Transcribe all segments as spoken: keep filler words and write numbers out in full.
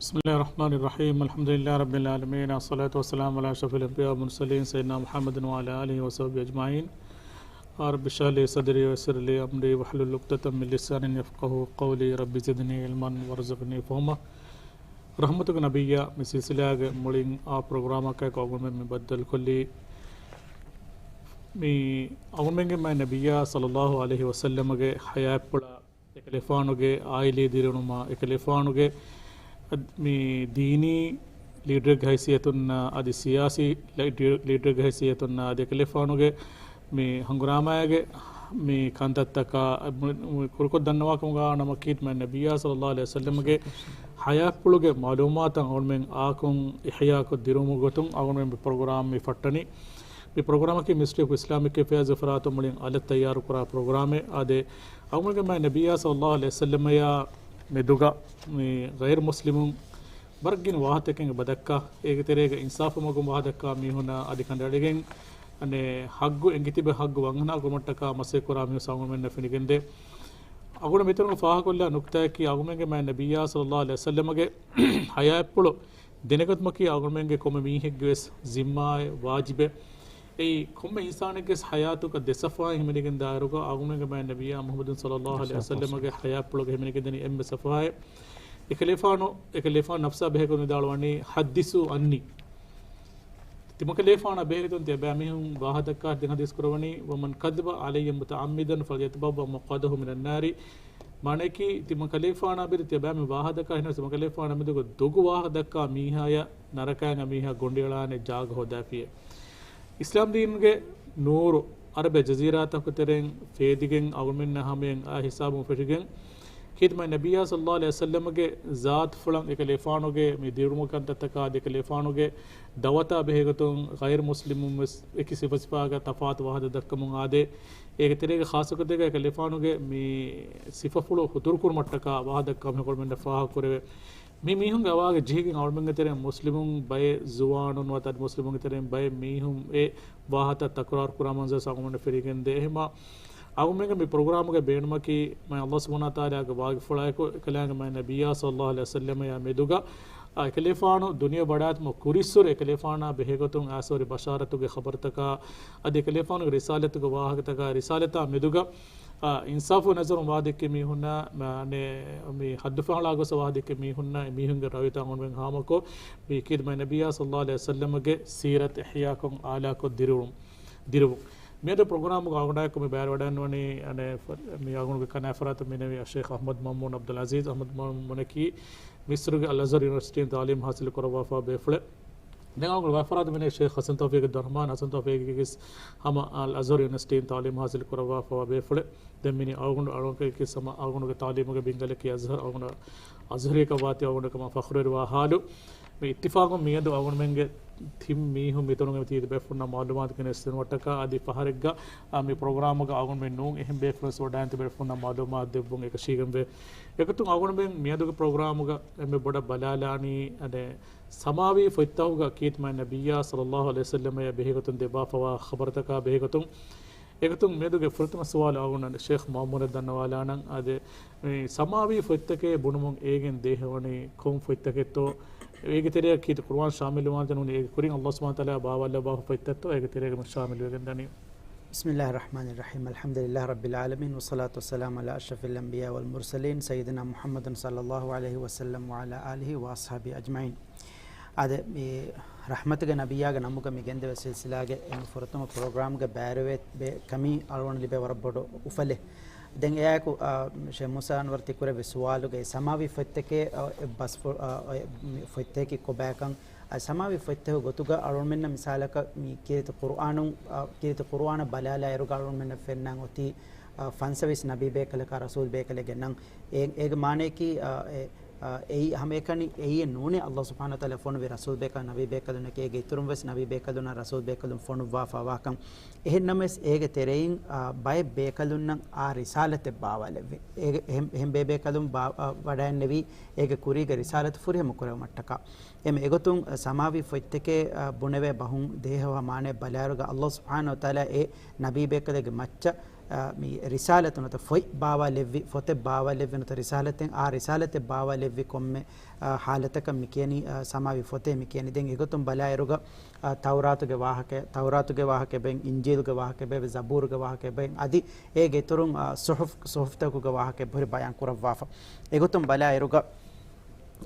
بسم الله الرحمن الرحيم. الحمد لله رب العالمين. الصلاة والسلام على أشرف الأنبياء والمرسلين سيدنا محمد وعلى آله وصحبه أجمعين. رب اشرح لي صدري ويسر لي أمري واحلل عقدة من لساني يفقهوا قولي. رب زدني علما وارزقني فهما. ރަޙްމަތުގެ ނަބިއްޔާ، މި ސިލްސިލާގެ މުޅިން އާ ޕްރޮގްރާމަކާއެކު އަޅުގަނޑުމެން މި ބައްދަލުކޮށްލީ، މި އަޅުގަނޑުމެންގެ މާތް ނަބިއްޔާ ޞައްލައްލާހު ޢަލައިހި ވަސައްލަމަގެ ޙަޔާތްޕުޅާ، އެކަލޭފާނުގެ ޢާއިލީ ދިރިއުޅުމާ، އެކަލޭފާނުގެ މި ދީނީ ލީޑަރެއްގެ ހައިސިއްޔަތުންނާ އަދި ސިޔާސީ ލީޑަރެއްގެ ހައިސިއްޔަތުންނާ އަދި އެކަލޭފާނުގެ މި ހަނގުރާމާގެ މި ކަންތައްތަކާ ކުރުކޮށް ދަންނަވާކަމުގަ ނަމަ ކީރިތި މާތް ނަބިއްޔާ ޞައްލައްލާހު ޢަލައިހި ވަސައްލަމަގެ ޙަޔާތްޕުޅުގެ މަޢުލޫމާތު އަޅުގަނޑުމެން އާކުން އިޙްޔާކޮށް ދިރުވުމުގެ ގޮތުން އަޅުގަނޑުމެން މި ޕްރޮގްރާމް މި ފައްޓަނީ. މި ޕްރޮގްރާމަކީ މިނިސްޓްރީ އޮފް އިސްލާމިކް އެފެއާޒްގެ ފަރާތުން މުޅިން އަލަށް ތައްޔާރު ކުރާ ޕްރޮގްރާމެއް. އާދެ، އަޅުގަނޑުމެންގެ މާތް ނަބިއްޔާ ޞައްލައްލާހު ޢަލައިހި ވަސައްލަމައާ މެދުގަ މި ޣައިރު މުސްލިމުން ވަރަށް ގިނަ ވާހަކަތަކެއް އެބަ ދައްކާ، އޭގެ ތެރޭގަ އިންސާފު މަގުން ވާހަކަ ދައްކާ މީހުންނާ އަދި ކަނޑައެޅިގެން، އަނެއް ޙައްގު އެނގިތިބެ ޙައްގު ވަންހަނާ ކުރުމަށްޓަކާ މަސައްކަތް ކުރާ މީހުން އަޅުގަނޑުމެންނަށް ފެނިގެންދޭ. އަޅުގަނޑު މިތަނުގަ ފާހަގަކޮށްލާ ނުކުތާއަކީ އަޅުގަނޑުމެންގެ މާތް ނަބިއްޔާ ޞައްލައްލާހު ޢަލައިހި ވަސައްލަމަގެ ޙަޔާތްޕުޅު ދެނެގަތުމަކީ އަޅުގަނޑުމެންގެ ކޮންމެ މީހެއްގެ ވެސް ޒިންމާއެއް، ވާޖިބެއް. އެއީ ކޮންމެ އިންސާނެއްގެ ވެސް ޙަޔާތުގަ ދެ ޞަފްޙާއެއް ހިމެނިގެން ދާއިރުގަ އަޅުގަނޑުމެންގެ މާތް ނަބިއްޔާ މުޙައްމަދު ޞައްލައްލާހު ޢަލައިހި ވަސައްލަމަގެ ޙަޔާތްޕުޅުގަ ހިމެނިގެންދަނީ އެންމެ ޞަފްޙާއެއް. އެކަލޭފާނު، އެކަލޭފާނު ނަފްސާ ބެހޭގޮތުން ވިދާޅުވަނީ، "حدثوا عني." ތިމަކަލޭފާނާ ބެހޭގޮތުން ތިޔަބައިމީހުން ވާހަކަ ދައްކާ ދެން ޙަދީޘް ކުރައްވަނީ، "ومن كذب علي متعمدا فليتبوأ مقعده من النار." މާނައަކީ، ތިމަކަލޭފާނާ ބެހޭ ތިޔަބައިމީހުން ވާހަކަ ދައްކާ ހިނަސް ތިމަކަލޭފާނާ މެދުގަ ދޮގު ވާހަކަ ދައްކާ މީހާޔަށް ނަރަކައިން އެމީހާ ގޮނޑިއަޅާނެ ޖާގަ ހޯދާފިޔޭ. އިސްލާމް ދީނުގެ ނޫރު އަރަބި ޖަޒީރާތަކުގެ ތެރެއިން ފޭދިގެން އަޅުގަނޑުމެންނަށް ހަމައަށް އާ ހިސާބުން ފެށިގެން، ކީރިތި މާތް ނަބިއްޔާ ޞައްލައްލާހު ޢަލައިހި ވަސައްލަމަގެ ޒާތުފުޅަށް އެކަލޭފާނުގެ މި ދިރިއުޅުމުގެ ކަންތައްތަކާ އަދި އެކަލޭފާނުގެ ދައުވަތާ ބެހޭގޮތުން ޣައިރު މުސްލިމުން ވެސް އެކި ސިފަސިފައިގަ ތަފާތު ވާހަކަ ދައްކަމުން އާދޭ. އޭގެ ތެރޭގަ ޚާއްޞަކޮށް ދެގަ އެކަލޭފާނުގެ މި ސިފަފުޅު ހުތުރުކުރުމަށްޓަކާ ވާހަކަ ދައްކާ މި އަޅުގަނޑުމެންނަށް ފާހަގަކުރެވޭ. މި މީހުންގެ އަވާގެ ޖެހިގެން އަޅުމެންގެ ތެރެއިން މުސްލިމުން ބައެއް ޒުވާނުން ނުވަތަ މުސްލިމުންގެ ތެރެއިން ބައެއް މީހުން އެ ވާހަކަ ތަކުރާރު ކުރާ މަންޒަރު އަޅުމެންނަށް ފެނިގެންދޭ. އެހެންމާ އަޅުމެންގެ މި ޕްރޮގްރާމުގެ ބޭނުމަކީ މާތް ﷲ ސުބްޙާނަހޫ ވަތަޢާލާގެ ވާގިފުޅާއެކު އެކަލާނގެ މާތް ނަބިއްޔާ ޞައްލައްލާހު ޢަލައިހި ވަސައްލަމައާ މެދުގަ، އާ، އެކަލޭފާނު ދުނިޔެ ވަޑާއިގަތުމަށް ކުރިއްސުރެ އެކަލޭފާނާ ބެހޭގޮތުން އައިސްވެރި ބަޝާރަތުގެ ޚަބަރުތަކާ އަދި އެކަލޭފާނުގެ ރިސާލަތުގެ ވާހަކަތަކާ ރިސާލަތާ މެދުގަ އާ، އިންސާފު ނަޒަރުން ވާހަކަ ދެއްކި މީހުންނާ، މާ، މި ހައްދު ފަހަޅާ ގޮސް ވާހަކަ ދެއްކި މީހުންނާ، އެ މީހުންގެ ރައުޔަތާ އަޅުމެން ހާމަކޮށް، މި ކީރިތި މާތް ނަބިއްޔާ ޞައްލައްލާހު ޢަލައިހި ވަސައްލަމަގެ ސީރަތް އިޙްޔާކޮށް އާލާކޮށް ދިރިއުޅުން، ދިރުވުން. މިއަދު ޕްރޮގްރާމުގަ އަޅުގަނޑާއެކު މި ބައިވެރިވަޑައިގަންނަވަނީ، އަނެއް، މި އަޅުގަނޑުގެ ކަނާ ފަރާތުން މިނެވި އައްޝައިޚް އަޙްމަދު މައުމޫން ޢަބްދުލް ޢަޒީޒް. އަޙްމަދު މައުމޫނަކީ މިޞްރުގެ އަލްއަޒްހަރު ޔުނިވަރސިޓީން ތަޢުލީމް ހާސިލް ކުރައްވާފަ ބޭފުޅެއް. ދެން އަޅުގަނޑު ވައިފަރާތު މިނެ ޝޭޚް ޙަސަން ތައުފީޤު އަބްދުއްރަޙްމާން ޙަސަން ތައުފީޤީ ވެސް ހަމަ އަލް އަޒްހަރު ޔުނިވަރސިޓީން ތަޢުލީމް ޙާޞިލް ކުރައްވާފަވާ ބޭފުޅެއް. ދެން މިނީ އަޅުގަނޑު އަޅުގަނޑުގެ ސަމަ އަޅުގަނޑުގެ ތަޢުލީމުގެ ބިންގަލަކީ އަޒްހަރު އަޅުގަނޑު އަޒްހަރީކަށް ވާތީ އަޅުގަނޑު ކަމަށް ފަޚުރުވެރިވާ ޙާލު. މި އިއްތިފާޤުން މިއަދު އަޅުގަނޑުމެންގެ ތިން މީހުން މިތަނުގަ މިތިބި ބޭފުޅުންނަށް މަޢުލޫމާތު ގެނެސްދިނުމަށްޓަކާ އަދި ފަހަރެއްގަ އާ، މި ޕްރޮގްރާމުގަ އަޅުގަނޑުމެން ނޫން އެހެން ބޭފުޅުން ވެސް ވަޑައިގެން ތިބި ބޭފުޅުންނަށް މަޢުލޫމާތު ދެއްވުން އެކަށީގެންވޭ. އެގޮތުން އަޅުގަނޑުމެން މިއަދުގެ ޕްރޮގްރާމުގަ އެންމެ ބޮޑަށް ބަލާލާނީ އަނެއް ސަމާވީ ފޮތްތަކުގަ ކީރިތި މާތް ނަބިއްޔާ ޞައްލައްލާހު ޢަލައިހި ވަސައްލަމައާ ބެހޭގޮތުން ދެއްވާފަވާ ޚަބަރުތަކާ ބެހޭގޮތުން. އެގޮތުން މިއަދުގެ ފުރަތަމަ ސުވާލު އަޅުގަނޑު ޝޭޚް މައުމޫނަށް ދަންނަވާލާނަން. އާދެ، މި ސަމާވީ ފޮތްތަކޭ ބުނުމުން އޭގެން ދޭހަވަނީ ކޮން ފޮތްތަކެއްތޯ؟ އޭގެ ތެރެއަށް ކީރިތި ޤުރުއާން ޝާމިލުވާނެތަ ނޫނީ އޭގެ ކުރިން ﷲ ސުބްޙާނަހޫ ވަތަޢާލާ ބާވާލައްވާފަ ފޮތްތައްތޯ އޭގެ ތެރޭގަ މި ޝާމިލުވެގެން ދަނީ؟ بسم الله الرحمن الرحيم. الحمد لله رب العالمين، والصلاة والسلام على أشرف الأنبياء والمرسلين، سيدنا محمد صلى الله عليه وسلم وعلى آله وأصحابه أجمعين. އާދެ، މި ރަޙްމަތުގެ ނަބިއްޔާގެ ނަމުގަ މި ގެންދެވޭ ސިލްސިލާގެ އެންމެ ފުރަތަމަ ޕްރޮގްރާމްގެ ބައިވެރިވެ ކަމީ އަޅުގަނޑު ލިބޭ ވަރަށް ބޮޑު އުފަލެއް. ދެން އެއާއެކު، އާ، ޝޭޚް މޫސާ އަންވަރު ތި ކުރެއްވި ސުވާލުގައި ސަމާވީ ފޮތްތަކެއް، އާ، އެއް ބަސްފު-، އާ، އެ، މި ފޮތްތަކަކީ ކޮބާކަން، އަދި ސަމާވީ ފޮތްތަކުގެ ގޮތުގަ އަޅުގަނޑުމެންނަށް މިސާލަކަށް މި ކީރިތި ޤުރުއާނު، އާ، ކީރިތި ޤުރުއާނަށް ބަލާލާއިރުގަ އަޅުގަނޑުމެންނަށް ފެންނަން އޮތީ، އާ، ފަންސަވީސް ނަބީ ބޭކަލަކާ ރަސޫލް ބޭކަލެއްގެ ނަން. އޭ، އޭގެ މާނައަކީ، އާ، އެ، އާ، އެއީ ހަމައެކަނި އެއީ ނޫނޭ ﷲ ސުބްޙާނަހޫ ވަތަޢާލާ ފޮނުވި ރަސޫލް ބޭކަލުން، ނަބީ ބޭކަލުންނަކީ އޭގެ އިތުރުން ވެސް ނަބީ ބޭކަލުންނާ ރަސޫލް ބޭކަލުން ފޮނުއްވާފަވާކަން. އެހެންނަމަވެސް އޭގެ ތެރެއިން، އާ، ބައެއް ބޭކަލުންނަށް އާ ރިސާލަތެއް ބާވާލެއްވި. އޭގެ އެހެން، އެހެން ބޭބޭކަލުން ބާ-، އާ، ވަޑައިގެންނެވީ އޭގެ ކުރީގެ ރިސާލަތު ފުރިހަމަ ކުރެވުމަށްޓަކާ. އެމެ އެގޮތުން ސަމާވީ ފޮތްތަކޭ، އާ، ބުނެވޭ ބަހުން ދޭހަވާ މާނައެއް ބަލާއިރުގަ ﷲ ސުބްޙާނަހޫ ވަތަޢާލާ އެ ނަބީ ބޭކަލެއްގެ މައްޗަށް އާ، މި ރިސާލަތު ނުތަ ފޮތް ބާވާލެއްވި، ފޮތެއް ބާވާލެއްވި ނުތަ ރިސާލަތެއް، އާ ރިސާލަތެއް ބާވާލެއްވި ކޮންމެ، އާ، ހާލަތަކަށް މި ކިޔަނީ، އާ، ސަމާވީ ފޮތޭ މި ކިޔަނީ. ދެން އެގޮތުން ބަލާއިރުގަ، އާ، ތައުރާތުގެ ވާހަކަ، ތައުރާތުގެ ވާހަކަ އެބައިން، އިންޖީލުގެ ވާހަކަ އެބައިން، ޒަބޫރުގެ ވާހަކަ އެބައިން، އަދި އޭގެ އިތުރުން، އާ، ސުހުފް، ސުހުފްތަކުގެ ވާހަކަ އެބަހުރި ބަޔާން ކުރައްވާފަ. އެގޮތުން ބަލާއިރުގަ،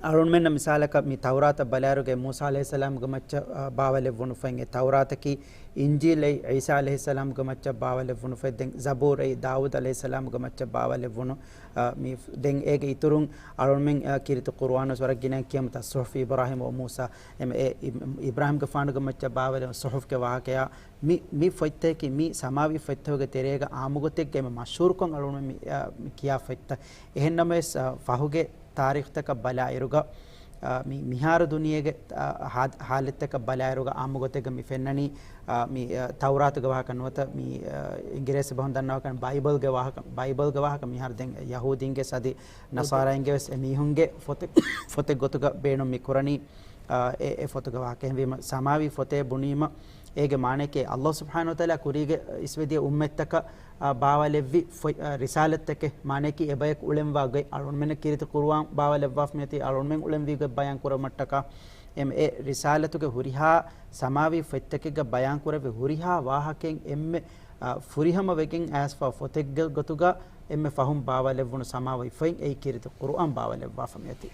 އަޅުންމެންނަށް މިސާލަކަށް މި ތައުރާތަށް ބަލާއިރުގައި މޫސާ ޢަލައިހިއްސަލާމްގެ މައްޗަށް، އާ، ބާވާލެއްވުނު ފޮތް، އެ ތައުރާތަކީ އިންޖީލައި ޢީސާ ޢަލައިހިއްސަލާމްގެ މައްޗަށް ބާވާލެއްވުނު ފޮތް، ދެން ޒަބޫރައީ ދާވޫދު ޢަލައިހިއްސަލާމްގެ މައްޗަށް ބާވާލެއްވުނު، އާ، މި، ދެން އޭގެ އިތުރުން އަޅުންމެން، އާ، ކީރިތި ޤުރުއާނު ވެސް ވަރަށް ގިނައިން ކިޔަމުތާ ސުޙުފި އިބްރާހީމް ވަ މޫސާ، އެމް، އެ، އި-، އިބްރާހީމްގެފާނުގެ މައްޗަށް ބާވާލެއްވުނު ސުޙުފްގެ ވާހަކަޔާ، މި، މި ފޮތްތަކަކީ މި ސަމާވީ ފޮތްތަކުގެ ތެރޭގަ އާއްމުގޮތެއްގައި މަޝްހޫރުކޮށް އަޅުންމެން މި، އާ، މި ކިޔާ ފޮތްތައް. އެހެންނަމަވެސް، އާ، ފަހުގެ ތާރީޚްތަކަށް ބަލާއިރުގަ، އާ، މި މިހާރު ދުނިޔޭގެ، އާ، ހާ-، ހާލަތްތަކަށް ބަލާއިރުގަ އާއްމުގޮތެއްގަ މި ފެންނަނީ، އާ، މި، އާ، ތައުރާތުގެ ވާހަކަ ނުވަތަ މި، އާ، އިނގިރޭސި ބަހުން ދަންނަވާކަން ބައިބަލްގެ ވާހަކަ، ބައިބަލްގެ ވާހަކަ މިހާރު ދެން ޔަހޫދީންގެ އަދި ނަޞާރާއިންގެ ވެސް އެމީހުންގެ ފޮތެއް، ފޮތެއް ގޮތުގަ ބޭނުން މި ކުރަނީ، އާ، އެ، އެ ފޮތުގެ ވާހަކަ. އެހެންވީމަ ސަމާވީ ފޮތޭ ބުނީމަ އޭގެ މާނައަކީ ﷲ ސުބްޙާނަހޫ ވަތަޢާލާ ކުރީގެ އިސްވެދިޔަ އުއްމަތްތަކަށް، އާ، ބާވާލެއްވި ފޮތް، އާ، ރިސާލަތްތަކެއް، މާނައަކީ އެބަޔަކު އުޅެންވާ ގޮތް. އަޅުންމެންނަށް ކީރިތި ޤުރުއާން ބާވާލެއްވާފަ މިއޮތީ އަޅުންމެން އުޅެންވީ ގޮތް ބަޔާން ކުރުމަށްޓަކާ، އެމް، އެ ރިސާލަތުގެ ހުރިހާ ސަމާވީ ފޮތްތަކެއްގަ ބަޔާން ކުރެއްވި ހުރިހާ ވާހަކައެއް އެންމެ، އާ، ފުރިހަމަ ވެގެން އައިސްފާ ފޮތެއްގެ ގޮތުގަ އެންމެ ފަހުން ބާވާލެއްވުނު ސަމާވީ ފޮތް އެއީ ކީރިތި ޤުރުއާން ބާވާލެއްވާފަ މިއޮތީ.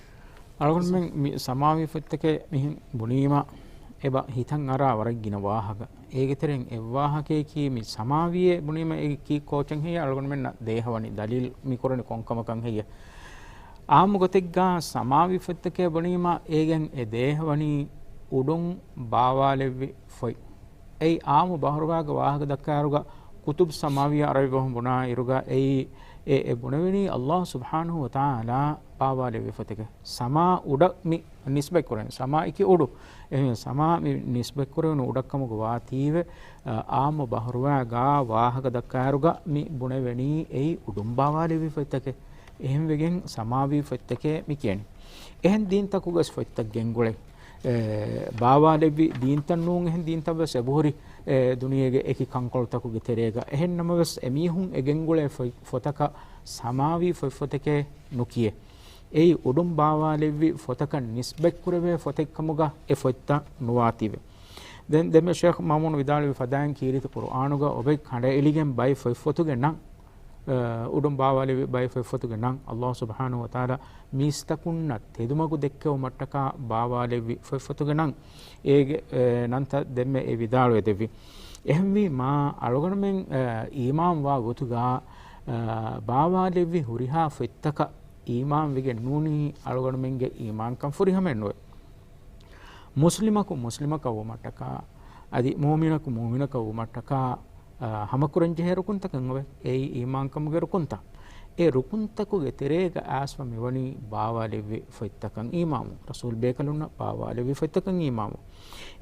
އަޅުގަނޑުމެން މި ސަމާވީ ފޮތްތަކެއް މިހެން ބުނީމަ، އެބަ ހިތަށް އަރާ ވަރަށް ގިނަ ވާހަކަ. އޭގެ ތެރެއިން އެއްވާހަކަޔަކީ މި ސަމާވީއޭ ބުނީމަ އޭގެ ކީ ކޯޗެއް ހެއްޔޭ؟ އަޅުގަނޑުމެންނަށް ދޭހަވަނީ ދަލީލް މި ކުރަނީ ކޮންކަމަކަށް ހެއްޔޭ؟ އާއްމު ގޮތެއްގަ ސަމާވީ ފޮތްތަކޭ ބުނީމަ އޭގެން އެ ދޭހަވަނީ އުޑުން ބާވާލެއްވި ފޮތް. އެއީ އާއްމު ބަހުރުވައިގެ ވާހަކަ ދައްކާއިރުގަ ކުތުބު ސަމާވީ ޢަރަބި ބަހުން ބުނާ އިރުގަ އެއީ އެ، އެ ބުނެވެނީ ﷲ ސުބްޙާނަހޫ ވަތަޢާލާ ބާވާލެއްވި ފޮތެކޭ. ސަމާ އުޑަށް މި ނިސްބަތް ކުރަނީ. ސަމާއަކީ އުޑު. އެހެން ސަމާ މި ނިސްބަތް ކުރެވުނު އުޑަށް ކަމުގަ ވާތީވެ، އާ، އާއްމު ބަހުރުވައިގާ ވާހަކަ ދައްކާއިރުގަ މި ބުނެވެނީ އެއީ އުޑުން ބާވާލެއްވި ފޮތެކޭ. އެހެންވެގެން ސަމާވީ ފޮތްތަކޭ މި ކިޔަނީ. އެހެން ދީންތަކުގަސް ފޮތްތައް ގެންގުޅޭ. އެ، ބާވާލެއްވި ދީންތައް ނޫން އެހެން ދީންތައް ވެސް އެބަހުރި، އެ، ދުނިޔޭގެ އެކި ކަންކޮޅުތަކުގެ ތެރޭގަ. އެހެން ނަމަވެސް އެމީހުން އެ ގެންގުޅޭ ފޮތް، ފޮތަކަށް ސަމާވީ ފޮތް، ފޮތެކޭ ނުކިޔޭ. އެއީ އުޑުން ބާވާލެއްވި ފޮތަކަށް ނިސްބަތްކުރެވޭ ފޮތެއްކަމުގަ އެ ފޮތްތައް ނުވާތީވެ. ދެން ދެންމެ ޝޭޚް މައުމޫނު ވިދާޅުވި ފަދައިން ކީރިތި ޤުރުއާނުގަ އޮބެ ކަނޑައެޅިގެން ބައެއް ފޮތްފޮތުގެ ނަން، އަ، އުޑުން ބާވާލެވި ބައެއް ފޮތްފޮތުގެ ނަން ﷲ ސުބްޙާނަހޫ ވަތަޢާލާ މީސްތަކުންނަށް ތެދުމަގު ދެއްކެވުމަށްޓަކާ ބާވާލެއްވި ފޮތްފޮތުގެ ނަން. އޭގެ، އެ، ނަންތައް ދެންމެ އެ ވިދާޅުވެދެއްވި. އެހެންވީމާ، އަޅުގަނޑުމެން، އަ، އީމާންވާ ގޮތުގަ، އަ، ބާވާލެއްވި ހުރިހާ ފޮތްތަކަށް އީމާންވެގެން ނޫނީ އަޅުގަނޑުމެންގެ އީމާންކަން ފުރިހަމައެއްނުވޭ. މުސްލިމަކު މުސްލިމަކަށް ވުމަށްޓަކާ، އަދި މުއުމިނަކު މުއުމިނަކަށް ވުމަށްޓަކާ، އާ، ހަމަކުރަންޖެހޭ ރުކުންތަކެއް އޮވޭ. އެއީ އީމާންކަމުގެ ރުކުންތައް. އެ ރުކުންތަކުގެ ތެރޭގަ އައިސްފަ މިވަނީ ބާވާލެއްވި ފޮތްތަކަށް އީމާންވުން. ރަސޫލް ބޭކަލުންނަށް ބާވާލެއްވި ފޮތްތަކަށް އީމާންވުން.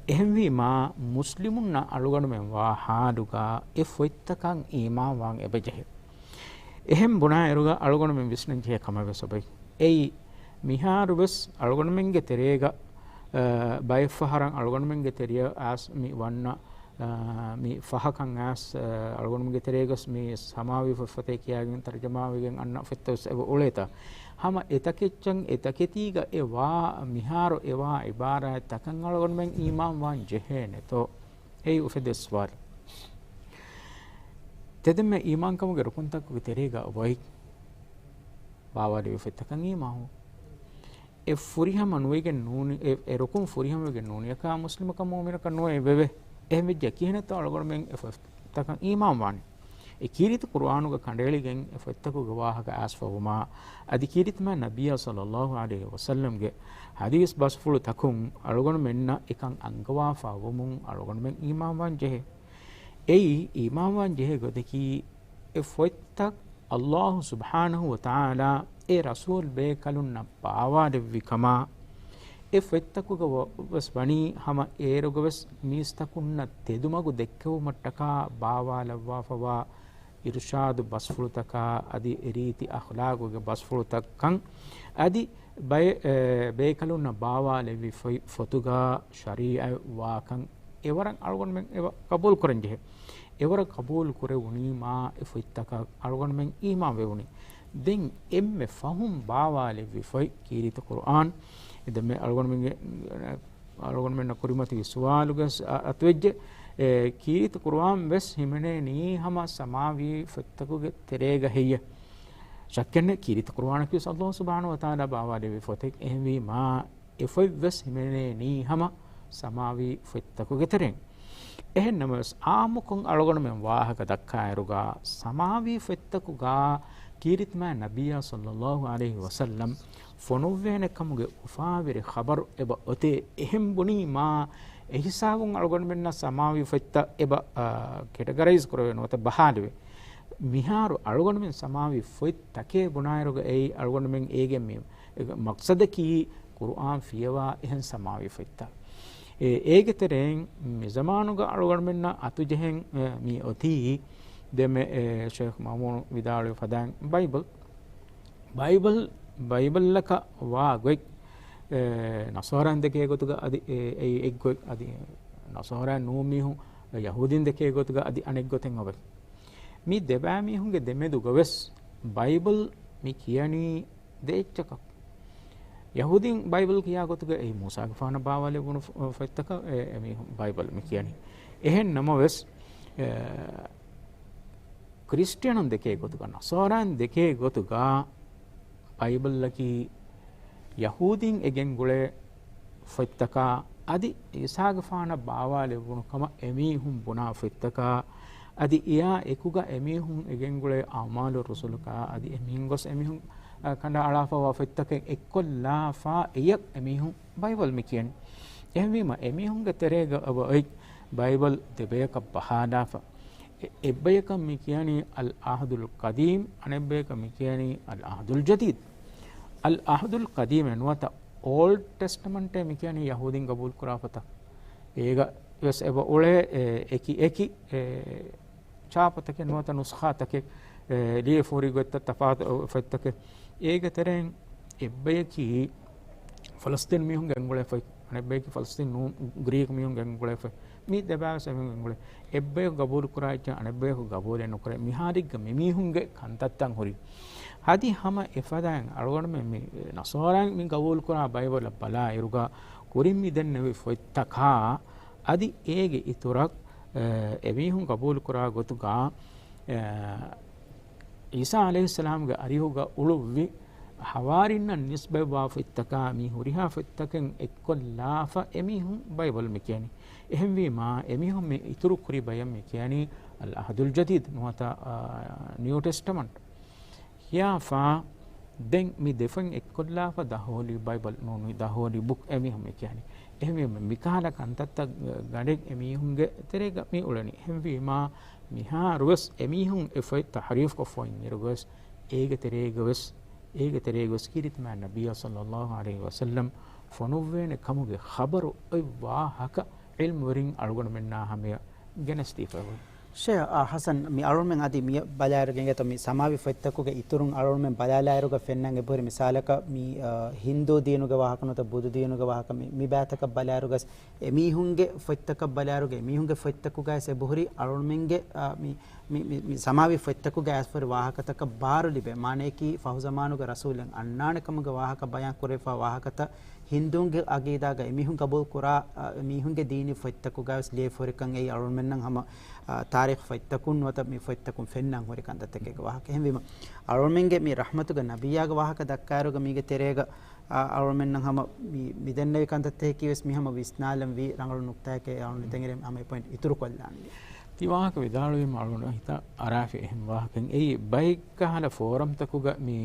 އެހެންވީމާ، މުސްލިމުންނަށް އަޅުގަނޑުމެން ވާ ހާލުގަ އެ ފޮތްތަކަށް އީމާންވާން އެބަޖެހޭ. އެހެން ބުނާއިރުގަ އަޅުގަނޑުމެން ވިސްނަންޖެހޭ ކަމެއް ވެސް އޮބެ. އެއީ، މިހާރު ވެސް އަޅުގަނޑުމެންގެ ތެރޭގަ، އަ، ބައެއްފަހަރަށް އަޅުގަނޑުމެންގެ ތެރެއަށް އައިސް މި ވަންނަ، އަ، މި ފަހަކަށް އައިސް، އަ، އަޅުގަނޑުމެންގެ ތެރޭގަސް މި ސަމާވީ ފޮތްފޮތޭ ކިޔާގެން ތަރުޖަމާވެގެން އަންނަ ފޮތްތައް ވެސް އެބަ އުޅޭތާ. ހަމަ އެތަކެއްޗަށް އެތަކެތީގަ އެ ވާ، މިހާރު އެ ވާ އިބާރާތްތަކަށް އަޅުގަނޑުމެން އީމާން ވާން ޖެހޭނެތޯ؟ އެއީ އުފެދޭ ސުވާލެއް. ތެދެންމެ އީމާންކަމުގެ ރުކުންތަކުގެ ތެރޭގަ އޮތް ބާވާލެވި ފޮތްތަކަށް އީމާން. އެ ފުރިހަމަ ނުވެގެން ނޫނި، އެ، އެ ރުކުން ފުރިހަމަވެގެން ނޫނިއަކާ މުސްލިމަކަށް މުއުމިނަކަށް ނުވެ އެބެވެ. އެހެން ވެއްޖެ ކިހިނެއްތޯ އަޅުގަނޑުމެން އެ ފޮތްތަކަށް އީމާން ވާނީ؟ އެ ކީރިތި ޤުރުއާނުގަ ކަނޑައެޅިގެން އެ ފޮތްތަކުގެ ވާހަކަ އައިސްފަ ވުމާ، އަދި ކީރިތިމާ ނަބިއްޔާ ޞައްލައްލާހު ޢަލައިހި ވަސައްލަމްގެ ޙަދީޘް ބަސްފުޅު ތަކުން އަޅުގަނޑުމެންނަށް އެކަން އަންގަވާފަ ވުމުން އަޅުގަނޑުމެން އީމާންވާން ޖެހޭ. އެއީ އީމާންވާން ޖެހޭ ގޮތަކީ، އެ ފޮތްތައް އައްލާހު ސުބްޙާނަހު ވަތަޢާލާ އެ ރަސޫލް ބޭކަލުންނަށް ބާވާލެއްވި ކަމާ، އެ ފޮތްތަކުގަ ވ-، ވެސް ވަނީ ހަމަ އޭރުގަ ވެސް މީސްތަކުންނަށް ތެދުމަގު ދެއްކެވުމަށްޓަކާ ބާވާލައްވާފަވާ އިރުޝާދު ބަސްފުޅުތަކާ އަދި އެ ރީތި އަޚްލާގުގެ ބަސްފުޅުތައްކަން އަދި ބައެއް، އެ، ބޭކަލުންނަށް ބާވާލެއްވި ފޮތް-، ފޮތުގަ ޝަރީޢަތް ވާކަން އެވަރަށް އަޅުގަނޑުމެން އެވަ ޤަބޫލު ކުރަން ޖެހޭ. އެވަރަށް ޤަބޫލު ކުރެވުނީ މާ އެ ފޮތްތަކަށް އަޅުގަނޑުމެން އީމާން ވެވުނީ. ދެން އެންމެ ފަހުން ބާވާލެއްވި ފޮތް ކީރިތި ޤުރުއާން. އެ ދެންމެ އަޅުގަނޑުމެންގެ، އަޅުގަނޑުމެންނަށް ކުރިމަތިވި ސުވާލުގެ ސ-، އަ-، އަތުވެއްޖެ. އެ، ކީރިތި ޤުރުއާން ވެސް ހިމެނޭނީ ހަމަ ސަމާވީ ފޮތްތަކުގެ ތެރޭގަ ހެއްޔެ؟ ޝައްކެއްނެތް، ކީރިތި ޤުރުއާނަކީ ވެސް ﷲ ސުބްޙާނަހޫ ވަތަޢާލާ ބާވާލެއްވި ފޮތެއް. އެހެންވީމާ، އެ ފޮތް ވެސް ހިމެނޭނީ ހަމަ ސަމާވީ ފޮތްތަކުގެ ތެރެއިން. އެހެން ނަމަވެސް، އާއްމުކޮށް އަޅުގަނޑުމެން ވާހަކަ ދައްކާއިރުގަ، ސަމާވީ ފޮތްތަކުގަ ކީރިތި މާތް ނަބިއްޔާ ޞައްލައްލާހު ޢަލައިހި ވަސައްލަމް ފޮނުއްވޭނެ ކަމުގެ އުފާވެރި ޚަބަރު އެބަ އޮތޭ. އެހެން ބުނީމާ، އެ ހިސާބުން އަޅުގަނޑުމެންނަށް ސަމާވީ ފޮތްތައް އެބަ، އާ، ކެޓަގަރައިޒް ކުރެވޭ ނުވަތަ ބަހާލެވޭ. މިހާރު އަޅުގަނޑުމެން ސަމާވީ ފޮތްތަކޭ ބުނާއިރުގަ އެއީ އަޅުގަނޑުމެން އޭގެ މި މަޤްޞަދަކީ ޤުރުއާން ފިޔަވާ އެހެން ސަމާވީ ފޮތްތައް. އެ، އޭގެ ތެރެއިން މި ޒަމާނުގަ އަޅުގަނޑުމެންނަށް އަތުޖެހެން، އެ، މި އޮތީ ދެންމެ، އެ، ޝޭޚް މައުމޫނު ވިދާޅުވި ފަދައިން ބައިބަލް، ބައިބަލް، ބައިބަލްއަކަށް ވާ ގޮތް، އެ، ނަޞާރާއިން ދެކޭ ގޮތުގަ އަދި، އެ، އެއީ އެއްގޮތް، އަދި ނަޞާރާއިން ނޫން މީހުން، އެ، ޔަހޫދީން ދެކޭ ގޮތުގަ އަދި އަނެއްގޮތެއް އޮވެ. މި ދެބައިމީހުންގެ ދެމެދުގަ ވެސް ބައިބަލް މި ކިޔަނީ ދެ އެއްޗަކަށް. ޔަހޫދީން ބައިބަލް ކިޔާ ގޮތުގަ އެއީ މޫސާގެފާނަށް ބާވާލެވުނު ފޮ-، ފޮތްތަކަށް އެ، އެމީހުން ބައިބަލް މި ކިޔަނީ. އެހެން ނަމަވެސް، އެ، ކްރިސްޓިއަނުން ދެކޭ ގޮތުގަ، ނަޞާރާއިން ދެކޭ ގޮތުގަ، ބައިބަލްއަކީ ޔަހޫދީން އެ ގެންގުޅޭ ފޮތްތަކާ، އަދި އީސާގެފާނަށް ބާވާލެވުނު ކަމަށް އެމީހުން ބުނާ ފޮތްތަކާ، އަދި އެއާ އެކުގަ އެމީހުން އެ ގެންގުޅޭ އަޢުމާލު ރުސުލުކާ، އަދި އެމީހުން ގޮސް އެމީހުން، އަ، ކަނޑައަޅާފަވާ ފޮތްތަކެއް އެއްކޮށްލާފާ އެޔަށް އެމީހުން ބައިބަލް މި ކިޔަނީ. އެހެންވީމަ، އެމީހުންގެ ތެރޭގަ އެބަ އޮތް ބައިބަލް ދެބަޔަކަށް ބަހާލާފަ. އެ-، އެއްބަޔަކަށް މި ކިޔަނީ އަލް ޢަހްދުލް ޤަދީމް، އަނެއްބަޔަކަށް މި ކިޔަނީ އަލް ޢަހްދުލް ޖަދީދް. އަލް ޢަހްދުލް ޤަދީމޭ ނުވަތަ އޯލްޑް ޓެސްޓަމަންޓޭ މި ކިޔަނީ ޔަހޫދީން ގަބޫލުކުރާ ފޮތަށް. އޭގަ ވެސް އެބަ އުޅޭ، އެ، އެކި އެކި، އެ، ޗާޕުތަކެއް ނުވަތަ ނުސްޚާތަކެއް، އެ، ލިޔެފަ ހުރި ގޮތްތައް ތަފާތު ފޮތްތަކެއް. އޭގެ ތެރެއިން އެއްބަޔަކީ ފަލަސްޠީން މީހުން ގެންގުޅޭ ފޮތް، އަނެއްބަޔަކީ ފަލަސްޠީން ނޫން ގްރީކް މީހުން ގެންގުޅޭ ފޮތް. މި ދެބައިވެސް އެމީހުން ގެންގުޅޭ. އެއްބަޔަކު ގަބޫލު ކުރާ އެއްޗެއް އަނެއްބަޔަކު ގަބޫލެއް ނުކުރޭ. މިހާރެއްގަ މިމީހުންގެ ކަންތައްތައް ހުރި. އަދި ހަމަ އެފަދައިން އަޅުގަނޑުމެން މި ނަޞާރާއިން މި ގަބޫލު ކުރާ ބައިބަލަށް ބަލާ އިރުގަ ކުރިން މި ދެންނެވި ފޮތްތަކާ އަދި އޭގެ އިތުރަށް، އެ، އެމީހުން ގަބޫލު ކުރާ ގޮތުގަ، އެ، ޢީސާ ޢަލައިހިއްސަލާމްގެ އަރިހުގަ އުޅުއްވި ޙަވާރީންނަށް ނިސްބަތްވާ ފޮތްތަކާ މި ހުރިހާ ފޮތްތަކެއް އެއްކޮށްލާފަ އެމީހުން ބައިބަލް މި ކިޔަނީ. އެހެންވީމާ، އެމީހުން މި އިތުރު ކުރި ބަޔަށް މި ކިޔަނީ އަލް ޢަހްދުލް ޖަދީދް ނުވަތަ، އާ، ނިއު ޓެސްޓަމަންޓް. ކިޔާފަ، ދެން މި ދެފޮތް އެއްކޮށްލާފަ ދަ ހޯލީ ބައިބަލް ނޫނީ ދަ ހޯލީ ބުކް އެމީހުން މި ކިޔަނީ. އެހެންވީމަ، މިކަހަލަ ކަންތައްތައް ގަނޑެއް އެމީހުންގެ ތެރޭގަ މި އުޅެނީ. އެހެންވީމާ، މިހާރުވެސް އެމީހުން އެ ފޮތް ތަޙްރީފްކޮށްފަ އިންއިރުގަވެސް، އޭގެ ތެރޭގަވެސް، އޭގެ ތެރޭގަވެސް ކީރިތި މާތް ނަބިއްޔާ ޞައްލައްލާހު ޢަލައިހި ވަސައްލަމް ފޮނުއްވޭނެ ކަމުގެ ޚަބަރު އޮތް ވާހަކަ ޢިލްމުވެރިން އަޅުގަނޑުމެންނާ ހަމަޔަށް ގެނެސްދީފައިވޭ. ޝޭޚް، އާ، ޙަސަން، މި އަޅުމެން އަދި މި ބަލާއިރުގަ އިނގޭތޯ، މި ސަމާވި ފޮތްތަކުގެ އިތުރުން އަޅުމެން ބަލާލާއިރުގަ ފެންނަން އެބަހުރި މިސާލަކަށް މި، އާ، ހިންދޫ ދީނުގެ ވާހަކަ ނުވަތަ ބުދު ދީނުގެ ވާހަކަ މި، މި ބައިތަކަށް ބަލާއިރުގަސް އެމީހުންގެ ފޮތްތަކަށް ބަލާއިރުގަ އެމީހުންގެ ފޮތްތަކުގައިސް އެބަހުރި އަޅުމެންގެ، އާ، މި، މި، މި، މި ސަމާވި ފޮތްތަކުގައި އައިސްފަހުރި ވާހަކަތަކަށް ބާރު ލިބޭ. މާނަޔަކީ ފަހު ޒަމާނުގަ ރަސޫލެއް އަންނާނެ ކަމުގެ ވާހަކަ ބަޔާން ކުރެވިފާ ވާހަކަތައް ހިންދޫންގެ އަގީދާގަ އެމީހުން ގަބޫލު ކުރާ، އަ، މީހުންގެ ދީނީ ފޮތްތަކުގަވެސް ލިޔެފަ ހުރިކަން އެއީ އަޅުމެންނަށް ހަމަ، އަ، ތާރީޚު ފޮތްތަކުން ނުވަތަ މި ފޮތްތަކުން ފެންނަން ހުރި ކަންތައްތަކެއްގެ ވާހަކަ. އެހެންވީމަ، އަޅުމެންގެ މި ރަޙްމަތުގެ ނަބިއްޔާގެ ވާހަކަ ދައްކާއިރުގަ މީގެ ތެރޭގަ، އަ، އަޅުމެންނަށް ހަމަ މި، މި ދެންނެވި ކަންތައްތަކަކީ ވެސް މި ހަމަ ވިސްނާލަން ވީ ރަނގަޅު ނުކްތާއެކޭ. އަޅުން އެތެން އެރޭ ހަމަ އެ ޕޮއިންޓް އިތުރުކޮށްލާންވީ. ތި ވާހަކަ ވިދާޅުވީމަ އަޅުގަނޑު ހިތަށް އަރާފި އެހެން ވާހަކައެއް. އެއީ ބައެއް ކަހަލަ ފޯރަމްތަކުގަ މި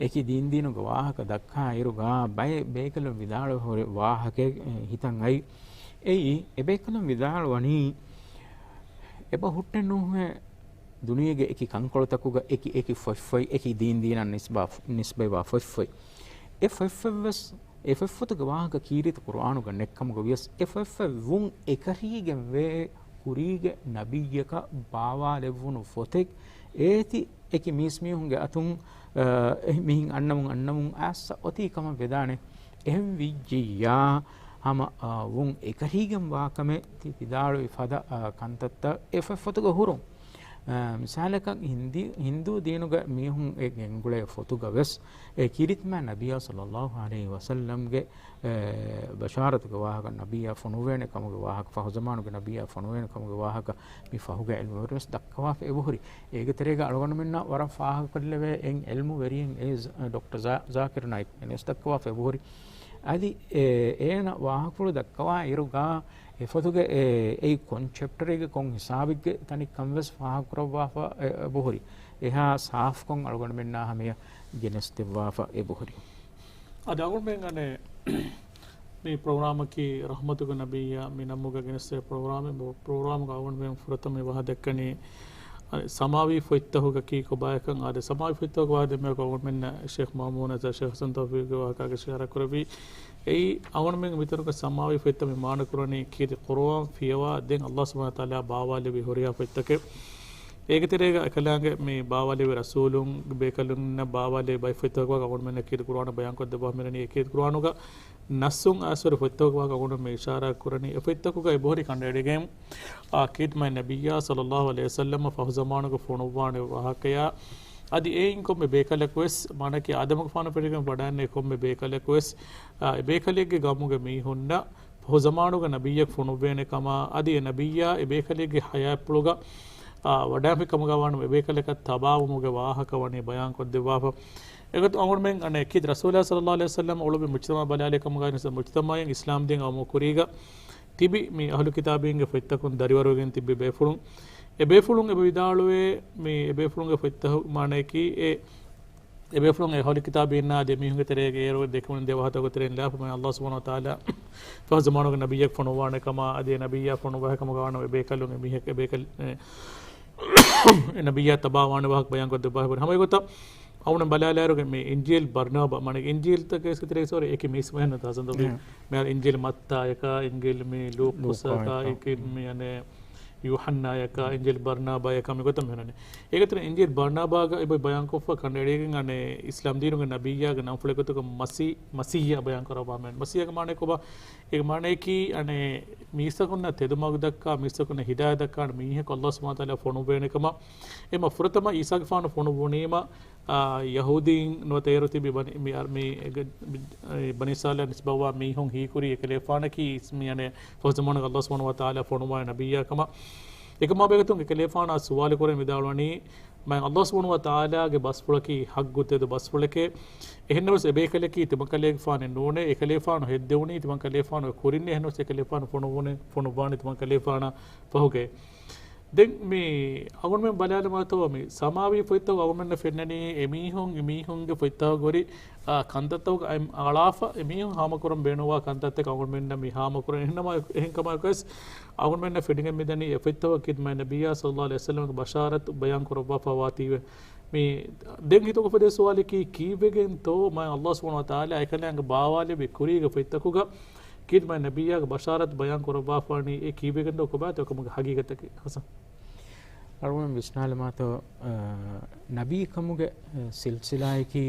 އެކި ދީންދީނުގެ ވާހަކަ ދައްކާ އިރުގަ ބައެއް ބޭކަލުން ވިދާޅުވެ ހުރި ވާހަކައެއް، އެ، ހިތަށް އައި. އެއީ، އެ ބޭކަލުން ވިދާޅުވަނީ، އެބަ ހުއްޓެއް ނޫހޭ ދުނިޔޭގެ އެކި ކަންކޮޅުތަކުގަ އެކި އެކި ފޮތްފޮތް، އެކި ދީންދީނަށް ނިސްބާ-، ނިސްބަތްވާ ފޮތްފޮތް. އެ ފޮތްފޮތްވެސް، އެ ފޮތްފޮތުގެ ވާހަކަ ކީރިތި ޤުރުއާނުގަ ނެއްކަމުގަ ވިޔަސް، އެ ފޮތްފޮތް ވުން އެކަށީގެންވޭ ކުރީގެ ނަބިއްޔަކަށް ބާވާލެއްވުނު ފޮތެއް. އޭތި އެކި މީސްމީހުންގެ އަތުން، އަ، އެ މިހިން އަންނަމުން އަންނަމުން އައިސް އޮތީ ކަމަށް ވެދާނެ. އެހެން ވިއްޖިއްޔާ، ހަމަ، އާ، ވުން އެކަށީގެން ވާކަމެއް ތި ވިދާޅުވި ފަދަ، އާ، ކަންތައްތައް އެ ފޮތުގަ ހުރުން. އާ، މިސާލަކަށް ހިންދީ-، ހިންދޫ ދީނުގަ މީހުން އެ ގެންގުޅޭ ފޮތުގަ ވެސް އެ ކީރިތި މާތް ނަބިއްޔާ ޞައްލައްލާހު ޢަލައިހި ވަސައްލަމްގެ، އެ، ބަޝާރަތުގެ ވާހަކަ، ނަބިއްޔާ ފޮނުވޭނެ ކަމުގެ ވާހަކަ، ފަހު ޒަމާނުގެ ނަބިއްޔާ ފޮނުވޭނެ ކަމުގެ ވާހަކަ މި ފަހުގެ ޢިލްމުވެރިން ވެސް ދައްކަވާފަ އެބަހުރި. އޭގެ ތެރޭގަ އަޅުގަނޑުމެންނަށް ވަރަށް ފާހަގަކޮށްލެވޭ އެއް ޢިލްމުވެރިއެއް އެ ޒ-، ޑޮކްޓަރ ޒާ-، ޒާކިރު ނާއިކް ވެސް ދައްކަވާފަ އެބަހުރި. އަދި އެ، އޭނަ ވާހަކަފުޅު ދައްކަވާ އިރުގަ އެ ފޮތުގެ އެ، އެއީ ކޮން ޗެޕްޓަރެއްގެ ކޮން ހިސާބެއްގެ ތަނެއްކަން ވެސް ފާހަގަކުރައްވާފަ އެ، އެބަހުރި. އެހާ ސާފުކޮށް އަޅުގަނޑުމެންނާ ހަމަޔަށް ގެނެސްދެއްވާފަ އެބަހުރި. އަދި އަޅުގަނޑުމެން އަނެއް މި ޕްރޮގްރާމަކީ ރަޙްމަތުގެ ނަބިއްޔާ މި ނަމުގަ ގެނެސްދޭ ޕްރޮގްރާމެއް. ޕްރޮގްރާމުގަ އަޅުގަނޑުމެން ފުރަތަމަ ވާހަ ދެއްކަނީ، އަ، ސަމާވީ ފޮތްތަކުގަ ކީ ކޮބާއެކަން. އާދެ، ސަމާވީ ފޮތްތަކުގެ ވާހަ ދެއްވުމަށް އަޅުގަނޑުމެންނަށް ޝޭޚް މައުމޫން އަދި ޝޭޚް ޙަސަން ތައުފީޤްގެ ވާހަކަ އިޝާރާ ކުރެއްވި. އެއީ އަޅުގަނޑުމެން މިތަނުގަ ސަމާވީ ފޮތްތައް މި މާނަ ކުރަނީ ކީރިތި ޤުރުއާން ފިޔަވާ ދެން ﷲ ސުބްޙާނަހޫ ވަތަޢާލާ ބާވާލެއްވި ހުރިހާ ފޮތްތަކެއް. އޭގެ ތެރޭގަ އެކަލާނގެ މި ބާވާލެއްވި ރަސޫލުން ބޭކަލުންނަށް ބާވާލެއްވި ބައެއް ފޮތްތަކުގެ ވާހަކަ އަޅުގަނޑުމެންނަށް ކީރިތި ޤުރުއާނުގަ ބަޔާންކޮށްދެއްވާފަ މި މިރަނީ. އެ ކީރިތި ޤުރުއާނުގަ ނައްޞުން އައިސްވެރި ފޮތްތަކުގެ ވާހަކަ އަޅުގަނޑު މި އިޝާރާ ކުރަނީ. އެ ފޮތްތަކުގަ އެބަހުރި ކަނޑައެޅިގެން، އާ، ކީރިތި މާތް ނަބިއްޔާ ޞައްލައްލާހު ޢަލައިހި ވަސައްލަމަ ފަހު ޒަމާނުގަ ފޮނުއްވާނެ ވާހަކަޔާ، އަދި އެއިން ކޮންމެ ބޭކަލަކު ވެސް، މާނައަކީ އާދަމުގެފާނު ފެށިގެން ވަޑައިގެންނެވި ކޮންމެ ބޭކަލަކު ވެސް، އާ، އެ ބޭކަލެއްގެ ގައުމުގެ މީހުންނަށް ފަހު ޒަމާނުގެ ނަބިއްޔަކު ފޮނުއްވޭނެ ކަމާ، އަދި އެ ނަބިއްޔާ އެ ބޭކަލެއްގެ ޙަޔާތްޕުޅުގަ، އާ، ވަޑައިގެންފި ކަމުގަ ވާނަމަ އެ ބޭކަލަކަށް ތަބާވުމުގެ ވާހަކަ ވަނީ ބަޔާންކޮށްދެއްވާފަ. އެގޮތުން އަޅުގަނޑުމެން އަނެއް ކީރިތި ރަސޫލާ ޞައްލައްލާހު ޢަލައިހި ވަސައްލަމަ އުޅުއްވި މުޖްތަމަޢަށް ބަލާލެވޭ ކަމުގައި މުޖްތަމަޢެއް އިސްލާމްދީން އައުމު ކުރީގަ ތިބި މި އަހުލު ކިތާބީންގެ ފޮތްތަކުން ދަރިވަރުވެގެން ތިއްބި ބޭފުޅުން، އެ ބޭފުޅުން އެބަ ވިދާޅުވޭ، މި އެ ބޭފުޅުންގެ ފޮތްތަކު މާނައަކީ އެ، އެ ބޭފުޅުން އެ އަހުލު ކިތާބީންނާ އަދި މީހުންގެ ތެރޭގަ އޭރު ދެކެވުނު ދެ ވާހަކަތަކުގެ ތެރެއިން ލާފަ މާތް ﷲ ސުބްޙާނަހޫ ވަތަޢާލާ ފަހު ޒަމާނުގެ ނަބިއްޔަކު ފޮނުއްވާނެ ކަމާ، އަދި އެ ނަބިއްޔާ ފޮނުއްވާ ކަމުގަ ވާނަމަ އެ ބޭކަލުން އެ މީހަކު އެ ބޭކަލް، އެ، އެ ނަބިއްޔާ ތަބާވާނެ ވާހަކަ ބަޔާންކޮށްދެއްވާފަ. ހަމަ އެގޮތަށް އަޅުގަނޑު ބަލާލާއިރުގަ މި އިންޖީލް ބަރްނާބާ، މާނަ އިންޖީލްތަކެއް ވެސް ތެރޭ ސޯރި އެކި މީސް މެހެން ތާސަންދަ މި، މިހާރު އިންޖީލް މައްތާޔަކާ، އިންޖީލް މި ލޫކުސަކާ، ލޫކާޔަކާ. އެކި މި އަނެ ޔޫޙަންނާޔަކާ، އިންޖީލް ބަރްނާބާޔަކާ މިގޮތަށް މިހެން. އޭގެ ތެރޭ އިންޖީލް ބަރްނާބާގަ އެބަ ބަޔާންކޮށްފަ ކަނޑައެޅިގެން އަނެ އިސްލާމް ދީނުގެ ނަބިއްޔާގެ ނަންފުޅެއް ގޮތުގަ މަސީ، މަސީހިއްޔާ ބަޔާންކުރައްވާ މެން. މަސީހާގެ މާނައަކީ ކޮބާ؟ އޭގެ މާނައަކީ އަނެ މީސްތަކުންނަށް ތެދުމަގު ދައްކާ، މީސްތަކުންނަށް ހިދާޔަތް ދައްކާނެ މީހަކު ﷲ ސުބްޙާނަހޫ ވަތަޢާލާ ފޮނުއްވޭނެ ކަމަށް. އެމަ ފުރަތަމަ ޢީސާގެފާނު ފޮނުއްވުނީމަ، އާ، ޔަހޫދީން ނުވަތަ އޭރު ތިބި ބަނި، މި، މި، އެ، ބަނީ އިސްރާއީލަށް ނިސްބަތްވާ މީހުން ހީކުރީ އެކަލޭފާނަކީ މި އަނެ ފަހު ޒަމާނުގަ ﷲ ސުބްޙާނަހޫ ވަތަޢާލާ ފޮނުއްވާ ނަބިއްޔާ ކަމަށް. އެކަމާ ބެހޭގޮތުން އެކަލޭފާނާ ސުވާލު ކުރެން ވިދާޅުވަނީ، މާތް ﷲ ސުބްޙާނަހޫ ވަތަޢާލާގެ ބަސްފުޅަކީ ޙައްޤު ތެދު ބަސްފުޅެކޭ. އެހެންނަމަވެސް އެބޭކަލަކީ ތިމަންކަލޭގެފާނެއް ނޫނޭ. އެކަލޭފާނު ހެއްދެވުނީ ތިމަންކަލޭފާނުގެ ކުރިން. އެހެންނަމަވެސް އެކަލޭފާނު ފޮނުއްވުނީ، ފޮނުއްވާނީ ތިމަންކަލޭފާނާ ފަހުގައޭ. ދެން މި އަޅުގަނޑުމެން ބަލާލަމާތޯ މި ސަމާވީ ފޮތްތަކު އަޅުގަނޑުމެންނަށް ފެންނަނީ އެމީހުން، އެމީހުންގެ ފޮތްތަކުގަ ހުރި، އާ، ކަންތައްތަކުގަ އަޅާފަ އެމީހުން ހާމަކުރަން ބޭނުންވާ ކަންތައްތަކެއް އަޅުގަނޑުމެންނަށް މި ހާމަކުރަނީ. އެހެންނަމަ، އެހެންކަމަކަށް އަޅުގަނޑުމެންނަށް ފެނިގެން މިދަނީ އެ ފޮތްތަކުގަ ކީރިތި މާތް ނަބިއްޔާ ޞައްލައްލާހު ޢަލައިހި ވަސައްލަމަގެ ބަޝާރަތު ބަޔާން ކުރައްވާފަ ވާތީވެ. މި ދެން ހިތުގަ އުފެދޭ ސުވާލަކީ ކީއްވެގެންތޯ މާތް ﷲ ސުބްޙާނަހޫ ވަތަޢާލާ އެކަލާނގެ ބާވާލެއްވި ކުރީގެ ފޮތްތަކުގަ ކީރިތި މާތް ނަބިއްޔާގެ ބަޝާރަތު ބަޔާން ކުރައްވާފާނީ އެ ކީއްވެގެންތޯ ކޮބާތޯ ކަމުގެ ހަގީގަތަކީ؟ ޙަސަން. އަޅުގަނޑު ވިސްނާލަމާތޯ، އަ، ނަބީކަމުގެ، އަ، ސިލްސިލާއަކީ،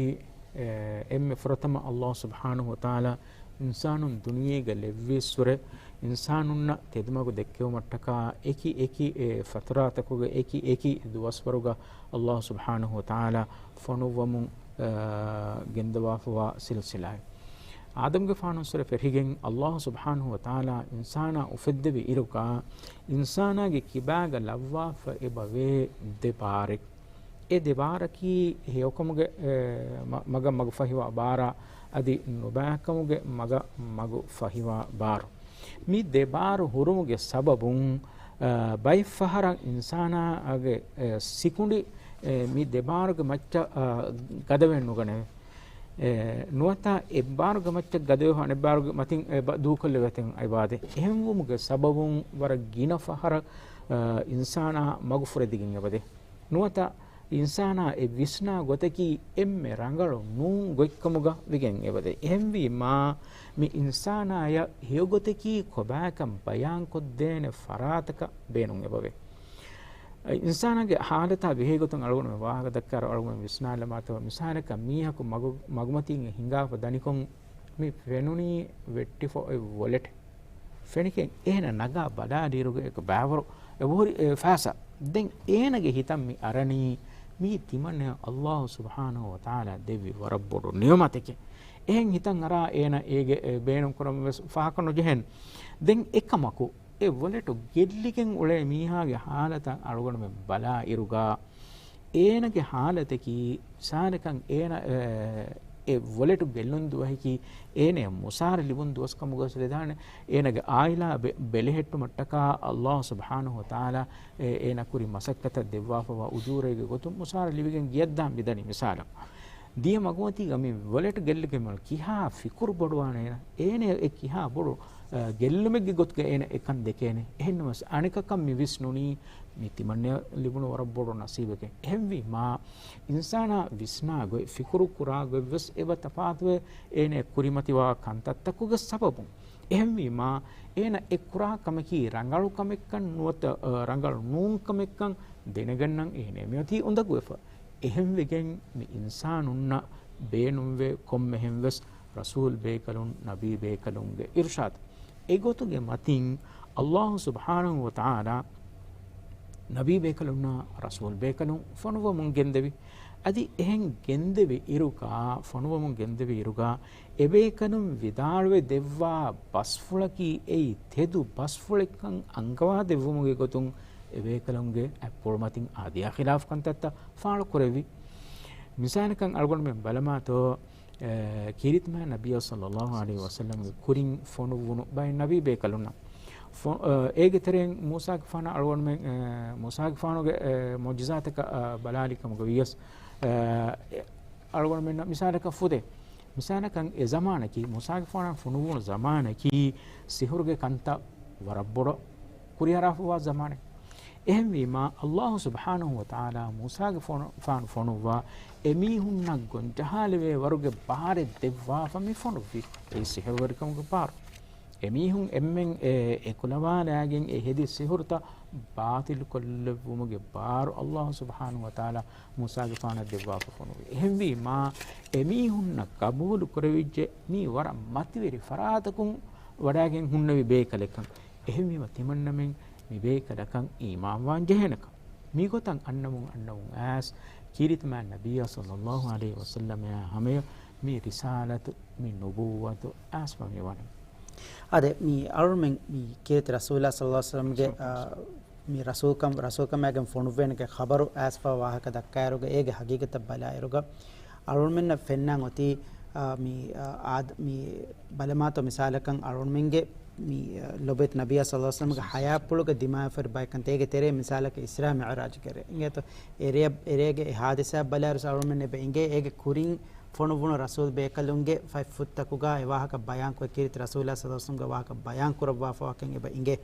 އެ، އެންމެ ފުރަތަމަ ﷲ ސުބްޙާނަހޫ ވަތަޢާލާ އިންސާނުން ދުނިޔޭގަ ލެއްވިއްސުރެ، އިންސާނުންނަށް ތެދުމަގު ދެއްކެވުމަށްޓަކާ އެކި އެކި އެ ފަތުރާތަކުގެ އެކި އެކި ދުވަސްވަރުގަ ﷲ ސުބްޙާނަހޫ ވަތަޢާލާ ފޮނުއްވަމުން، އަ، ގެންދަވާފަވާ ސިލްސިލާއެއް. އާދަމްގެފާނުއްސުރެ ފެށިގެން ﷲ ސުބްޙާނަހޫ ވަތަޢާލާ އިންސާނާ އުފެއްދެވި އިރުގަ، އިންސާނާގެ ކިބާގަ ލައްވާފަ އެބަވޭ ދެ ބާރެއް. އެ ދެ ބާރަކީ ހެޔޮކަމުގެ، އެ، މަ-، މަގަށް މަގު ފަހިވާ ބާރާ، އަދި ނުބައިކަމުގެ މަގަށް މަގު ފަހިވާ ބާރު. މި ދެ ބާރު ހުރުމުގެ ސަބަބުން، އަ، ބައެއް ފަހަރަށް އިންސާނާގެ، އެ، ސިކުނޑި، އެ، މި ދެ ބާރުގެ މައްޗަށް، އަ، ގަދަވެގެން ނުގަނެވޭ. އެ، ނުވަތަ އެއްބާރުގެ މައްޗަށް ގަދަވެފަ އަނެއްބާރުގެ މަތިން އެ ބަ-، ދޫކޮށްލެވޭތަން އެބަދޭ. އެހެންވުމުގެ ސަބަބުން ވަރަށް ގިނަ ފަހަރަށް، އަ، އިންސާނާ މަގު ފުރެދިގެން އެބަދޭ. ނުވަތަ އިންސާނާ އެ ވިސްނާ ގޮތަކީ އެންމެ ރަނގަޅު ނޫން ގޮތްކަމުގަ ވެގެން އެބަދޭ. އެހެންވީމާ، މި އިންސާނާޔަށް ހެޔޮގޮތަކީ ކޮބާކަން ބަޔާންކޮށްދޭނެ ފަރާތަކަށް ބޭނުން އެބަވޭ. އިންސާނާގެ ހާލަތާ ބެހޭގޮތުން އަޅުގަނޑުމެން ވާހަކަ ދައްކާއިރު އަޅުގަނޑުމެން ވިސްނާލަމާތޯ، މިސާލަކަށް މީހަކު މަގު-، މަގުމަތީގަ ހިނގާފަ ދަނިކޮށް، މި ފެނުނީ ވެއްޓިފަ އޮތް ވޮލެޓެއް. ފެނިކެން އޭނަ ނަގާ ބަލާލިއިރުގަ އެކަ ބާވަރު އެބަހުރި އެ ފާސާ. ދެން އޭނަގެ ހިތަށް މި އަރަނީ މީ ތިމަންނަޔަށް ﷲ ސުބްޙާނަހޫ ވަތަޢާލާ ދެއްވި ވަރަށް ބޮޑު ނިޢުމަތެކޭ. އެހެން ހިތަށް އަރާ އޭނަ އޭގެ އެ ބޭނުން ކުރަން ވެސް ފާހަގަ ނުޖެހެން. ދެން އެކަމަކު އެ ވޮލެޓު ގެއްލިގެން އުޅޭ މީހާގެ ހާލަތަށް އަޅުގަނޑުމެން ބަލާ އިރުގަ، އޭނަގެ ހާލަތަކީ މިސާލަކަށް އޭނަ، އެ، އެ ވޮލެޓު ގެއްލުން ދުވަހަކީ އޭނަޔަށް މުސާރަ ލިބުން ދުވަސް ކަމުގަ ވެސް ވެދާނެ. އޭނަގެ އާއިލާ ބެ-، ބެލެހެއްޓުމަށްޓަކާ ﷲ ސުބްޙާނަހޫ ވަތަޢާލާ އެ، އޭނަ ކުރި މަސައްކަތަށް ދެއްވާފަވާ އުޖޫރައިގެ ގޮތުން މުސާރަ ލިބިގެން ގިޔައްދާން މިދަނީ މިސާލަށް. ދިޔަ މަގުމަތީގަ މި ވޮލެޓް ގެއްލިގެން ކިހާ ފިކުރު ބޮޑުވާނެ އޭނަ؟ އޭނަ އެ ކިހާ ބޮޑު، އަ، ގެއްލުމެއްގެ ގޮތުގަ އޭނަ އެކަން ދެކޭނެ؟ އެހެންނަމަވެސް އަނެކަކަށް މި ވިސްނުނީ މި ތިމަންނަޔަށް ލިބުނު ވަރަށް ބޮޑު ނަސީބެކޭ. އެހެންވީމާ، އިންސާނާ ވިސްނާ ގޮތް، ފިކުރު ކުރާ ގޮތްވެސް އެބަ ތަފާތުވޭ. އޭނަ ކުރިމަތިވާ ކަންތައްތަކުގެ ސަބަބުން. އެހެންވީމާ، އޭނަ އެ ކުރާ ކަމަކީ ރަނގަޅު ކަމެއްކަން ނުވަތަ، އަ، ރަނގަޅު ނޫން ކަމެއްކަން ދެނެގަންނަން އޭނަ މިއޮތީ އުނދަގޫވެފަ. އެހެންވެގެން މި އިންސާނުންނަށް ބޭނުންވޭ ކޮންމެހެންވެސް ރަސޫލް ބޭކަލުން، ނަބީ ބޭކަލުންގެ އިރުޝާދު. އެގޮތުގެ މަތިން ﷲ ސުބްޙާނަހޫ ވަތަޢާލާ ނަބީ ބޭކަލުންނާ ރަސޫލް ބޭކަލުން ފޮނުވަމުން ގެންދެވި. އަދި އެހެން ގެންދެވި އިރުގަ، ފޮނުވަމުން ގެންދެވި އިރުގަ، އެބޭކަލުން ވިދާޅުވެ ދެއްވާ ބަސްފުޅަކީ އެއީ ތެދު ބަސްފުޅެއްކަން އަންގަވާ ދެއްވުމުގެ ގޮތުން އެބޭކަލުންގެ އަތްޕުޅުމަތިން އާދަޔާ ޚިލާފު ކަންތައްތައް ފާޅުކުރެއްވި. މިސާލަކަށް އަޅުގަނޑުމެން ބަލަމާތޯ، އެ، ކީރިތިމާ ނަބިއްޔާ ޞައްލައްލާހު ޢަލައިހި ވަސައްލަމްގެ ކުރިން ފޮނުއްވުނު ބައެއް ނަބީ ބޭކަލުންނަށް ފޮ-، އެ، އޭގެ ތެރެއިން މޫސާގެފާނަށް އަޅުގަނޑުމެން، އެ، މޫސާގެފާނުގެ، އެ، މުޢުޖިޒާތަކަށް، އަ، ބަލާލި ކަމުގަ ވިޔަސް، އެ، އަޅުގަނޑުމެންނަށް މިސާލަކަށް ފުދޭ. މިސާލަކަށް އެ ޒަމާނަކީ، މޫސާގެފާނަށް ފޮނުއްވުނު ޒަމާނަކީ، ސިހުރުގެ ކަންތައް ވަރަށް ބޮޑަށް ކުރިއަރާފަވާ ޒަމާނެއް. އެހެންވީމާ، ﷲ ސުބްޙާނަހޫ ވަތަޢާލާ މޫސާގެ ފޮނު-، ފާނު ފޮނުއްވާ އެމީހުންނަށް ގޮންޖަހާލެވޭ ވަރުގެ ބާރެއް ދެއްވާފަ މި ފޮނުއްވި. އެއީ ސިހުރުވެރިކަމުގެ ބާރު. އެމީހުން އެންމެން އެ-، އެކުލަވާލާގެން އެ ހެދި ސިހުރުތައް ބާޠިލުކޮށްލެއްވުމުގެ ބާރު ﷲ ސުބްޙާނަހޫ ވަތަޢާލާ މޫސާގެފާނަށް ދެއްވާފަ ފޮނުއްވި. އެހެންވީމާ، އެމީހުންނަށް ގަބޫލު ކުރެވިއްޖެ މީ ވަރަށް މަތިވެރި ފަރާތަކުން ވަޑާގެން ހުންނެވި ބޭކަލެއްކަން. އެހެންވީމަ ތިމަންނަމެން މި ބޭކަލަކަށް އީމާންވާން ޖެހޭނެކަން. މިގޮތަށް އަންނަމުން އަންނަމުން އައިސް ކީރިތިމާ ނަބިއްޔާ ޞައްލައްލާހު ޢަލައިހި ވަސައްލަމައާ ހަމަޔަށް މި ރިސާލަތު، މި ނުބުއްވަތު އައިސްފަ މި ވަނީ. އާދެ، މި އަޅުމެން މި ކީރިތި ރަސޫލާ ޞައްލައްލާހު ޢަލައިހި ވަސައްލަމްގެ، އާ، މި ރަސޫލްކަން، ރަސޫލްކަމާގެން ފޮނުއްވޭނެގެ ޚަބަރު އައިސްފަ ވާހަކަ ދައްކާއިރުގަ އޭގެ ހަގީގަތަށް ބަލާއިރުގަ އަޅުމެންނަށް ފެންނާން އޮތީ، އާ، މި، އާ، އާދ-، މި ބަލަމާތޯ މިސާލަކަށް އަޅުމެންގެ މި، އާ، ލޮބުވެތި ނަބިއްޔާ ޞައްލައްލާހު ޢަލައިހި ވަސައްލަމްގެ ޙަޔާތްޕުޅުގަ ދިމާވެފައި ބައެއްކަން އޭގެ ތެރޭ މިސާލަކަށް އިސްރާ މިޢުރާޖު ކެރޭ. އިނގޭތޯ އެރޭ، އެރޭގެ އެ ޙާދިސާ ބަލާއިރު އަޅުމެން އެބަ އިނގޭ އޭގެ ކުރިން ފޮނުއްވުނު ރަސޫލް ބޭކަލުންގެ ފަތްފުށްތަކުގަ އެ ވާހަކަ ބަޔާންކޮށް ކީރިތި ރަސޫލާ ޞައްލައްލާހު ޢަލައިހި ވަސައްލަމްގެ ވާހަކަ ބަޔާން ކުރައްވާފަވާކަން އެބަ އިނގޭ.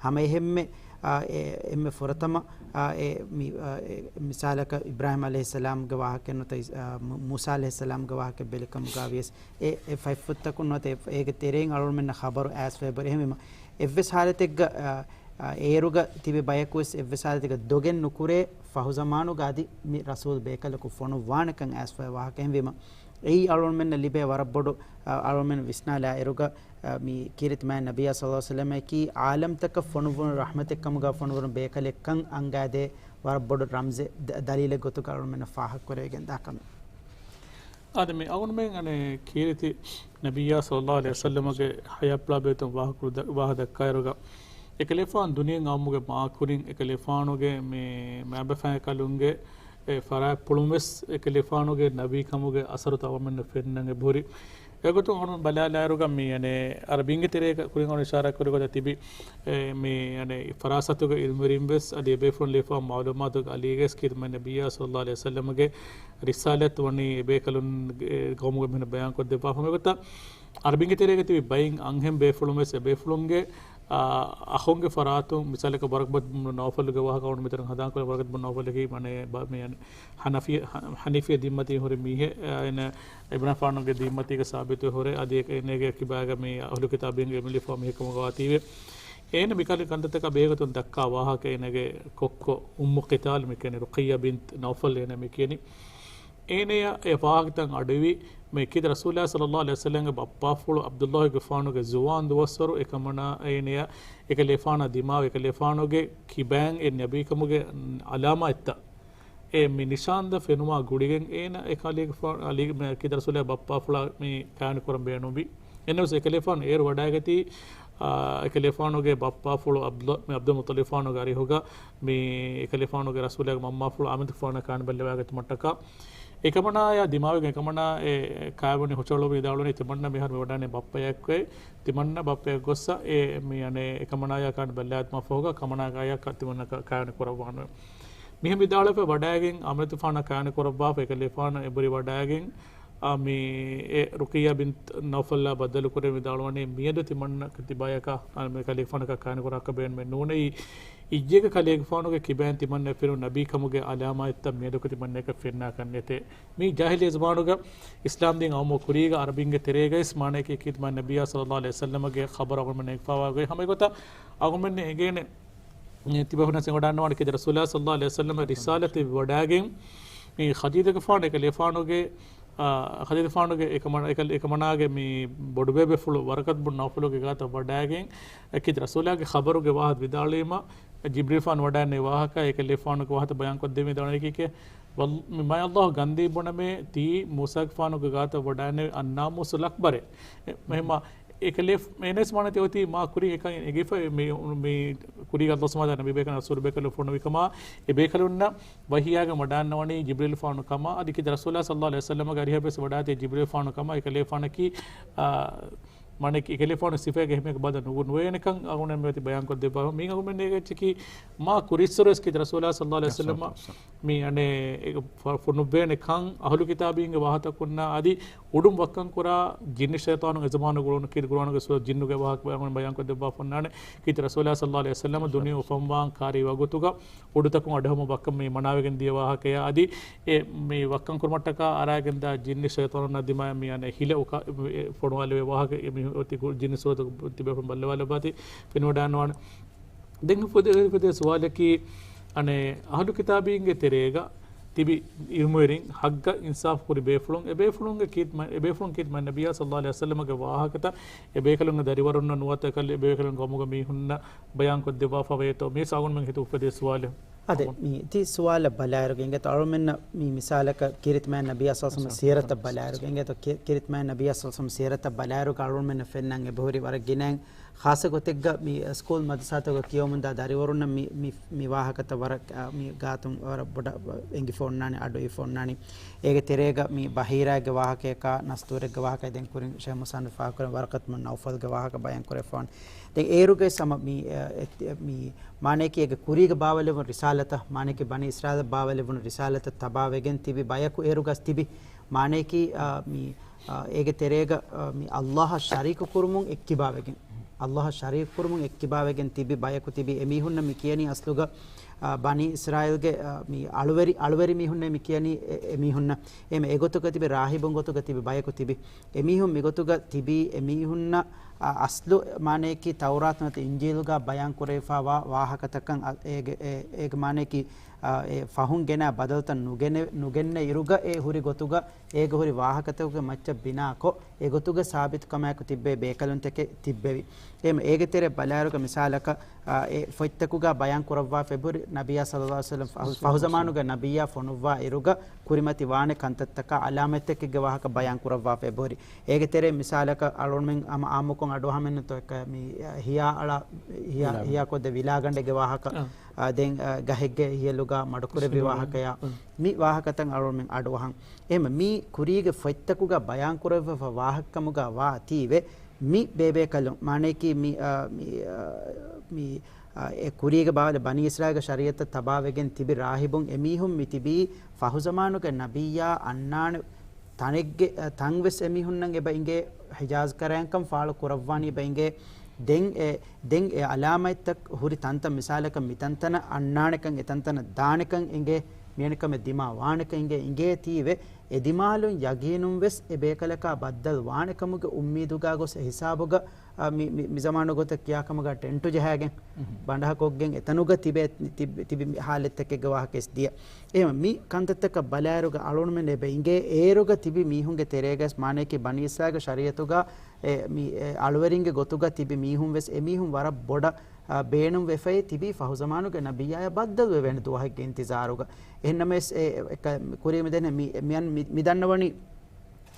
ހަމަ އެހެންމެ، އާ، އެ، އެންމެ ފުރަތަމަ، އާ، އެ، މި، އާ، އެ، މިސާލަކަށް އިބްރާހީމް ޢަލައިހިއްސަލާމްގެ ވާހަކަ ނުތަ، އާ، މު-، މޫސާ ޢަލައިހިއްސަލާމްގެ ވާހަކަ ބެލިކަމުގަ ވިޔަސް އެ، އެ ފަތްފުށްތަކުން ނުވަތަ އެ، އޭގެ ތެރެއިން އަޅުމެންނަށް ޚަބަރު އައިސްފައިބަރު. އެހެންވީމަ، އެއްވެސް ޙާލަތެއްގަ، އާ، އާ، އޭރުގަ ތިބި ބަޔަކުވެސް އެއްވެސް ޙާލަތެއްގަ ދޮގެއް ނުކުރޭ ފަހުޒަމާނުގަ އަދި މި ރަސޫލް ބޭކަލަކު ފޮނުއްވާނެކަން އައިސްފައި ވާހަކަ. އެހެންވީމަ، އެއީ އަޅުމެންނަށް ލިބޭ ވަރަށް ބޮޑު، އަ، އަޅުމެން ވިސްނާލާއިރުގަ، އަ، މި ކީރިތި މާތް ނަބިއްޔާ ޞައްލައްލާހު ޢަލައިހި ވަސައްލަމަކީ ޢާލަމްތަކަށް ފޮނުއްވުނު ރަޙްމަތެއްކަމުގަ ފޮނުއްވުނު ބޭކަލެއްކަން އަންގާދޭ ވަރަށް ބޮޑު ރަމްޒެއް، ދަ-، ދަލީލެއް ގޮތުގަ އަޅުމެންނަށް ފާހަގަކުރެވިގެން ދާ ކަމެއް. އާދެ، މި އަޅުމެން އަނެއް ކީރިތި ނަބިއްޔާ ޞައްލައްލާހު ޢަލައިހި ވަސައްލަމަގެ ޙަޔާތްޕުޅާ ބެހޭގޮތުން ވާހަކަ ދަ-، ވާހަ ދައްކާއިރުގަ، އެކަލޭފާނު ދުނިޔެއިން އައުމުގެ މާކުރިން އެކަލޭފާނުގެ މި މައިބަފައިން އެކަލުންގެ އެ ފަރާތްޕުޅުން ވެސް އެކަލޭފާނުގެ ނަބީކަމުގެ އަސަރުތައް އަޅުމެންނަށް ފެންނަން އެބަހުރި. އެގޮތުން އަޅުމެން ބަލާލާއިރުގަ މި އަނެއް ޢަރަބިންގެ ތެރޭގަ ކުރިން އަޅު އިޝާރާތް ކުރި ގޮތަށް ތިބި، އެ، މި އަނެއް ފަރާސަތުގެ ޢިލްމުވެރިން ވެސް އަދި އެބޭފުޅުން ލިޔެފަ މަޢުލޫމާތުގެ އަލީގަސް ކީރިތި މާތް ނަބިއްޔާ ޞައްލައްލާހު ޢަލައިހި ވަސައްލަމަގެ ރިސާލަތު ވަނީ އެބޭކަލުންގެ ޤައުމުގެ މީހުންނަށް ބަޔާންކޮށްދެއްވާފަ. މިގޮތަށް ޢަރަބިންގެ ތެރޭގަ ތިބި ބައިން އަންހެން ބޭފުޅުން ވެސް އެބޭފުޅުންގެ، އާ، އަޚުންގެ ފަރާތުން މިސާލަކަށް ވަރަޤަބަތު ބުނު ނައުފަލުގެ ވާހަކަ އަޅުގަނޑު މިތަނުން ހަނދާންކޮށްލަން. ވަރަޤަބަތު ބުނު ނައުފަލަކީ މާނަ ބަ-، މި އަނެއް ޙަނަފި-، ޙަ-، ޙަނީފިއްޔަ ދިންމަތީ ހުރި މީހެއް، އާ، އޭނަ އިބްރާހީމްގެފާނުގެ ދިންމަތީގަ ސާބިތު ހުރެ، އަދި އޭނަގެ ކިބާގަ މި އަހުލު ކިތާބީންގެ އިލްމު ލިޔެފަ މީހެއްކަމުގަ ވާތީވެ. އޭނަ މިކަހަލަ ކަންތައްތަކާ ބެހޭގޮތުން ދައްކާ ވާހަކަ އޭނަގެ ކޮއްކޮ އުއްމު ޤިތާލް މި ކިޔަނީ، ރުޤިއްޔާ ބިންތު ނައުފަލް އޭނަ މި ކިޔަނީ. އޭނަޔަށް އެ ވާހަކަތައް އަޑުއިވި، މި ކީރިތި ރަސޫލާ ޞައްލައްލާހު ޢަލައިހި ވަސައްލަމްގެ ބައްޕާފުޅު ޢަބްދުއްލާހިގެފާނުގެ ޒުވާން ދުވަސްވަރު އެކަމަނާ އޭނަޔަށް އެކަލޭފާނާ ދިމާވި އެކަލޭފާނުގެ ކިބައިން އެ ނަބީކަމުގެ ޢަލާމާތްތައް އެ މި ނިޝާންދަ ފެނުމާ ގުޅިގެން އޭނަ އެ ކަލޭގެފާ-، އަލީ-، މި ކީރިތި ރަސޫލާ ބައްޕާފުޅާ މި ކާނި ކުރަން ބޭނުންވި. އެންނަވެސް އެކަލޭފާނު އޭރު ވަޑައިގަތީ، އާ، އެކަލޭފާނުގެ ބައްޕާފުޅު ޢަބްދު-، މި ޢަބްދުލް މުއްޠަލިބުފާނުގެ އަރިހުގަ މި އެކަލޭފާނުގެ ރަސޫލާގެ މަންމާފުޅު އާމިނަތުފާނާ ކާނި ބައްލަވާގަތުމަށްޓަކާ. އެކަމަނާޔާ ދިމާވެގެން އެކަމަނާ އެ ކާވެނި ހުށަހަޅު ވިދާޅުވަނީ ތިމަންނަ މިހާރު މި ވަޑާނެ ބައްޕަޔަކު ތިމަންނަ ބައްޕަޔަށް ގޮއްސަ އެ މި އަނެ އެކަމަނާޔާ ކާނި ބައްލާދިމާ ފަހުގަ ކަމަނާގާޔާ ކަ-، ތިމަންނަ ކަ-، ކާވެނި ކުރައްވާނެ. މިހެން ވިދާޅުވެފަ ވަޑައިގެން އާމިނަތުފާނާ ކާވެނި ކުރައްވާފަ އެކަލޭފާނު އެބުރި ވަޑައިގެން އާ، މި އެ ރުޤިއްޔާ ބިންތު ނައުފަލްއާ ބައްދަލުކުރެ ވިދާޅުވަނީ މިއަދު ތިމަންނަ ތިބާޔަކަށް، އާ، މި ކަލޭގެފާނަކަށް ކާނި ކުރާކަށް ބޭނުމެއް ނޫނެއީ. އިއްޔެގެ ކަލޭގެފާނުގެ ކިބައިން ތިމަންނަ ފެނުނު ނަބީކަމުގެ އަލާމާތްތައް މިއަދަކު ތިމަންނައަކަށް ފެންނާކަށް ނެތޭ. މީ ޖާހިލީ ޒަމާނުގަ އިސްލާމްދީން އައުމުގެ ކުރީގަ ޢަރަބިންގެ ތެރޭގައި ވެސް މާނައަކީ ކީރިތި މާތް ނަބިއްޔާ ޞައްލައްލާހު ޢަލައިހި ވަސައްލަމަގެ ޚަބަރު އަޅުގަނޑުމެންނަށް އެނގިފައިވާ ގޮތް ހަމަ އެގޮތަށް އަޅުގަނޑުމެން އެނގޭނެ ތިބޭފުޅުންނަށް ވަޑާންވާނެ ކީރިތި ރަސޫލާ ޞައްލައްލާހު ޢަލައިހި ވަސައްލަމަ ރިސާލަތެއް ވަޑައިގެން މި ޚަދީޖަގެފާނު އެކަލޭފާނުގެ، އާ، ޚަދީޖަގެފާނުގެ އެކަމަ-، އެކަ-، އެކަމަނާގެ މި ބޮޑުބޭބެފުޅު ވަރަޤަތު ބުން ނައުފަލުގެ ގާތަށް ވަޑައިގެން އެ ކީރިތި ރަސޫލާގެ ޚަބަރުގެ ވާހަކަ ވިދާޅުވީމަ، ޖިބްރީލްފާނު ވަޑައިގެންނެވި ވާހަކަ އެކަލޭފާނުގެ ވާހަކަ ބަޔާންކޮށްދެވީ ވިދާޅުވަނީ ކީކޭ؟ ވައް-، މި މާތް ﷲ ގަންދީ ބުނަމޭ ތީ މޫސާގެފާނުގެ ގާތަށް ވަޑައިގެންނެވި އައްނާމޫސުލް އަކްބަރޭ. އެ-، އެހެންމާ އެކަލޭ-، އެނެސް މާނަތި އޮތީ މާ ކުރިން އެކަން އެނގިފަ މި، މި ކުރީގަ ﷲ ސުބްޙާނަހޫ ވަތަޢާލާ ނަބީ ބޭކަލުން ރަސޫލު ބޭކަލުން ފޮނުވިކަމާ، އެ ބޭކަލުންނަށް ވަޙީއާގެން ވަޑާންނަވަނީ ޖިބްރީލްފާނު ކަމާ، އަދި ކީރިތި ރަސޫލާ ޞައްލައްލާހު ޢަލައިހި ވަސައްލަމަގެ އަރިހަށް ވެސް ވަޑާއިގަތީ ޖިބްރީލްފާނު ކަމާ، އެކަލޭފާނަކީ، އާ، މާނައަކީ އެކަލޭފާނު ސިފައިގެ އެހެންމެއަކަށް ބަދަލު ނު-، ނުވޭނެކަން އަޅުގަނޑުމެން މިއޮތީ ބަޔާންކޮށްދެއްވާފަ. މީގަ އަޅުގަނޑުމެން އެނގޭ އެއްޗަކީ މާ ކުރިއްސުރެ ވެސް ކީރިތި ރަސޫލާ ޞައްލައްލާހު ޢަލައިހި ވަސައްލަމަ މި އަނެއް އެ ފޮ-، ފޮނުއްވޭނެ ކަން އަހުލު ކިތާބީންގެ ވާހަކަތަކުންނާ އަދި އުޑުން ވައްކަން ކުރާ ޖިންނި ޝައިޠާނުން އެ ޒަމާނު ގުޅުނު ކީރިތި ޤުރުއާނުގެ ސޫރަ ޖިންނުގެ ވާހަކަ ބަޔާން ބަޔާންކޮށްދެއްވާފަ އޮންނާނެ. ކީރިތި ރަސޫލާ ޞައްލައްލާހު ޢަލައިހި ވަސައްލަމަ ދުނިޔެ އުފަންވާން ކާރި ވަގުތުގަ އުޑުތަކުން އަޑުއެހުމުން ވައްކަން މި މަނާވެގެން ދިޔަ ވާހަކަޔާ އަދި އެ މި ވައްކަން ކުރުމަށްޓަކާ އަރާގެންދާ ޖިންނި ޝައިޠާނުންނާ ދިމާއަށް މި އަނެއް ހިލަ އުކާ-، އެ ފޮނުވާލެވޭ ވާހަކަ އެ މި އޮތީ ގު-، ޖިންނި ސޫރަތު ތިބޭފުޅުން ބައްލަވާލައްވާތީ ފެނިވަޑާންވާނެ. ދެން އުފެދޭ، އުފެދޭ ސުވާލަކީ، އަނެއް އަހުލު ކިތާބީންގެ ތެރޭގަ ތިބި އިލްމުވެރިން، ޙައްޤަށް އިންސާފު ކުރި ބޭފުޅުން، އެ ބޭފުޅުންގެ ކީރިތި މާތް، އެ ބޭފުޅުން ކީރިތި މާތް ނަބިއްޔާ ޞައްލައްލާހު ޢަލައިހި ވަސައްލަމަގެ ވާހަކަތައް އެ ބޭކަލުންގެ ދަރިވަރުންނަށް ނުވަތަ އެކަލޭ އެ ބޭކަލުން ގައުމުގަ މީހުންނަށް ބަޔާންކޮށްދެއްވާފަ ވޭތޯ؟ މީސް އަޅުގަނޑުމެން ހިތު އުފެދޭ ސުވާލެއް. އާދެ، މި ތި ސުވާލަށް ބަލާއިރުގަ އިނގޭތޯ އަޅުމެންނަށް މި މިސާލަކަށް ކީރިތި މާތް ނަބިއްޔާ ޞައްލައްލާހު ޢަލައިހި ވަސައްލަމަ ސީރަތަށް ބަލާއިރުގަ އިނގޭތޯ؟ ކީ-، ކީރިތި މާތް ނަބިއްޔާ ޞައްލައްލާހު ޢަލައިހި ވަސައްލަމަ ސީރަތަށް ބަލާއިރުގަ އަޅުގަނޑުމެންނަށް ފެންނަން އެބަހުރި ވަރަށް ގިނައިން ޚާއްޞަ ގޮތެއްގަ މި ސްކޫލް މަދްރަސާތަކުގަ ކިޔަވަމުންދާ ދަރިވަރުންނަށް މި، މި، މި ވާހަކަތައް ވަރަށް، އާ، މި ގާތުން ވަރަށް ބޮޑަށް އެނގިފަ އޮންނާނީ، އަޑުއިވިފަ އޮންނާނީ. އޭގެ ތެރޭގަ މި ބަހީރާގެ ވާހަކަޔަކާ، ނަސްތޫރެއްގެ ވާހަކަ ދެން ކުރިން ޝޭޚް މުޞައްނިފް ފާހަގަކުރި ވަރަޤަތު ބުން ނައުފަލްގެ ވާހަކަ ބަޔާން ކުރެވިފަ އޮންނާނީ. ދެން އޭރުގައި ސަމަ މި، އާ، އެ، މި މާނައަކީ އޭގެ ކުރީގަ ބާވައިލެވުނު ރިސާލަތަށް، މާނައަކީ ބަނީ އިސްރާއީލަށް ބާވައިލެވުނު ރިސާލަތަށް ތަބާވެގެން ތިބި ބަޔަކު އޭރުގަ ތިބި މާނައަކީ، އާ، މި އާ، އޭގެ ތެރޭގަ، އާ، މި ﷲއަށް ޝަރީކު ކުރުމުން އެއްކިބާވެގެން، ﷲއަށް ޝަރީކު ކުރުމުން އެއްކިބާވެގެން ތިބި ބަޔަކު ތިބި އެމީހުންނަށް މި ކިޔަނީ އަސްލުގަ، އާ، ބަނީ އިސްރާއީލްގެ، އާ، މި އަޅުވެރި، އަޅުވެރި މީހުންނޭ މި ކިޔަނީ އެ، އެމީހުންނަށް. އެހެން އެގޮތުގަ ތިބި ރާހިބުން ގޮތުގަ ތިބި ބަޔަކު ތިބި. އެމީހުން މިގޮތުގަ ތިބީ އެމީހުންނަށް، އާ، އަސްލު މާނައަކީ ތައުރާތު ނުވަތަ އިންޖީލުގަ ބަޔާން ކުރެވިފައިވާ ވާހަކަތަކަށް، އާ، އޭގެ، އޭ، އޭގެ މާނައަކީ އާ، އެ ފަހުން ގެނާ ބަދަލުތައް ނުގެނެ-، ނުގެންނަ އިރުގަ އެ ހުރި ގޮތުގަ އޭގަ ހުރި ވާހަކަތަކުގެ މައްޗަށް ބިނާކޮށް، އެގޮތުގަ ސާބިތުކަމާއެކު ތިއްބެވި ބޭކަލުންތަކެއް ތިއްބެވި. އެހެން އޭގެ ތެރެ ބަލާއިރުގަ މިސާލަކަށް، އާ، އެ ފޮތްތަކުގަ ބަޔާން ކުރައްވާފަ އެބަހުރި ނަބިއްޔާ ޞައްލައްލާހު ޢަލައިހި ވަސައްލަމަ ފަހު، ފަހުޒަމާނުގަ ނަބިއްޔާ ފޮނުއްވާ އިރުގަ ކުރިމަތި ވާނެ ކަންތައްތަކާ ޢަލާމަތްތަކެއްގެ ވާހަކަ ބަޔާން ކުރައްވާފަ އެބަހުރި. އޭގެ ތެރެ މިސާލަކަށް އަޅުގަނޑުމެން ހަމަ އާއްމުކޮށް އަޑުއަހަމެއްނުތޯ އެކަ މި ހިޔާ އަޅާ، ހިޔާ، ވިލާގަނޑު. ހިޔާ ކޮށްދޭ ވިލާގަނޑެއްގެ ވާހަކަ. އާ. އާ، ދެން، އާ، ގަހެއްގެ ހިޔަލުގަ މަޑުކުރެއްވި ވާހަކަޔާ، މި ވާހަކަތައް އަޅުގަނޑުމެން އަޑުއަހަން. އެހެން މި ކުރީގެ ފޮތްތަކުގަ ބަޔާންކުރެވިފަ ވާހަކަކަމުގަ ވާތީވެ، މި ބޭބޭކަލުން، މާނައަކީ މި، އާ، މި، އާ، މި، އާ، އެ ކުރީގަ ބާވައިލި ބަނީ އިސްރާއީލްގެ ޝަރީޢަތަށް ތަބާވެގެން ތިބި ރާހިބުން އެމީހުން މި ތިބީ ފަހުޒަމާނުގެ ނަބިއްޔާ އަންނާނެ ތަނެއްގެ، އަ، ތަން ވެސް އެމީހުންނަށް އެބަ އިނގޭ ހިޖާޒް ކަރައިންކަން ފާޅު ކުރައްވާނީ އެބަ އިނގޭ. ދެން އެ، ދެން އެ އަލާމަތްތައް ހުރި ތަންތަން މިސާލަކަށް މިތަންތަނަށް އަންނާނެކަން އެތަންތަނަށް ދާނެކަން އިނގޭ، މިއަނެއްކަމެއް ދިމާ ވާނެކަން އިނގޭ، އިނގޭތީވެ އެދިމާލުން ޔަގީނުން ވެސް އެ ބޭކަލަކާ ބައްދަލު ވާނެ ކަމުގެ އުއްމީދުގާ ގޮސް އެ ހިސާބުގަ، އާ، މި، މި، މި ޒަމާނު ގޮތަށް ކިޔާ ކަމުގަ ޓެންޓު ޖަހާގެން، ބަނޑަހަކޮށްގެން އެތަނުގަ ތިބޭ، ތިބި، ތިބި މި ހާލަތްތަކެއްގެ ވާހަކަ ވެސް ދިޔަ. އެހެން މި ކަންތައްތަކަށް ބަލާއިރުގަ އަޅުގަނޑުމެން އެބަ އިނގޭ އޭރުގަ ތިބި މީހުންގެ ތެރޭގަސް މާނަޔަކީ ބަނީ އިސްރާއީލްގެ ޝަރީއަތުގަ އެ، މި، އެ އަޅުވެރިންގެ ގޮތުގަ ތިބި މީހުން ވެސް އެމީހުން ވަރަށް ބޮޑަށް، އާ، ބޭނުން ވެފައި ތިބީ ފަހުޒަމާނުގެ ނަބިއްޔާޔާ ބައްދަލުވެވޭނެ ދުވަހެއްގެ އިންތިޒާރުގަ. އެހެންނަމަވެސް އެ، އެ، ކުރިއަށް މިދެން މި، މި، މި، މި ދަންނަވަނީ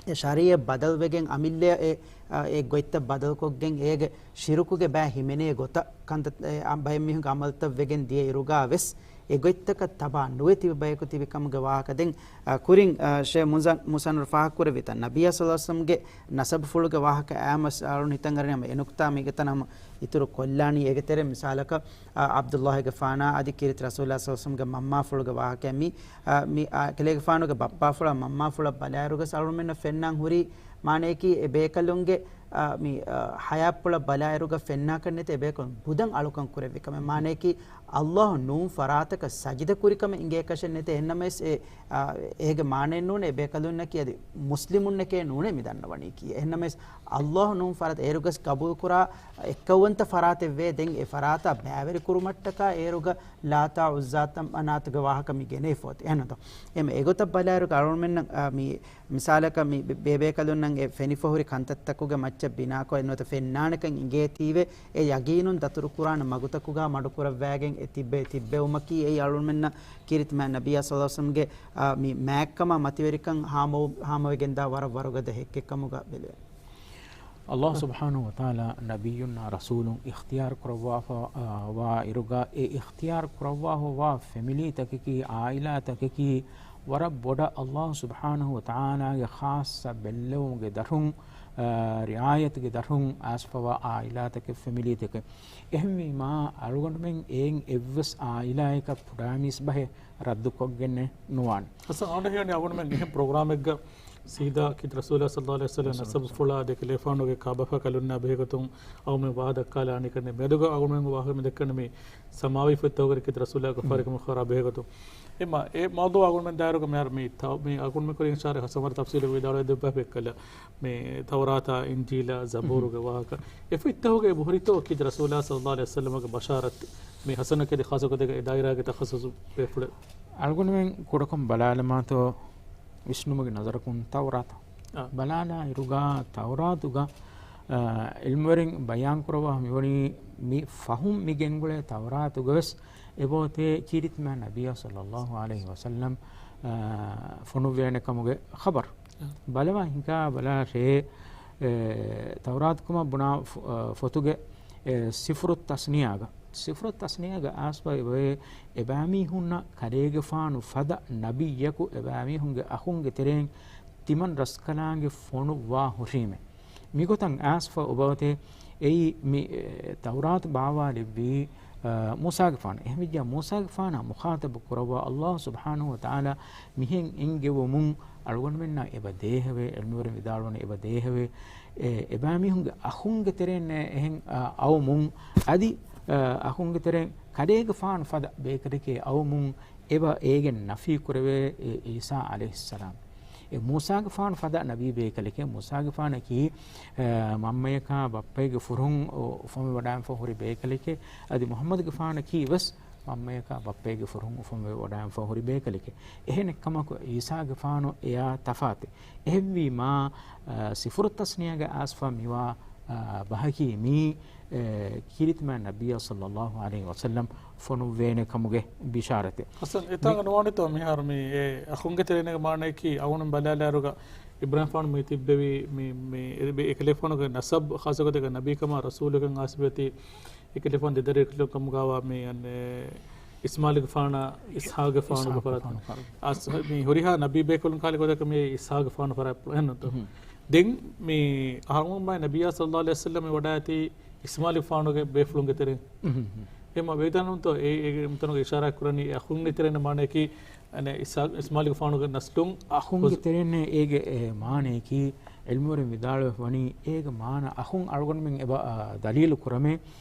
އެ ޝަރީއަތް ބަދަލުވެގެން އަމިއްލަ އެ، އާ، އެ ގޮތްތައް ބަދަލުކޮށްގެން އޭގެ ޝިރުކުގެ ބައި ހިމެނޭ ގޮތަށް ކަންތައް، އެ، އާ، ބައެއް މީހުންގެ އަމަލުތައް ވެގެން ދިޔަ އިރުގާ ވެސް އެ ގޮތްތަކަށް ތަބާ ނުވެ ތިބި ބަޔަކު ތިބި ކަމުގެ ވާހަކަ. ދެން، އާ، ކުރިން، އާ، ޝޭ މުޒަ-، މުސަންނިފު ފާހަގަކުރެއްވިތަން ނަބިއްޔާ ޞައްލަﷲު ޢަލައިހި ވަސައްލަމްގެ ނަސަބުފުޅުގެ ވާހަކަ އާމަސް އަޅުން ހިތަށް އަރަން އެނުކުތާ މީގެ ތަނަމު އިތުރު ކޮށްލާނީ. އޭގެ ތެރެ މިސާލަކަށް، އާ، ޢަބްދުﷲގެފާނާ އަދި ކީރިތި ރަސޫލާ ޞައްލަﷲު ޢަލައިހި ވަސައްލަމްގެ މަންމާފުޅުގެ ވާހަކަ މި، އާ، މި، އާ، ކަލޭގެފާނުގެ ބައްޕާފުޅާ މަންމާފުޅަށް ބަލާއިރުގަސް އަޅުމެންނަށް ފެންނާން ހުރީ މާނަޔަކީ އެ ބޭކަލުންގެ، އާ، މި، އާ، ޙަޔާތްޕުޅަށް ބަލާއިރުގަ ފެންނާކަށް ނެތޭ އެ ބޭކަލުން ބުދަން އަޅުކަން ކުރެއްވި ކަމެއް. މާނަޔަކީ ﷲ ނޫން ފަރާތަކަށް ސަޖިދަ ކުރިކަމެއް އިނގޭކަށެއް ނެތޭ. އެހެންނަމަވެސް އެ، އާ، އޭގެ މާނައެއް ނޫނޭ އެ ބޭކަލުންނަކީ އަދި މުސްލިމުންނެކޭ ނޫނޭ މި ދަންނަވަނީކީ. އެހެންނަމަވެސް ﷲ ނޫން ފަރާތަށް އޭރުގަސް ގަބޫލުކުރާ އެއްކައުވަންތަ ފަރާތެއްވޭ. ދެން އެ ފަރާތާ ބައިވެރި ކުރުމަށްޓަކާ އޭރުގަ ލާތާ ޢުއްޒާ މަނާތުގެ ވާހަކަ މި ގެނެވިފަ އޮތީ. އެހެންނުތޯ؟ އެމަ އެގޮތަށް ބަލާއިރުގަ އަޅުމެންނަށް، އާ، މި މިސާލަކަށް މި ބޭ-، ބޭބޭކަލުންނަށް އެ ފެނިފަހުރި ކަންތައްތަކުގެ މައްޗަށް ބިނާކޮށް އެންނުވަތަ ފެންނާނެކަން އިނގޭތީވެ، އެ ޔަގީނުން ދަތުރުކުރާނެ މަގުތަކުގާ މަޑުކުރައްވާގެން އެ ތިއްބެ-، ތިއްބެވުމަކީ އެއީ އަޅުމެންނަށް ކީރިތި މާތް ނަބިއްޔާ ޞައްލަﷲު ޢަލައިހި ވަސައްލަމްގެ، އާ، މި މާތްކަމާ މަތިވެރިކަން ހާމަވު-، ހާމަވެގެންދާ ވަރަށް ވަރުގަދަ ހެއްކެއްކަމުގަ ބެލެވޭނެ. ﷲ ސުބްޙާނަހޫ ވަތަޢާލާ ނަބިއްޔުންނާ ރަސޫލުން އިޚްތިޔާރު ކުރައްވާފަ، އާ، ވާ އިރުގަ އެ އިޚްތިޔާރު ކުރައްވާފަ ވާ ފެމިލީތަކަކީ، އާއިލާތަކަކީ، ވަރަށް ބޮޑަށް ﷲ ސުބްޙާނަހޫ ވަތަޢާލާގެ ޚާއްޞަ ބެއްލެވުމުގެ ދަށުން، އާ، ރިޢާޔަތުގެ ދަށުން އައިސްފަވާ އާއިލާތަކެއް، ފެމިލީތަކެއް. އެހެންވީމާ، އަޅުގަނޑުމެން އެއިން އެއްވެސް އާއިލާއަކަށް ފުރާމީސް ބަހެއް ރައްދުކޮށްގެންނެއް ނުވާނެ. އަސްލު އަޅުގަނޑަށް ހީވަނީ އަޅުގަނޑުމެން އެހެން ޕްރޮގްރާމެއްގަ ސީދާ ކީރިތި ރަސޫލާ ޞައްލަﷲު ޢަލައިހި ވަސައްލަމް ނަސަބުފުޅާ ދެކެލޭފާނުގެ ކާބަފާ ކަލުންނާ ބެހޭގޮތުން އަޅުގަނޑުމެން ވާހަކަ ދައްކާލާނީ ކަންނޭ. މިއަދުގަ އަޅުގަނޑުމެން ވާހަކަ މި ދައްކަނީ މި ސަމާވީ ފޮތްތަކުގެ ކީރިތި ރަސޫލާ ކަފާރިކަމުގެ ޚަބަރާ ބެހޭގޮތުން. އެމަ، އެ މައުޟޫޢު އަޅުގަނޑުމެން ދާއިރުގަ މިހާރު މި ތަ-، މި އަޅުގަނޑުމެން ކުރިން އިޝާރާތް ހަސަން ވަރަށް ތަފްސީލު ވިދާޅުވެ ދެއްވާފަ އެއްކަލަ، މި ތައުރާތާ އިންޖީލާ ޒަބޫރުގެ ވާހަކަ. އެ ފޮތްތަކުގައި އެބަހުރިތޯ ކީރިތި ރަސޫލާ ޞައްލަﷲު ޢަލައިހި ވަސައްލަމަގެ ބަޝާރަތް މި ހަސަނަކަށް އަދި ޚާއްޞަ ގޮތެއްގަ އެ ދާއިރާގެ ތަޚައްޞަޞު ބޭފުޅެއް؟ އަޅުގަނޑުމެން ކުޑަކޮށް ބަލާލަމާތޯ ވިސްނުމުގެ ނަޒަރަކުން ތައުރާތަށް އާ. ބަލާލާ އިރުގަ ތައުރާތުގަ، އާ، ޢިލްމުވެރިން ބަޔާންކުރައްވާ މިވަނީ މި ފަހުން މި ގެންގުޅޭ ތައުރާތުގަވެސް އެބައޮތޭ ކީރިތި މާތް ނަބިއްޔާ ޞައްލަﷲު ޢަލައިހި ވަސައްލަމް، އާ، ފޮނުއްވޭނެ ކަމުގެ ޚަބަރު. އާ. ބަލަވާ ހިނގާ ބަލާށޭ، އެ، ތައުރާތު ކަމަށް ބުނާ ފޮ-، އަ، ފޮތުގެ، އެ، ސިފުރު ތަސްނިޔާގަ، ސިފުރު ތަސްނިޔާގަ އައިސްފަ އެބައޮތޭ އެބައިމީހުންނަށް ކަލޭގެފާނު ފަދަ ނަބިއްޔަކު އެބައިމީހުންގެ އަޚުންގެ ތެރެއިން ތިމަން ރަސްކަލާނގެ ފޮނުއްވާ ހުށީމޭ. މިގޮތަށް އައިސްފަ އޮބައޮތޭ އެއީ މި، އެ، ތައުރާތު ބާވާލެއްވީ، އަ، މޫސާގެފާނު. އެހެންވެއްޖާ މޫސާގެފާނާ މުޚާޠަބު ކުރައްވާ ﷲ ސުބްޙާނަހޫ ވަތަޢާލާ މިހެން އެންގެވުމުން އަޅުގަނޑުމެންނާ އެބަ ދޭހަވޭ، ޢިލްމުވެރިން ވިދާޅުވަނީ އެބަ ދޭހަވޭ، އެ، އެބައިމީހުންގެ އަޚުންގެ ތެރެއިން އެހެން، އަ، އައުމުން އަދި، އަ، އަޚުންގެ ތެރެއިން ކަލޭގެފާނު ފަދަ ބޭކަލެކޭ އައުމުން އެބަ އޭގެން ނަފީ ކުރެވޭ އެ ޢީސާ ޢަލައިހިއްސަލާމް. އެ މޫސާގެފާނު ފަދަ ނަބީ ބޭކަލެކޭ، މޫސާގެފާނަކީ، އަ، މަންމަޔަކާ ބައްޕައެއްގެ ފުރުހުން އު-، އުފަންވެވަޑާންފަ ހުރި ބޭކަލެކޭ، އަދި މުޙައްމަދުގެފާނަކީ ވެސް މަންމަޔަކާ ބައްޕައެއްގެ ފުރުހުން އުފަންވެވަޑާންފަ ހުރި ބޭކަލެކޭ. އެހެނެއްކަމަކު ޢީސާގެފާނު އެޔާ ތަފާތެއް. އެހެންވީމާ، އަ، ސިފުރު ތަސްނިޔާގަ އައިސްފަ މިވާ، އަ، ބަހަކީ މީ، އެ، ކީރިތި މާތް ނަބިއްޔާ ޞައްލަﷲު ޢަލައިހި ވަސައްލަމް ފޮނުއްވޭނެ ކަމުގެ ބިޝާރަތެއް. އަސްލު އެތާނގަ މި ނުވާނެތޯ މިހާރު މި އެ އަޚުންގެ ތެރޭނެގެ މާނަޔަކީ އަޅުގަނޑު ބަލާލާއިރުގަ އިބްރާހިމް ފާނު މި ތިއްބެވީ މި، މި އެ، އެކަލޭފާނުގެ ނަސަބް ޚާއްޞަ ގޮތެއްގަ ނަބީކަމާ ރަސޫލުކަން އައިސްފަ އޮތީ އެކަލޭފާނު ދެދަރިކަލުން ކަމުގަވާ މި އަން އިސްމާޢީލްގެފާނާ އިސްޙާޤުގެފާނުގެ ފަރާތުން. އަސް، މި ހުރިހާ ނަބީ ބޭކަލުން ކަހަލަ ގޮތަކަށް މި އިސްޙާޤުގެފާނު ފަރާތްޕުޅު އެހެންނުތޯ؟ ދެން މި އަހަރުމަ ނަބިއްޔާ ޞައްލަﷲު ޢަލައިހި ވަސައްލަމް ވަޑައިގަތީ އިސްމާޢީލްގެފާނުގެ ބޭފުޅުންގެ ތެރެއިން. އެހެންމަ ވެދާނުންތޯ އެ، އެ، މިތަނުގަ އިޝާރާތް ކުރަނީ އެ އަޚުންގެ ތެރެއިން މާނަޔަކީ އަނެއް އިސްޙާޤު، އިސްމާޢީލްގެފާނުގެ ނަސްލުން. އަޚުންގެ ތެރެއިން އޭގެ އެ މާނަޔަކީ، ޢިލްމުވެރިން ވިދާޅުވެފަ ވަނީ، އޭގެ މާނަ އަޚުން އަޅުގަނޑުމެން އެބަ، އާ، ދަލީލު ކުރަމޭ،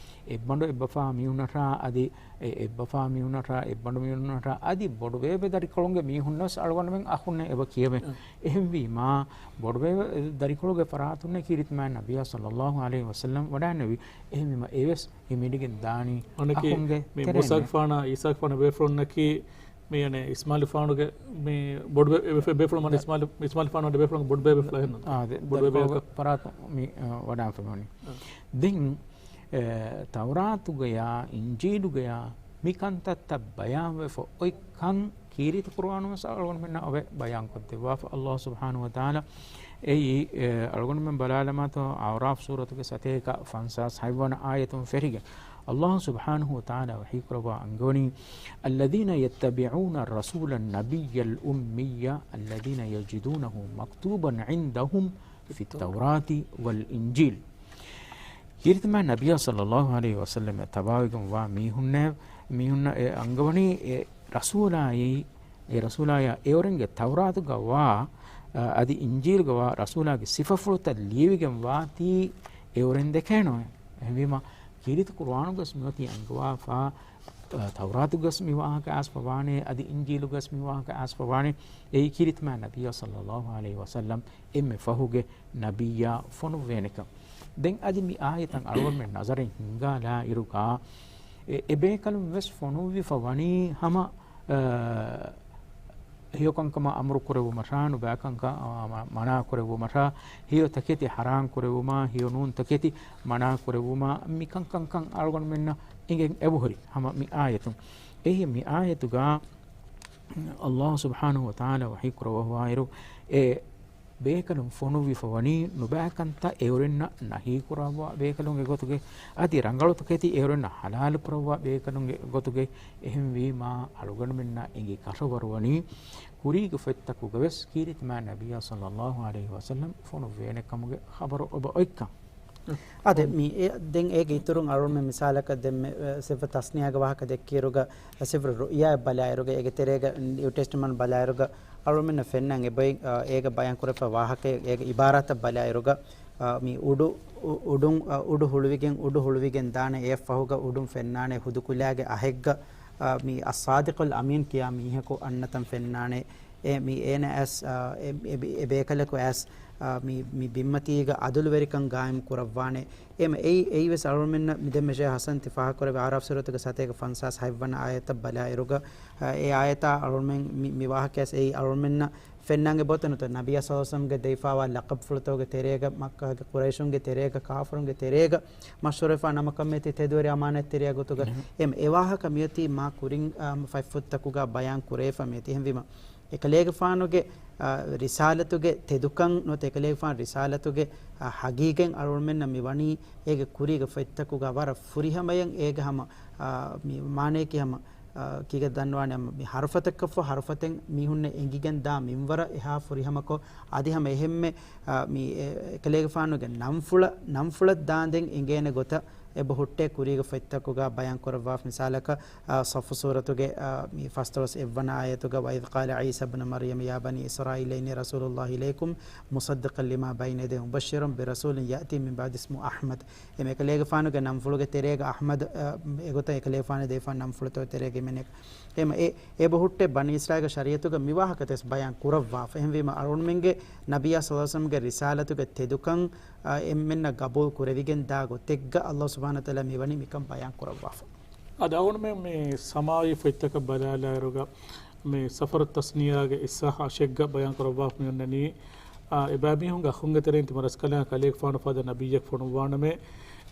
އެއްބަނޑު އެއްބަފާ މީހުންނަށާ އަދި، އެ، އެއްބަފާ މީހުންނަށާ އެއްބަނޑު މީހުންނަށާ އަދި ބޮޑުބޭބެ ދަރިކޮޅުންގެ މީހުންނަށް އަޅުގަނޑުމެން އަޚުންނޭ އެބަ ކިޔަމޭ. އަ. އެހެންވީމާ، ބޮޑުބޭބެ ދަރިކޮޅުގެ ފަރާތުންނޭ ކީރިތި މާތް ނަބިއްޔާ ޞައްލައްލާހު ޢަލައިހި ވަސައްލަމް ވަޑައިންނެވި. އެހެންވީމާ، އެވެސް ހިމެނިގެން ދާނީ އަނެކީ އަޚުންގެ މި ތެރޭން. މޫސާގެފާނާ އީސާގެފާނާ ބޭފުޅުންނަކީ މި އަނެއް އިސްމާޢީލްފާނުގެ މި ބޮޑު ބޭ-، އެ ބޭފުޅުން މަން ދަ-، އިސްމާޢީލް، އިސްމާޢީލްފާނުގެ ބޭފުޅުން ބޮޑު ބޭބެފުޅާ އެހެންނު. އާ، ދެ-، ބޮޑު ދަރިކޮޅުގެ ބޭބެއަކަށް. ފަރާތުން މި، އަ، ވަޑާން ފެނުނީ. އަ. ދެން، އެ، ތައުރާތުގަޔާ، އިންޖީލުގަޔާ މި ކަންތައްތައް ބަޔާންވެފަ އޮތްކަން ކީރިތި ޤުރުއާނުން ވެސް އަޅުގަނޑުމެންނަށް އޮވެ ބަޔާންކޮށްދެއްވާފަ. އައްލާހު ސުބްޙާނަހު ވަތަޢާލާ އެއީ، އެ، އަޅުގަނޑުމެން ބަލާލަމާތޯ، އަޢުރާފް ސޫރަތުގެ ސަތޭކަ ފަންސާސް ހަތްވަނަ އާޔަތުން ފެށިގެން. އައްލާހު ސުބްޙާނަހު ވަތަޢާލާ ވަޙީކުރައްވާ އަންގަވަނީ، الذين يتبعون الرسول النبي الأمي الذين يجدونه مكتوبا عندهم في التوراة والإنجيل. ކީރިތި މާތް ނަބިއްޔާ ޞައްލައްލާހު ޢަލައިހި ވަސައްލަމަށް ތަބާވެގެންވާ މީހުންނޭ، މީހުންނަށް އެ އަންގަވަނީ އެ ރަސޫލާއި، އެ ރަސޫލާޔާ އެއުރެންގެ ތައުރާތުގަ ވާ، އަ، އަދި އިންޖީލުގަ ވާ ރަސޫލާގެ ސިފަފުޅުތައް ލިޔެވިގެން ވާތީ އެއުރެން ދެކޭނު. އެހެންވީމަ، ކީރިތި ޤުރުއާނުގަސް މިއޮތީ އަންގަވާފާ، އަ، ތައުރާތުގަސް މި ވާހަކަ އައިސްފަ ވާނެ، އަދި އިންޖީލުގަސް މި ވާހަކަ އައިސްފަ ވާނެ. އެއީ ކީރިތި މާތް ނަބިއްޔާ ޞައްލައްލާހު ޢަލައިހި ވަސައްލަމް އެންމެ ފަހުގެ ނަބިއްޔާ ފޮނުއްވޭނެކަން. ދެން އަދި މި އާޔަތަށް އަޅުގަނޑުމެން ނަޒަރެއް ހިންގާލާއިރުގަ، އެ، އެބޭކަލުން ވެސް ފޮނުއްވިފަ ވަނީ ހަމަ، އަ، ހެޔޮކަންކަމަށް އަމުރު ކުރެއްވުމަށާ، ނުބައިކަންކަން، އަ، މަ-، މަނާ ކުރެއްވުމަށާ، ހެޔޮ ތަކެތި ޙަރާން ކުރެއްވުމާ، ހެޔޮ ނޫން ތަކެތި މަނާ ކުރެއްވުމާ، މި ކަންކަންކަން އަޅުގަނޑުމެންނަށް އެނގެން އެބަހުރި ހަމަ މި އާޔަތުން. އެހި މި އާޔަތުގަ އައްލާހު ސުބްޙާނަހު ވަތަޢާލާ ވަޙީ ކުރައްވައިފައިވާއިރު، އެ ބޭކަލުން ފޮނުއްވިފަ ވަނީ ނުބައިކަންތައް އެއުރެންނަށް ނަހީ ކުރައްވާ ބޭކަލުންގެ ގޮތުގައި، އަދި ރަނގަޅު ތަކެތި އެއުރެންނަށް ޙަލާލު ކުރައްވާ ބޭކަލުންގެ ގޮތުގައި. އެހެންވީމާ، އަޅުގަނޑުމެންނަށް އެނގި ކަށަވަރު ވަނީ، ކުރީގެ ފޮތްތަކުގަ ވެސް ކީރިތި މާތް ނަބިއްޔާ ޞައްލައްލާހު ޢަލައިހި ވަސައްލަމް ފޮނުއްވޭނެ ކަމުގެ ޚަބަރު އޮބަ އޮތްކަން. އާދެ، މި އެ، ދެން އޭގެ އިތުރުން އަޅުގަނޑުމެން މިސާލަކަށް ދެންމެ، އެ، ސިފަ ތަސްނިޔާގެ ވާހަކަ ދެއްކިއިރުގަ، އެ، ސިފަ ރުއްޔާއަށް ބަލާއިރުގަ، އޭގެ ތެރޭގަ ނިއު ޓެސްޓަމަންޓް ބަލާއިރުގަ، އަޅުމެންނަށް ފެންނަން އެބައި، އާ، އޭގަ ބަޔާން ކުރެފަ ވާހަކަ، އޭގެ އިބާރާތަށް ބަލާއިރުގަ، އާ، މި އުޑު، އު-، އުޑުން، އާ، އުޑު ހުޅުވިގެން، އުޑު ހުޅުވިގެން ދާނެ އެއަށްފަހުގަ އުޑުން ފެންނާނެ ހުދުކުލާގެ އަހެއްގަ، އާ، މި އައްޞާދިޤުލް އަމީން ކިޔާ މީހަކު އަންނަތަން ފެންނާނެ. އެ، މި އޭނަ އައިސް، އާ، އެ، އެ ބި-، އެ ބޭކަލަކު އައިސް، އާ، މި، މި ބިންމަތީގަ އަދުލުވެރިކަން ގާއިމް ކުރައްވާނެ. އެ، އެއީ، އެއީ ވެސް އަޅުމެންނަށް މި ދެންމެ ޝޭޚް ޙަސަން ތި ފާހަގަކުރެއްވި އަޢުރާފް ސޫރަތުގެ ސަތޭކަ ފަންސާސް ހަތްވަނަ އާޔަތަށް ބަލާއިރުގަ، އާ، އެ އާޔަތާ އަޅުމެން މި، މި ވާހަކަޔަސް އެއީ އަޅުމެންނަށް ފެންނާން އެބައޮތެއްނުތަ؟ ނަބިއްޔާ ޞައްލަﷲ ޢަލައިހި ވަސައްލަމްގެ ދެވިފާވާ ލަޤަބުފުޅުތަކުގެ ތެރޭގަ، މައްކާގެ ޤުރައިޝުންގެ ތެރޭގަ، ކާފަރުންގެ ތެރޭގަ މަޝްހޫރުވެފާ ނަމަކަށް މިއޮތީ ތެދުވެރި އަމާނަތްތެރިޔާ ގޮތުގަ. އެމް، އެ ވާހަކަ މިއޮތީ މާ ކުރިން، އާ، ފަތްފުށްތަކުގަ ބަޔާން ކުރެވިފަ މިއޮތީ. އެހެންވީމަ، އެކަލޭގެފާނުގެ، އާ، ރިސާލަތުގެ ތެދުކަން ނުވަތަ އެކަލޭގެފާނު ރިސާލަތުގެ، އާ، ޙަޤީޤަތް އަޅުގަނޑުމެންނަށް މި ވަނީ އޭގެ ކުރީގެ ފޮތްތަކުގަ ވަރަށް ފުރިހަމަޔަށް އޭގެ ހަމަ، އާ، މި މާނަޔަކީ ހަމަ، އާ، ކީގެ ދަންވާނެ މި ހަރުފަތަކަށްފަ ހަރުފަތެއް މީހުންނެއް އެނގިގެން ދާ މިންވަރަށް އެހާ ފުރިހަމަކޮށް، އަދި ހަމަ އެހެންމެ، އާ، މި އެ-، އެކަލޭގެފާނުގެ ނަންފުޅަށް، ނަންފުޅަށް ދާންދެން އެނގޭނެ ގޮތަށް އެބަ ހުއްޓޭ ކުރީގެ ފޮތްތަކުގަ ބަޔާން ކުރައްވާފަ. މިސާލަކަށް، އާ، ޞައްފު ސޫރަތުގެ، އާ، މި ފަސްދޮޅަސް އެއްވަނަ އާޔަތުގަ، "وإذ قال عيسى ابن مريم يا بني إسرائيل إني رسول الله إليكم مصدقا لما بين يدي ومبشرا برسول يأتي من بعدي اسمه أحمد." އެ މި އެކަލޭގެފާނުގެ ނަންފުޅުގެ ތެރޭގަ އަޙްމަދު، އާ، އެގޮތަށް އެކަލޭގެފާނު ދެވިފާ ނަންފުޅުތައް ތެރޭގަ މެނެކް. އެމަ އެ، އެބަ ހުއްޓޭ ބަނީ އިސްރާއީލްގެ ޝަރީޢަތުގަ މި ވާހަކަތައް ވެސް ބަޔާން ކުރައްވާފަ. އެހެންވީމަ އަޅުގަނޑުމެންގެ ނަބިއްޔާ ޞައްލަﷲ ޢަލައިހި ވަސައްލަމްގެ ރިސާލަތުގެ ތެދުކަން، އާ، އެންމެންނަށް ޤަބޫލު ކުރެވިގެން ދާ ގޮތެއްގަ ﷲ ސުބްޙާނަހޫ ވަތަޢާލާ މިވަނީ މިކަން ބަޔާން ކުރައްވާފަ. އަދި އަޅުގަނޑުމެން މި ސަމާއީ ފޮތްތަކަށް ބަލާލާއިރުގަ، މި ސަފަރު ތަސްނިޔާގެ އިސް އަށެއްގަ ބަޔާން ކުރައްވާފަ މި އޮންނަނީ، އާ، އެބައިމީހުންގެ އަޚުންގެ ތެރެއިން ތިމަން ރަސްކަލާނގެ ކަލޭގެފާނު ފަދަ ނަބިއްޔެއް ފޮނުއްވާނަމޭ.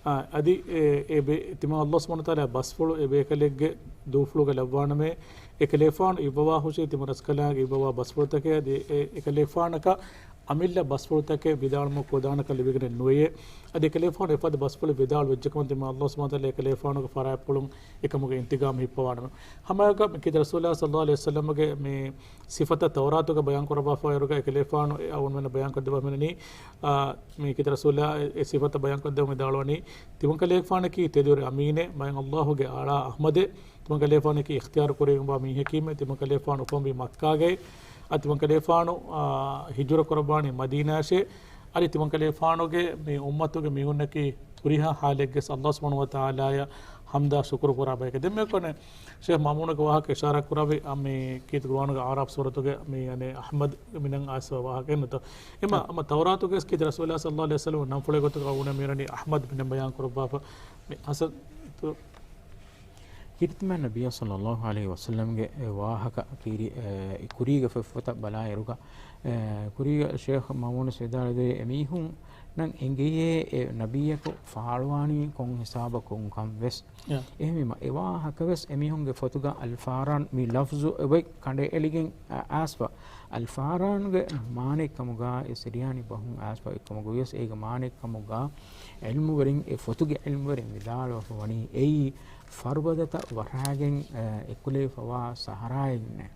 އާ، އަދި އެ، އެ ބޭ-، ތިމަން ﷲ ސުބްޙާނަހޫ ވަތަޢާލާ ބަސްފުޅު އެ ބޭކަލެއްގެ ދޫފުޅުގަ ލައްވާނަމޭ. އެކަލޭގެފާނު އިއްވަވާ ހުށީ ތިމަން ރަސްކަލާނގެ އިއްވަވާ ބަސްފުޅުތަކެއް. އަދި އެ، އެކަލޭގެފާނަކަށް އަމިއްލަ ބަސްފުޅުތަކެއް ވިދާޅުވުމަށް ކުދާނަކަށް ލިބިގެނެއް ނުވެޔޭ. އަދި އެކަލޭގެފާނު އެފަދަ ބަސްފުޅެއް ވިދާޅު ވެއްޖެކަމަށް ތިމަން ﷲ ސުބްޙާނަހޫ ވަތަޢާލާ އެކަލޭގެފާނުގެ ފަރާތްޕުޅުން އެކަމުގެ އިންތިޤާމް ހިއްޕަވާނަމޭ. ހަމައެކަނި ކީރިތި ރަސޫލާ ޞައްލަﷲ ޢަލައިހި ވަސައްލަމްގެ މި ސިފަތައް ތައުރާތުގަ ބަޔާން ކުރައްވާފައިވާއިރުގަ އެކަލޭގެފާނު އެ އަޅުގަނޑުމެންނަށް ބަޔާން ކޮށްދެއްވާ މިނަނީ، އާ، މި ކީރިތި ރަސޫލާ އެ، އެ ސިފަތައް ބަޔާން ކޮށްދެއްވަމުން ވިދާޅުވަނީ، ތިމަން ކަލޭގެފާނަކީ ތެދުވެރި އަމީނެއް، މާތް ﷲ ގެ އަޅާ އަޙްމަދެއް، ތިމަން ކަލޭގެފާނަކީ އިޚްތިޔާރު ކުރެވިގެންވާ މީހަކީމެ، ތިމަން ކަލޭގެފާނު އުފަންވީ މައްކާގައި، އަދި ތިމަން ކަލޭގެފާނު، އާ، ހިޖުރަ ކުރައްވާނީ މަދީނާއަށޭ. އަދި ތިމަންކަލޭފާނުގެ މި އުއްމަތުގެ މީހުންނަކީ ހުރިހާ ހާލެއްގެސް ﷲ ސުބްޙާނަހޫ ވަތަޢާލާއަށް ޙަމްދާ ޝުކުރު ކުރާ ބަޔެކޭ. ދެން މިއަކު ޝޭޚް މައުމޫނުގެ ވާހަކަ އިޝާރާތް ކުރެއްވި އަ، މި ކީރިތި ޤުރުއާނުގެ އަޢުރާފް ސޫރަތުގެ މި އަނެއް އަޙްމަދު މިނަން އައިސްފަ ވާހަކައެއް ނުތޯ. އެމަ، އަ، އަމަ ތައުރާތުގެސް ކީރިތި ރަސޫލާ ޞައްލައްލާހު ޢަލައިހި ވަސައްލަމަ ނަންފުޅެއް ގޮތުގަ އަޅުގަނޑުމެން މިއުޅެނީ އަޙްމަދު މިނަން ބަޔާން ކުރައްވާފަ. މި ޙަސަން ތު- ކީރިތި މާތް ނަބިއްޔާ ޞައްލައްލާހު ޢަލައިހި ވަސައްލަމްގެ އެ ވާހަކަ ކީރި، އެ، ކުރީގެ ފޮތްފޮތަށް ބަލާއިރުގަ، އެ، ކުރީގަ ޝޭޚް މައުމޫނު ސިދާޅުދޭ އެމީހުންނަށް އެނގެޔޭ އެ ނަބިއްޔަކު ފާޅުވާނީ ކޮން ހިސާބަކުން ކަން ވެސް. ޔާ. އެހެންވީމަ، އެ ވާހަކަވެސް އެމީހުންގެ ފޮތުގަ އަލްފާރާން މި ލަފްޒު އެބައި ކަނޑައެޅިގެން އަ، އައިސްފަ. އަލްފާރާންގެ މާނައެއްކަމުގަ އެ ސިރިޔާނީ ބަހުން އައިސްފަ އެއްކަމުގަވިޔަސް އޭގެ މާނައެއްކަމުގަ ޢިލްމުވެރިން، އެ ފޮތުގެ ޢިލްމުވެރިން ވިދާޅުވެފަ ވަނީ އެއީ ފަރުބަދަތައް ވަށާގެން، އެ، އެކުލެވިފަވާ ސަހަރާއެއް ނެ.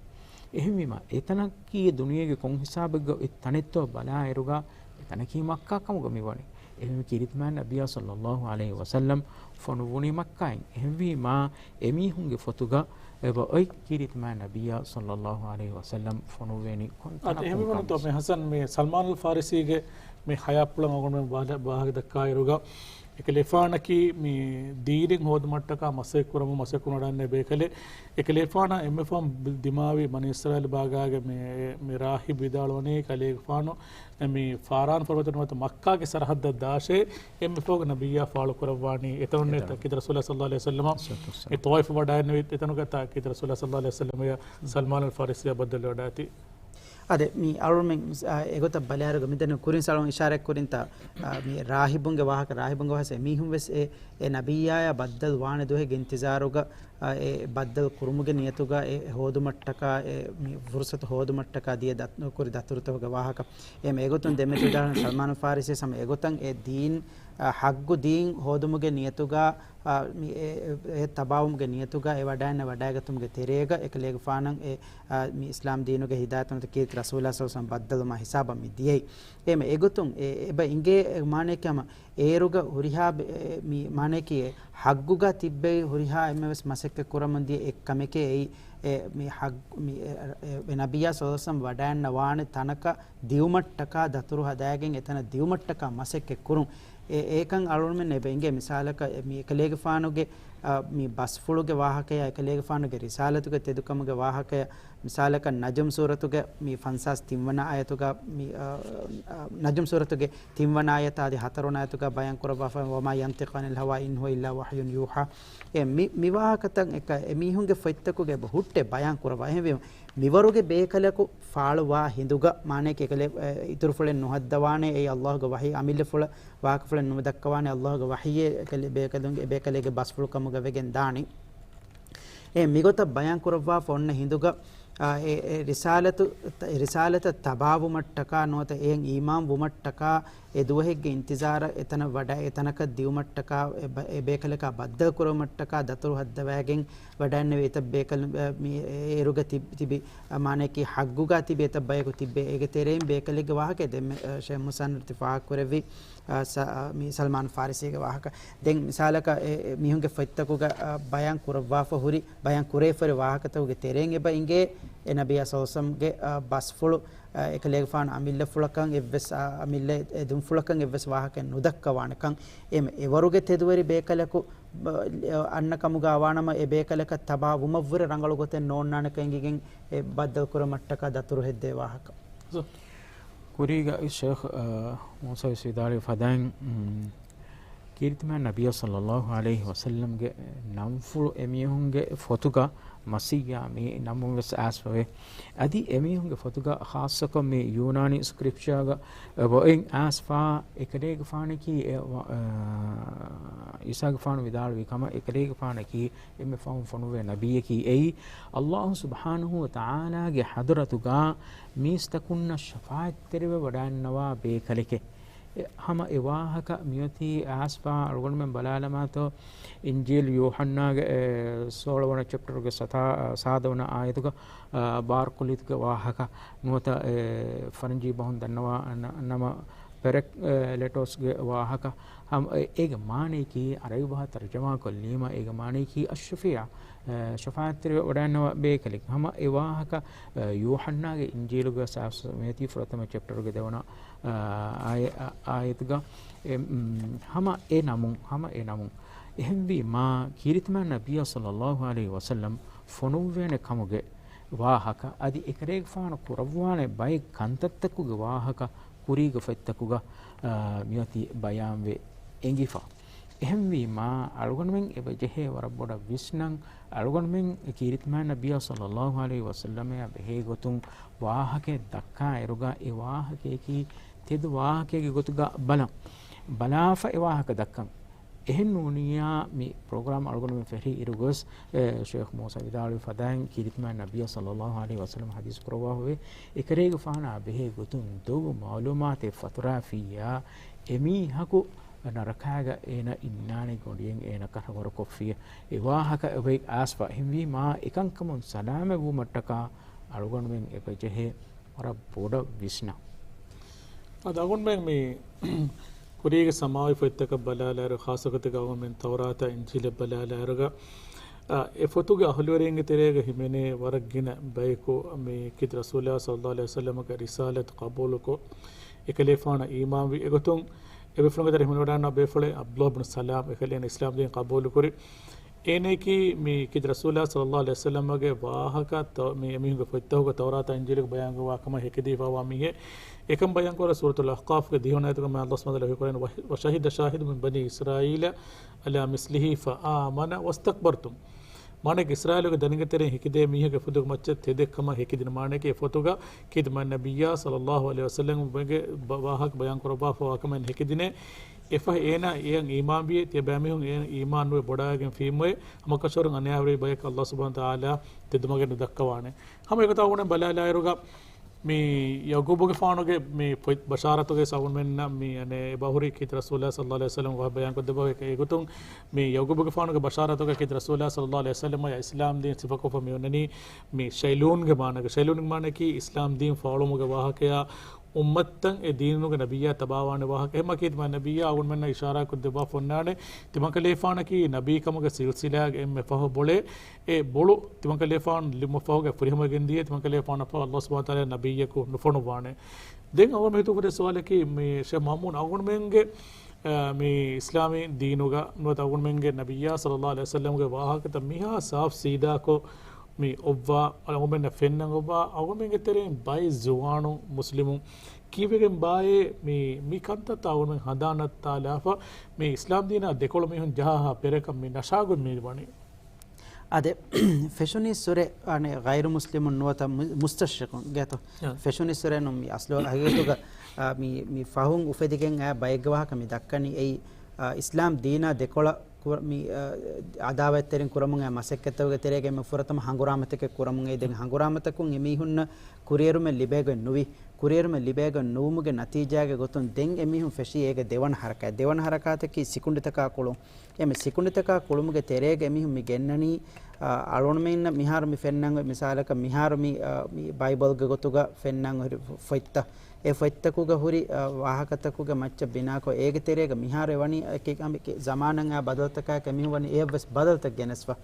އެހެންވީމަ، އެތަނަކީ ދުނިޔޭގެ ކޮން ހިސާބެއްގަ އޮތް ތަނެއްތޯ ބަލާއިރުގަ، އެތަނަކީ މައްކާ ކަމުގަ މިވަނީ. އެހެންވީ ކީރިތި މާތް ނަބިއްޔާ ޞައްލައްލާހު ޢަލައިހި ވަސައްލަމް ފޮނުއްވުނީ މައްކާއިން. އެހެންވީމާ، އެމީހުންގެ ފޮތުގަ އެބަ އޮތް ކީރިތި މާތް ނަބިއްޔާ ޞައްލައްލާހު ޢަލައިހި ވަސައްލަމް ފޮނުއްވޭނީ ކޮން އަދި ތަނަކުން އެހެންވީމަ ކަން ނުތޯ ވެސް. މި ޙަސަން މި ސަލްމާނުލް ފާރިސީގެ މި ޙަޔާތްޕުޅަށް އަޅުގަނޑުމެން ބާ-، ބާހަގަ ދައްކާއިރުގަ، އެކަލޭފާނަކީ މި ދީނެއް ހޯދުމަށްޓަކާ މަސައްކަތް ކުރަމުން މަސައްކަތް ކުރަން ވަޑައިގެންނެވި ބޭކަލެއް. އެކަލޭފާނަށް އެންމެ ފަހުން ދިމާވި ބަނީ އިސްރާއީލް ބާގާގެ މި، މި ރާހިބް ވިދާޅުވަނީ ކަލޭގެފާނު މި ފާރާން ފަރުބަދަ ނުވަތަ މައްކާގެ ސަރަހައްދަށް ދާށޭ، އެންމެ ފަހުގަ ނަބިއްޔާ ފާޅު ކުރައްވާނީ އެތަނުންނޭ. އެތަނުން. ތަ-، ކީރިތި ރަސޫލާ ޞައްލައްލާހު ޢަލައިހި ވަސައްލަމަ އެ ޠާއިފު ވަޑައިގެންނެވި އެތަނުގަ ތަ-، ކީރިތި ރަސޫލާ ޞައްލައްލާހު ޢަލައިހި ވަސައްލަމަ ސަލްމާނުލް ފާރިސީއާ ބައްދަލުވެވަޑައިގަތީ. އާދެ، މި އަޅުމެން، އާ، އެގޮތަށް ބަލާއިރުގަ މިދެން ކުރިން ސަޅުން އިޝާރަތް ކުރިންތާ، އާ، މި ރާހިބުންގެ ވާހަކަ، ރާހިބުންގެ ވާހަކަ މީހުން ވެސް އެ، އެ ނަބިއްޔާޔާ ބައްދަލު ވާނެ ދުވަހެއްގެ އިންތިޒާރުގަ، އާ، އެ ބައްދަލު ކުރުމުގެ ނިޔަތުގަ އެ ހޯދުމަށްޓަކާ، އެ މި ފުރުސަތު ހޯދުމަށްޓަކާ ދިޔަ ދަތް-، ކުރި ދަތުރުތަކުގެ ވާހަކަ. އެ މި އެގޮތުން ދެންމެ ތިދާހަން ސަލްމާނު ފާރިސީ ސަމަ އެގޮތަށް އެ ދީން، އާ، ހައްގު ދީން ހޯދުމުގެ ނިޔަތުގަ، އާ، މި އެ، އެ، އެ ތަބާވުމުގެ ނިޔަތުގަ އެ ވަޑައިންނަ ވަޑައިގަތުމުގެ ތެރޭގަ އެކަލޭގެފާނަށް އެ، އާ، މި އިސްލާމް ދީނުގެ ހިދާޔަތުން ކީރިތި ރަސޫލާ ޞައްލައްލާހު ޢަލައިހި ވަސައްލަމް ބައްދަލުމާ ހިސާބަށް މި ދިޔައީ. އެ މި އެގޮތުން އެ، އެބަ އިނގޭ މާނައަކީ ހަމަ އޭރުގަ ހުރިހާ ބެ-، އެ، މި މާނައަކީ އެ ހައްގުގަ ތިއްބެވި ހުރިހާ އެންމެވެސް މަސައްކަތް ކުރަމުން ދިޔަ އެއް ކަމެކޭ އެއީ، އެ، މި ހައްގު، މި، އެ، އެ، އެ ނަބިއްޔާ ޞައްލައްލާހު ޢަލައިހި ވަސައްލަމް ވަޑައިންނަވާނެ ތަނަކަށް ދިއުމަށްޓަކާ ދަތުރު ހަދާގެން އެތަނަށް ދިއުމަށްޓަކާ މަސައްކަތް ކުރުން. އެ، އެކަން އަޅުގަނޑުމެން އެބަ އިނގޭ މިސާލަކަށް އެ، މި އެކަލޭގެފާނުގެ، އަ، މި ބަސްފުޅުގެ ވާހަކަޔާ، އެކަލޭގެފާނުގެ ރިސާލަތުގެ ތެދުކަމުގެ ވާހަކަޔާ، މިސާލަކަށް ނަޖުމް ސޫރަތުގެ މި ފަންސާސް ތިންވަނަ އާޔަތުގަ މި، އަ، އަ، ނަޖުމް ސޫރަތުގެ ތިންވަނަ އާޔަތާ އަދި ހަތަރުވަނަ އާޔަތުގަ ބަޔާން ކުރައްވާފަ، وما ينطق عن الهوى إن هو إلا وحي يوحى. އެ މި، މި ވާހަކަތައް އެކަ އެމީހުންގެ ފޮތްތަކުގަ އެބަ ހުއްޓެ ބަޔާން ކުރައްވާ. އެހެންވީމަ، މިވަރުގެ ބޭކަލަކު ފާޅުވާ ހިނދުގަ މާނައަކީ އެކަލޭ، އެ، އިތުރުފުޅެއް ނުހައްދަވާނެ، އެއީ ﷲގެ ވަޙީ އަމިއްލަފުޅަށް ވާހަކަފުޅެއް ނުދައްކަވާނެ، ﷲގެ ވަޙީއެއް އެކަލޭ ބޭކަލުންގެ، އެ ބޭކަލޭގެ ބަސްފުޅު ކަމުގަ ވެގެން ދާނީ. އެ މިގޮތަށް ބަޔާން ކުރައްވާފަ އޮންނަ ހިނދުގަ، އާ، އެ، އެ ރިސާލަތު، އެ ރިސާލަތަށް ތަބާވުމަށްޓަކާ ނުވަތަ އެއަށް އީމާން ވުމަށްޓަކާ އެ ދުވަހެއްގެ އިންތިޒާރަށް އެތަނަށް ވަޑަ-، އެތަނަކަށް ދިއުމަށްޓަކާ އެ ބަ-، އެ ބޭކަލަކާ ބައްދަލު ކުރުމަށްޓަކާ ދަތުރު ހައްދަވައިގެން ވަޑައިންނެވި އެތައް ބޭކަލުން، އެ، މި އޭރުގަ ތި-، ތިބި، އަ، މާނައަކީ ހައްގުގަ ތިބި އެތައް ބަޔަކު ތިއްބެ. އޭގެ ތެރެއިން ބޭކަލެއްގެ ވާހަކަ ދެންމެ، އަ، ޝޭޚް މުޞައްނިފް ފާހަގަކުރެއްވި، އަ، ސަ-، އަ، މި ސަލްމާން ފާރިސީގެ ވާހަކަ. ދެން މިސާލަކަށް އެ، އެ މީހުންގެ ފޮތްތަކުގަ، އަ، ބަޔާން ކުރައްވާފަ ހުރި، ބަޔާން ކުރެވިފައި ވާހަކަތަކުގެ ތެރެއިން އެބަ އިނގޭ، އެ ނަބިއްޔާ ޞައްލައްލާހު ޢަލައިހި ވަސައްލަމްގެ، އަ، ބަސްފުޅު، އަ، އެކަލޭގެފާނު އަމިއްލަފުޅަކަށް އެއްވެސް، އަ، އަމިއްލަ އެ-، އެދުންފުޅަކަށް އެއްވެސް ވާހަކައެއް ނުދައްކަވާނެކަން. އެ މެ-، އެވަރުގެ ތެދުވެރި ބޭކަލަކު، އަ، އަންނަ ކަމުގަ އަވާނަމަ އެ ބޭކަލަކަށް ތަބާ ވުމަށްވުރެ ރަނގަޅު ގޮތެއް ނޯންނާނެކަން އެނގިގެން އެ ބައްދަލު ކުރުމަށްޓަކާ ދަތުރު ހެއްދޭ ވާހަކަ. ކުރީގަ ޝޭޚް، އަ، މޫސާ ވިދާޅުވި ފަދައިން، މް، ކީރިތި މާތް ނަބިއްޔާ ޞައްލައްލާހު ޢަލައިހި ވަސައްލަމްގެ ނަންފުޅު އެމީހުންގެ ފޮތުގަ މަސިއްޔާ މި ނަންވުން ވެސް އައިސްފަވޭ. އަދި އެމީހުންގެ ފޮތުގަ ޚާއްޞަކޮށް މި ޔޫނާނީ ސްކްރިޕްޗާގަ އެބައިން އައިސްފާ އެކަލޭގެފާނަކީ އެ ވަ-، އަ، އީސާގެފާނު ވިދާޅުވި ކަމަށް އެކަލޭގެފާނަކީ އެންމެ ފަހުން ފޮނުވޭ ނަބިއްޔަކީ އެއީ، ﷲ ސުބްޙާނަހޫ ވަތަޢާލާގެ ޙަޟްރަތުގަ މީސްތަކުންނަށް ޝަފާޢަތްތެރިވެ ވަޑައިންނަވާ ބޭކަލެކޭ. އެ، ހަމަ އެ ވާހަކަ މިއޮތީ އައިސްފާ އަޅުގަނޑުމެން ބަލާލަމާތޯ، އިންޖީލު ޔޫޙަންނާގެ، އެ، ސޯޅަ ވަނަ ޗެޕްޓަރުގެ ސަތާ-، ސާދަ ވަނަ އާޔަތުގަ، އަ، ބާރުކުލިތުގެ ވާހަކަ ނުވަތަ، އެ، ފަރަންޖީ ބަހުން ދަންނަވާ ނަ-، ނަމަ، ޕެރެކްލެޓޯސްގެ ވާހަކަ. ހަމަ އޭގެ މާނައަކީ އަރަބި ބަހަށް ތަރުޖަމާ ކޮށްލީމަ އޭގެ މާނައަކީ އައްޝަފީޢާ، ޝަފާޢަތްތެރިވެ ވަޑައިގަންނަވާ ބޭކަލެއް. ހަމަ އެ ވާހަކަ ޔޫޙަންނާގެ އިންޖީލުގެ ސާފް މިއޮތީ ފުރަތަމަ ޗެޕްޓަރުގެ ދެވަނަ އާ، އާޔަ-، އާ، އާޔަތުގަ، އެ، މް، ހަމަ އެ ނަމުން، ހަމަ އެ ނަމުން. އެހެންވީމާ، ކީރިތިމާ ނަބިއްޔާ ޞައްލައްލާހު ޢަލައިހި ވަސައްލަމް ފޮނުއްވޭނެ ކަމުގެ ވާހަކަ، އަދި އެކަލޭގެފާނު ކުރައްވާނެ ބައެއް ކަންތައްތަކުގެ ވާހަކަ، ކުރީގެ ފޮތްތަކުގަ، އާ، މިއޮތީ ބަޔާންވެ އެނގިފަ. އެހެންވީމާ، އަޅުގަނޑުމެން އެބަޖެހޭ ވަރަށް ބޮޑަށް ވިސްނަން، އަޅުގަނޑުމެން ކީރިތިމާ ނަބިއްޔާ ޞައްލައްލާހު ޢަލައިހި ވަސައްލަމައާ ބެހޭ ގޮތުން ވާހަކައެއް ދައްކާ އިރުގަ، އެ ވާހަކަޔަކީ ތެދު ވާހަކައެއްގެ ގޮތުގަ ބަލަން. ބަލާފަ އެ ވާހަކަ ދައްކަން. އެހެން ނޫނިއްޔާ، މި ޕްރޮގްރާމް އަޅުގަނޑުމެން ފެށި އިރުގޮސް، އެ، ޝޭޚް މޫސާ ވިދާޅުވި ފަދައިން ކީރިތިމާ ނަބިއްޔާ ޞައްލައްލާހު ޢަލައިހި ވަސައްލަމަ ޙަދީޘް ކުރައްވާފަވޭ. އެކަލޭގެފާނާ ބެހޭ ގޮތުން ދޮގު މަޢުލޫމާތެއް ފަތުރާފިއްޔާ، އެމީހަކު ނަރަކާގަ އޭނަ އިންނާނެ ގޮނޑިއެއް އޭނަ ކަށަވަރުކޮށްފިޔަ. އެ ވާހަކަ އެބައި އައިސްފަ. އެހެންވީމާ، އެކަންކަމުން ސަލާމަތްވުމަށްޓަކާ އަޅުގަނޑުމެން އެބަޖެހޭ ވަރަށް ބޮޑަށް ވިސްނަން. އަދި އަޅުގަނޑުމެން މި ކުރީގެ ސަމާވީ ފޮތްތަކަށް ބަލާލާއިރު، ޚާއްޞަގޮތެއްގަ އަޅުގަނޑުމެން ތައުރާތާ އިންޖީލަށް ބަލާލާއިރުގަ، އާ، އެ ފޮތުގެ އަހުލުވެރިންގެ ތެރޭގަ ހިމެނޭ ވަރަށް ގިނަ ބަޔަކު މި ކީރިތި ރަސޫލާ ޞައްލައްލާހު ޢަލައިހި ވަސައްލަމަގެ ރިސާލަތު ޤަބޫލުކޮށް، އެކަލޭފާނަށް އީމާންވި. އެގޮތުން އެބޭފުޅުންގެ ތެރެ ހިމެނިވަޑައިގަންނަވާ ބޭފުޅެއް ޢަބްދުﷲ ބިން ސަލާމް އެކަލޭން އިސްލާމް ދީން ޤަބޫލުކުރި. އޭނައަކީ މި ކީރިތި ރަސޫލާ ޞައްލައްލާހު ޢަލައިހި ވަސައްލަމަގެ ވާހަކަ ތަ-، މި އެމީހުންގެ ފޮތްތަކުގަ ތައުރާތާ އިންޖީލުގަ ބަޔާންވާ ކަމަށް ހެކިދީފައިވާ މީހެއް. އެކަން ބަޔާންކުރާ ސޫރަތުލް އަޙްޤާފްގެ ދިހަ ވަނަ އާޔަތުގަ މާ ﷲ ސުބްޙާނަހޫ ވަތަޢާލާ ވަޙީ ކުރައްވަނީ، "وشهد شاهد من بني إسرائيل على مثله فآمن واستكبرتم." މާނައަކީ، އިސްރާއީލުގެ ދަރިންގެ ތެރެއިން ހެކިދޭ މީހެއްގެ ފޮތުގެ މައްޗަށް ތެދެއް ކަމަށް ހެކިދިން. މާނައަކީ، އެ ފޮތުގަ ކީރިތި ނަބިއްޔާ ޞައްލައްލާހު ޢަލައިހި ވަސައްލަމްގެ ބަ-، ވާހަކަ ބަޔާން ކުރައްވާފަވާ ކަމެއް ހެކިދިނޭ. އެފަހެ އޭނާ އެޔަށް އީމާންވިއޭ، ތިޔަބައިމީހުން އޭނާ އީމާން ނުވެ ބޮޑާވެގެން ފީމުވޭ. ހަމަކަށަވަރުން އަނިޔާވެރި ބަޔަކަށް ﷲ ސުބްޙާނަހޫ ވަތަޢާލާ ތެދުމަގެއް ނުދައްކަވާނެ. ހަމަ އެގޮތަށް އަޅުގަނޑު ބަލާލާއިރުގަ، މި ޔަޢުޤޫބުގެފާނުގެ މި ފޮތް ބަޝާރަތުގެ ސަވުންމެންނަށް މި އަނެއް އެބަހުރި ކީރިތި ރަސޫލާ ޞައްލައްލާހު ޢަލައިހި ވަސައްލަމް ވާހަކަ ބަޔާންކޮށްދެއްވާ އެ-، އެގޮތުން މި ޔަޢުޤޫބުގެފާނުގެ ބަޝާރަތުގަ ކީރިތި ރަސޫލާ ޞައްލައްލާހު ޢަލައިހި ވަސައްލަމަށް އިސްލާމް ދީން ސިފަކޮށްފަ މި އޮންނަނީ މި ޝައިލޫންގެ މާނަގަ. ޝައިލޫންގެ މާނައަކީ އިސްލާމް ދީން ފާޅުވުމުގެ ވާހަކަޔާ އުއްމަތަށް އެ ދީނުގެ ނަބިއްޔާ ތަބާވާނެ ވާހަކަ. އެހެންމަ ކީރިތި ނަބިއްޔާ އަޅުގަނޑުމެންނަށް އިޝާރާތްކޮށްދެއްވާފަ އޮންނާނެ، ތިމަންކަލޭފާނަކީ ނަބީކަމުގެ ސިލްސިލާގެ އެންމެ ފަހު ބޮޅޭ. އެ ބޮޅު ތިމަންކަލޭފާނު ލިބުމަށް ފަހުގަ ފުރިހަމަވެގެން ދިޔަ، ތިމަންކަލޭފާނަށް ފަހު ﷲ ސުބްޙާނަހޫ ވަތަޢާލާ ނަބިއްޔަކު ނުފޮނުއްވާނެ. ދެން އަޅުގަނޑު ހިތުގަ އުފެދޭ ސުވާލަކީ، މި ޝޭޚް މައުމޫން، އަޅުގަނޑުމެންގެ، އަ، މި އިސްލާމީ ދީނުގަ ނުވަތަ އަޅުގަނޑުމެންގެ ނަބިއްޔާ ޞައްލައްލާހު ޢަލައިހި ވަސައްލަމްގެ ވާހަކަތައް މިހާ ސާފް ސީދާކޮށް މި އޮއްވާ، އަޅުގަނޑުމެންނަށް ފެންނަން އޮއްވާ، އަޅުގަނޑުމެންގެ ތެރެއިން ބައެއް ޒުވާނުން މުސްލިމުން ކީއްވެގެން ބާއޭ މި، މި ކަންތައްތައް އަޅުގަނޑުމެން ހަނދާން ނައްތާލާފަ، މި އިސްލާމް ދީނާ ދެކޮޅު މީހުން ޖަހާ ހާ ބެރަކަށް މި ނަޝާގޮތް މި ވަނީ. އާދެ، ފެށުނީއްސުރެ، އަނެއް، ޣައިރު މުސްލިމުން ނުވަތަ މު-، މުސްތަޝްރިޤުން ގޭތޯ؟ އާ. ފެށުނީއްސުރެ ނޫން މި އަސްލު ހަގީގަތުގަ، އާ، މި، މި ފަހުން އުފެދިގެން އާ ބައެއްގެ ވާހަކަ މި ދައްކަނީ އެއީ، އާ، އިސްލާމް ދީނާ ދެކޮޅަށް ކުރ-، މި، އާ، އަދާވަތްތެރިން ކުރަމުން އާ މަސައްކަތްތަކުގެ ތެރޭގަ އެންމެ ފުރަތަމަ ހަނގުރާމަތަކެއް ކުރަމުން އެއީ. ދެން ހަނގުރާމަތަކުން އެމީހުންނަށް ކުރިއެރުމެއް ލިބޭގޮތް ނުވި. ކުރިއެރުމެއް ލިބޭގޮތް ނުވުމުގެ ނަތީޖާގެ ގޮތުން ދެން އެމީހުން ފެށީ އޭގެ ދެވަނަ ހަރަކާތް. ދެވަނަ ހަރަކާތަކީ ސިކުނޑިތަކާ ކުޅުން. އެމެ ސިކުނޑިތަކާ ކުޅުމުގެ ތެރޭގަ އެމީހުން މި ގެންނަނީ، އަ، އަޅުގަނޑުމެންނަށް މިހާރު މި ފެންނަން އޮތް މިސާލަކަށް މިހާރު މި، އަ، މި ބައިބަލްގެ ގޮތުގަ ފެންނަން ހުރި ފޮތްތައް. އެ ފޮތްތަކުގަ ހުރި، އަ، ވާހަކަތަކުގެ މައްޗަށް ބިނާކޮށް، އޭގެ ތެރޭގަ މިހާރު އެ ވަނީ އެކި ހަމަ އެކި ޒަމާނަށް އާ ބަދަލުތަކާއެކު އެމީހުން ވަނީ އެއަށްވެސް ބަދަލުތައް ގެނެސްފަ.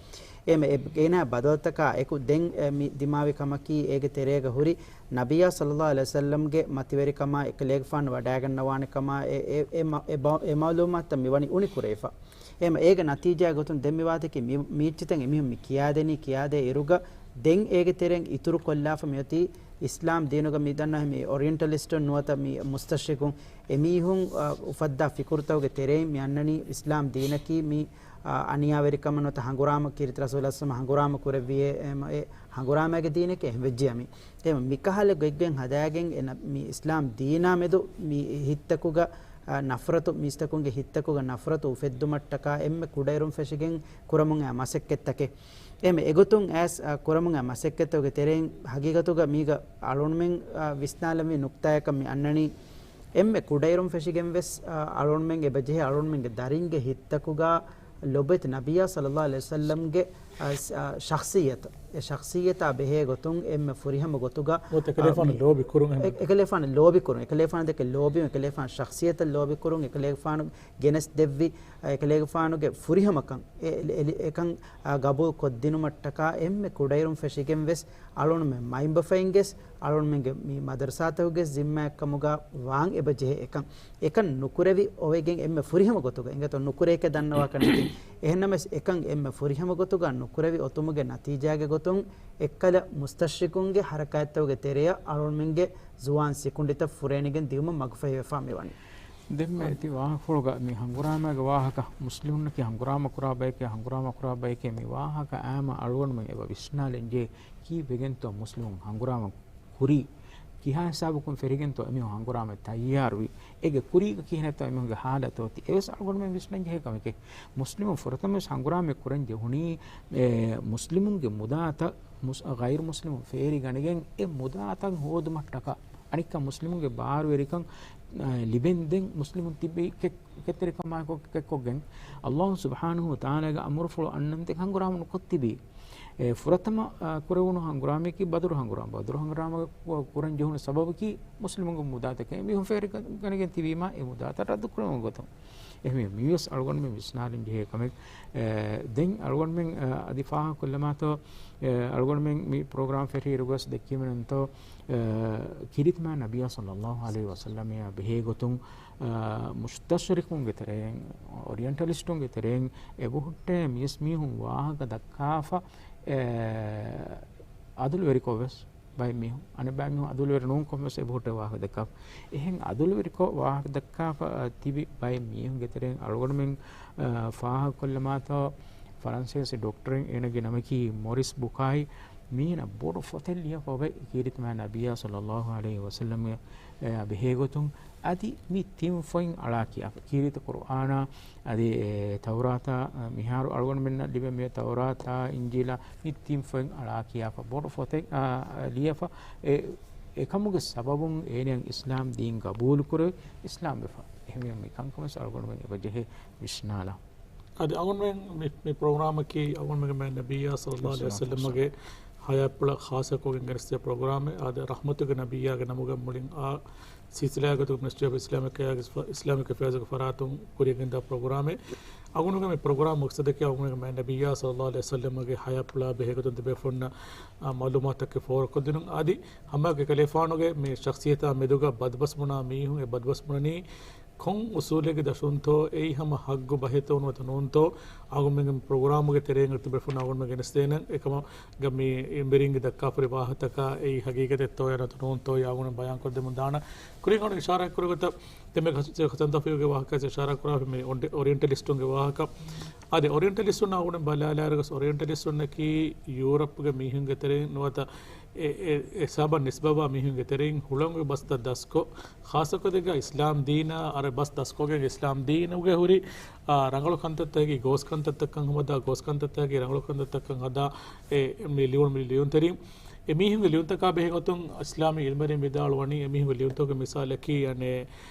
އެމެ އެ ގޭނާ ބަދަލުތަކާ އެކު ދެން އެ މި ދިމާވި ކަމަކީ އޭގެ ތެރޭގަ ހުރި ނަބިއްޔާ ޞައްލައްލާހު ޢަލައިހި ވަސައްލަމްގެ މަތިވެރިކަމާ އެކަލޭގެފާނު ވަޑައިގަންނަވާނެ ކަމާ އެ، އެ، އެ މަ-، އެ ބަ-، އެ މައުލޫމާތުތައް މި ވަނީ އުނިކުރެވިފަ. އެމަ އޭގެ ނަތީޖާ ގޮތުން ދެން މި ވާތަކީ މި، މީއްޗިތައް އެމީހުން މި ކިޔާދެނީ، ކިޔާދޭ އިރުގަ ދެން އޭގެ ތެރެއިން އިތުރު ކޮށްލާފަ މިއޮތީ އިސްލާމް ދީނުގަ މި ދަންނަ މި އޮރިއެންޓަލިސްޓުން ނުވަތަ މި މުސްތަޝްރިޤުން އެމީހުން، އަ، އުފައްދާ ފިކުރުތަކުގެ ތެރެއިން މި އަންނަނީ އިސްލާމް ދީނަކީ މި، އަ، އަނިޔާވެރިކަމަށް ނުވަތަ ހަނގުރާމަ ކީރިތި ރަސޫލާ ހަނގުރާމަ ކުރެއްވިޔޭ، އެ، އެ ހަނގުރާމައިގެ ދީނެކޭ އެހެން ވެއްޖިޔާ މި. އެ މިކަހަލަ ގޮތްގޮތް ހަދާގެން އެ ނަ-، މި އިސްލާމް ދީނާ މެދު މި ހިތްތަކުގަ، އަ، ނަފްރަތު، މީސްތަކުންގެ ހިތްތަކުގަ ނަފްރަތު އުފެއްދުމަށްޓަކާ އެންމެ ކުޑައިރުން ފެށިގެން ކުރަމުން އައި މަސައްކަތްތަކެއް. އެމެ އެގޮތުން އައިސް، އަ، ކުރަމުން އައި މަސައްކަތްތަކުގެ ތެރެއިން ހަގީގަތުގަ މީގަ އަޅުންމެން، އަ، ވިސްނާލަންވީ ނުކްތާޔަކަށް މި އަންނަނީ، އެންމެ ކުޑައިރުން ފެށިގެން ވެސް، އަ، އަޅުންމެން އެބަޖެހޭ އަޅުންމެންގެ ދަރިންގެ ހިތްތަކުގަ ލޮބުވެތި ނަބިއްޔާ ޞައްލައްލާހު ޢަލައިހި ވަސައްލަމްގެ އަ، ސ-، އަ، ޝަޚްޞިއްޔަތު. އެ ޝަޚްޞިއްޔަތާ ބެހޭ ގޮތުން އެންމެ ފުރިހަމަ ގޮތުގަ، އެކަލޭގެފާނު އަ، މި-، ލޯބި ކުރުން އެ-، އެކަލޭގެފާނު ލޯބި ކުރުން، އެކަލޭގެފާނު ދެކެ ލޯބިވުން، އެކަލޭގެފާނު ޝަޚްޞިއްޔަތަށް ލޯބި ކުރުން، އެކަލޭގެފާނު ގެނެސް ދެއްވި، އަ، އެކަލޭގެފާނުގެ ފުރިހަމަކަން، އެ-، އެ-، އެކަން، އަ، ގަބޫލު ކޮށްދިނުމަށްޓަކާ އެންމެ ކުޑައިރުން ފެށިގެން ވެސް އަޅުގަނޑުމެން މައިންބަފައިން ގެސް، އަޅުގަނޑުމެންގެ މި މަދަރުސާތަކުގެ ޒިންމާއެއްކަމުގަ ވާން އެބަޖެހޭ އެކަން. އެކަން ނުކުރެވި އޮވެގެން އެންމެ ފުރިހަމަ ގޮތުގަ، އިނގޭތޯ ނުކުރޭކޭ ދަންނަވާކަށް ނެތި. އެހެންނަމަވެސް އެކަން އެންމެ ފުރިހަމަ ގޮތުގަ ނުކުރެވި އޮތުމުގެ ނަތީޖާގެ ގޮތުން އެއްކަލަ މުސްތަޝްރިޤުންގެ ހަރަކާތްތަކުގެ ތެރެއަށް އަޅުގަނޑުމެންގެ ޒުވާން ސިކުނޑިތައް ފުރޭނެގެން ދިއުމަށް މަގުފަހިވެފާ މިވަނީ. ދެންމެ ތި ވާހަކަފުޅުގަ މި ހަނގުރާމައިގެ ވާހަކަ، މުސްލިމުންނަކީ ހަނގުރާމަ ކުރާ ބައެކޭ، ހަނގުރާމަ ކުރާ ބައެކޭ، މި ވާހަކަ އާއްމަ އަޅުގަނޑުމެން އެބަ ވިސްނާލަންޖެހޭ ކީއްވެގެންތޯ މުސްލިމުން ހަނގުރާމަ ކުރީ؟ ކިހާ ހިސާބަކުން ފެށިގެންތޯ އެމީހުން ހަނގުރާމަ ތައްޔާރުވީ؟ އޭގެ ކުރީގަ ކިހިނެއްތޯ އެމީހުންގެ ހާލަތު އޮތީ؟ އެވެސް އަޅުގަނޑުމެން ވިސްނަންޖެހޭ ކަމެކޭ. މުސްލިމުން ފުރަތަމަވެސް ހަނގުރާމަ ކުރަން ޖެހުނީ، އެ، މުސްލިމުންގެ މުދާތައް މުސް-، ޣައިރު މުސްލިމުން ފޭރިގަނެގެން އެ މުދާތައް ހޯދުމަށްޓަކާ. އަނެއްކާ މުސްލިމުންގެ ބާރުވެރިކަން، އަ، ލިބެންދެން މުސްލިމުން ތިބީ ކެ-، ކެތެރިކަމާއެކު ކެއްކޮށްގެން، ﷲ ސުބްޙާނަހޫ ވަތަޢާލާގެ އަމުރުފުޅު އަންނަންދެން ހަނގުރާމަ ނުކޮށްތިބީ. އެ، ފުރަތަމަ، އަ، ކުރެވުނު ހަނގުރާމައަކީ ބަދުރު ހަނގުރާމަ. ބަދުރު ހަނގުރާމަ ކު-، ކުރަން ޖެހުނު ސަބަބަކީ މުސްލިމުންގެ މުދާތަކެއް އެމީހުން ފޭރި ގަ-، ގަނެގެން ތިބީމާ އެ މުދާތައް ރައްދު ކުރެވުނު ގޮތުން. އެހެންވެ، މިވެސް އަޅުގަނޑުމެން ވިސްނާލަން ޖެހޭ ކަމެއް. އެ، ދެން އަޅުގަނޑުމެން، އަ، އަދި ފާހަގަކޮށްލަމާތޯ، އެ، އަޅުގަނޑުމެން މި ޕްރޮގްރާމް ފެށިއިރު ގޮސް ދެއްކީމެންތޯ، އެ، ކީރިތި މާތް ނަބިއްޔާ ޞައްލައްލާހު ޢަލައިހި ވަސައްލަމައާ ބެހޭ ގޮތުން، އަ، މުސްތަޝްރިޤުންގެ ތެރެއިން، އޮރިއެންޓަލިސްޓުންގެ ތެރެއިން އެބަހުއްޓޭ މިވެސް މީހުން ވާހަކަ ދައްކާފަ، އެ، އަދުލުވެރިކޮށް ވެސް ބައެއް މީހުން، އަނެއް ބައެއް މީހުން އަދުލުވެރި ނޫންކޮށް ވެސް އެބަހުއްޓޭ ވާހަކަ ދައްކާފަ. އެހެން އަދުލުވެރިކޮށް ވާހަކަ ދައްކާފަ، އަ، ތިބި ބައެއް މީހުންގެ ތެރެއިން އަޅުގަނޑުމެން، އަ، ފާހަގަކޮށްލަމާތޯ، ފަރަންސޭސި ޑޮކްޓަރެއް، އޭނަގެ ނަމަކީ މޮރިސް ބުކާއި. މީނަ ބޮޑު ފޮތެއް ލިޔަފަ އޮވޭ ކީރިތި މާތް ނަބިއްޔާ ޞައްލައްލާހު ޢަލައިހި ވަސައްލަމައާ ބެހޭ ގޮތުން. އަދި މި ތިން ފޮތް އަޅާ ކިޔާފަ، ކީރިތި ޤުރުއާނާ އަދި، އެ، ތައުރާތާ، މިހާރު އަޅުގަނޑުމެންނަށް ލިބެން މި ތައުރާތާ އިންޖީލާ މި ތިން ފޮތް އަޅާ ކިޔާފަ ބޮޑު ފޮތެއް، އާ، ލިޔަފަ އެ، އެކަމުގެ ސަބަބުން އޭނައަށް އިސްލާމް ދީން ގަބޫލު ކުރެވި އިސްލާމް ވެފަ. އެހެންވެ މި ކަންކަމަށް އަޅުގަނޑުމެން އެބަ ޖެހޭ ވިސްނާލާ. އަދި އަޅުގަނޑުމެން މި، މި ޕްރޮގްރާމަކީ އަޅުގަނޑުމެންގެ މާތް ނަބިއްޔާ ޞައްލައްލާހު ޢަލައިހި ވަސައްލަމަގެ ޙަޔާތްޕުޅަށް ޚާއްޞަކޮށްގެން ގެނެސްދިޔަ ޕްރޮގްރާމެއް. އާދެ، ރަޙްމަތުގެ ނަބިއްޔާގެ ނަމުގަ މުޅިން އާ ސިލްސިލާގެ ގޮތުގަ މިނިސްޓްރީ އޮފް އިސްލާމިކް އެފެއާޒް، އިސްލާމިކް އެފެއާޒްގެ ފަރާތުން ކުރިޔަށްގެންދާ ޕްރޮގްރާމެއް. އަޅުގަނޑުގެ މި ޕްރޮގްރާމް މަޤްޞަދަކީ އަޅުގަނޑުގެ މާތް ނަބިއްޔާ ޞައްލައްލާހު ޢަލައިހި ވަސައްލަމަގެ ޙަޔާތްޕުޅާ ބެހޭގޮތުން ތިބޭފުޅުންނަށް، އާ، މަޢުލޫމާތުތަކެއް ފޯރުކޮށްދިނުން. އަދި ހަމައެކަނި އެކަލޭގެފާނުގެ މި ޝަޚްޞިއްޔަތާ މެދުގަ ބަދުބަސް ބުނާ މީހުން އެ ބަދުބަސް ބުނަނީ ކޮން އުސޫލެއްގެ ދަށުންތޯ، އެއީ ހަމަ ޙައްޤު ބަހެއްތޯ ނުވަތަ ނޫންތޯ، އަޅުގަނޑުމެންގެ ޕްރޮގްރާމުގެ ތެރެއިން ތިބޭފުޅުންނަށް އަޅުގަނޑުމެން ގެނެސްދޭނަން. އެކަމަށް މި އެނބިރިންގެ ދައްކާފައި ވާހަކަތަކާ އެއީ ޙަޤީޤަތެއްތޯ ޔާ ނުވަތަ ނޫންތޯ އަޅުގަނޑު ބަޔާންކޮށްދެމުން ދާނަން. ކުރިން އަޅުގަނޑު އިޝާރާތް ކުރި ގޮތަށް ދެންމެ ޚަ-، ޚަތަންތަފީގެ ވާހަކަ އިޝާރާތް ކުރާފަ މި އޮންޑެ-، އޮރިއެންޓަލިސްޓުންގެ ވާހަކަ. އަދި އޮރިއެންޓަލިސްޓުން އަޅުގަނޑު ބަލާލާއިރު ގޮސް އޮރިއެންޓަލިސްޓުންނަކީ ޔޫރަޕްގެ މީހުންގެ ތެރެއިން ނުވަތަ އެ، އެ، އެ ހިސާބަށް ނިސްބަވާ މީހުންގެ ތެރެއިން ހުޅަނގުގެ ބަސްތައް ދަސްކޮށް، ޚާއްޞަކޮށް ދެން އިސްލާމް ދީނާ އަރަ ބަސް ދަސްކޮށްގެން އިސްލާމް ދީނުގެ ހުރި، އާ، ރަނގަޅު ކަންތައްތަކަކީ ގޯސް ކަންތައްތައްކަން ހަމަ ދާ ގޯސް ކަންތައްތަކަކީ ރަނގަޅު ކަންތައްތައްކަން ހަދާ އެ މި ލިޔުނު މި ލިޔުންތެރިން. އެ މީހުންގެ ލިޔުންތަކާ ބެހޭ ގޮތުން އިސްލާމީ ޢިލްމުވެރިން ވިދާޅުވަނީ އެ މީހުންގެ ލިޔުންތަކުގެ މިސާލަކީ އަނެއް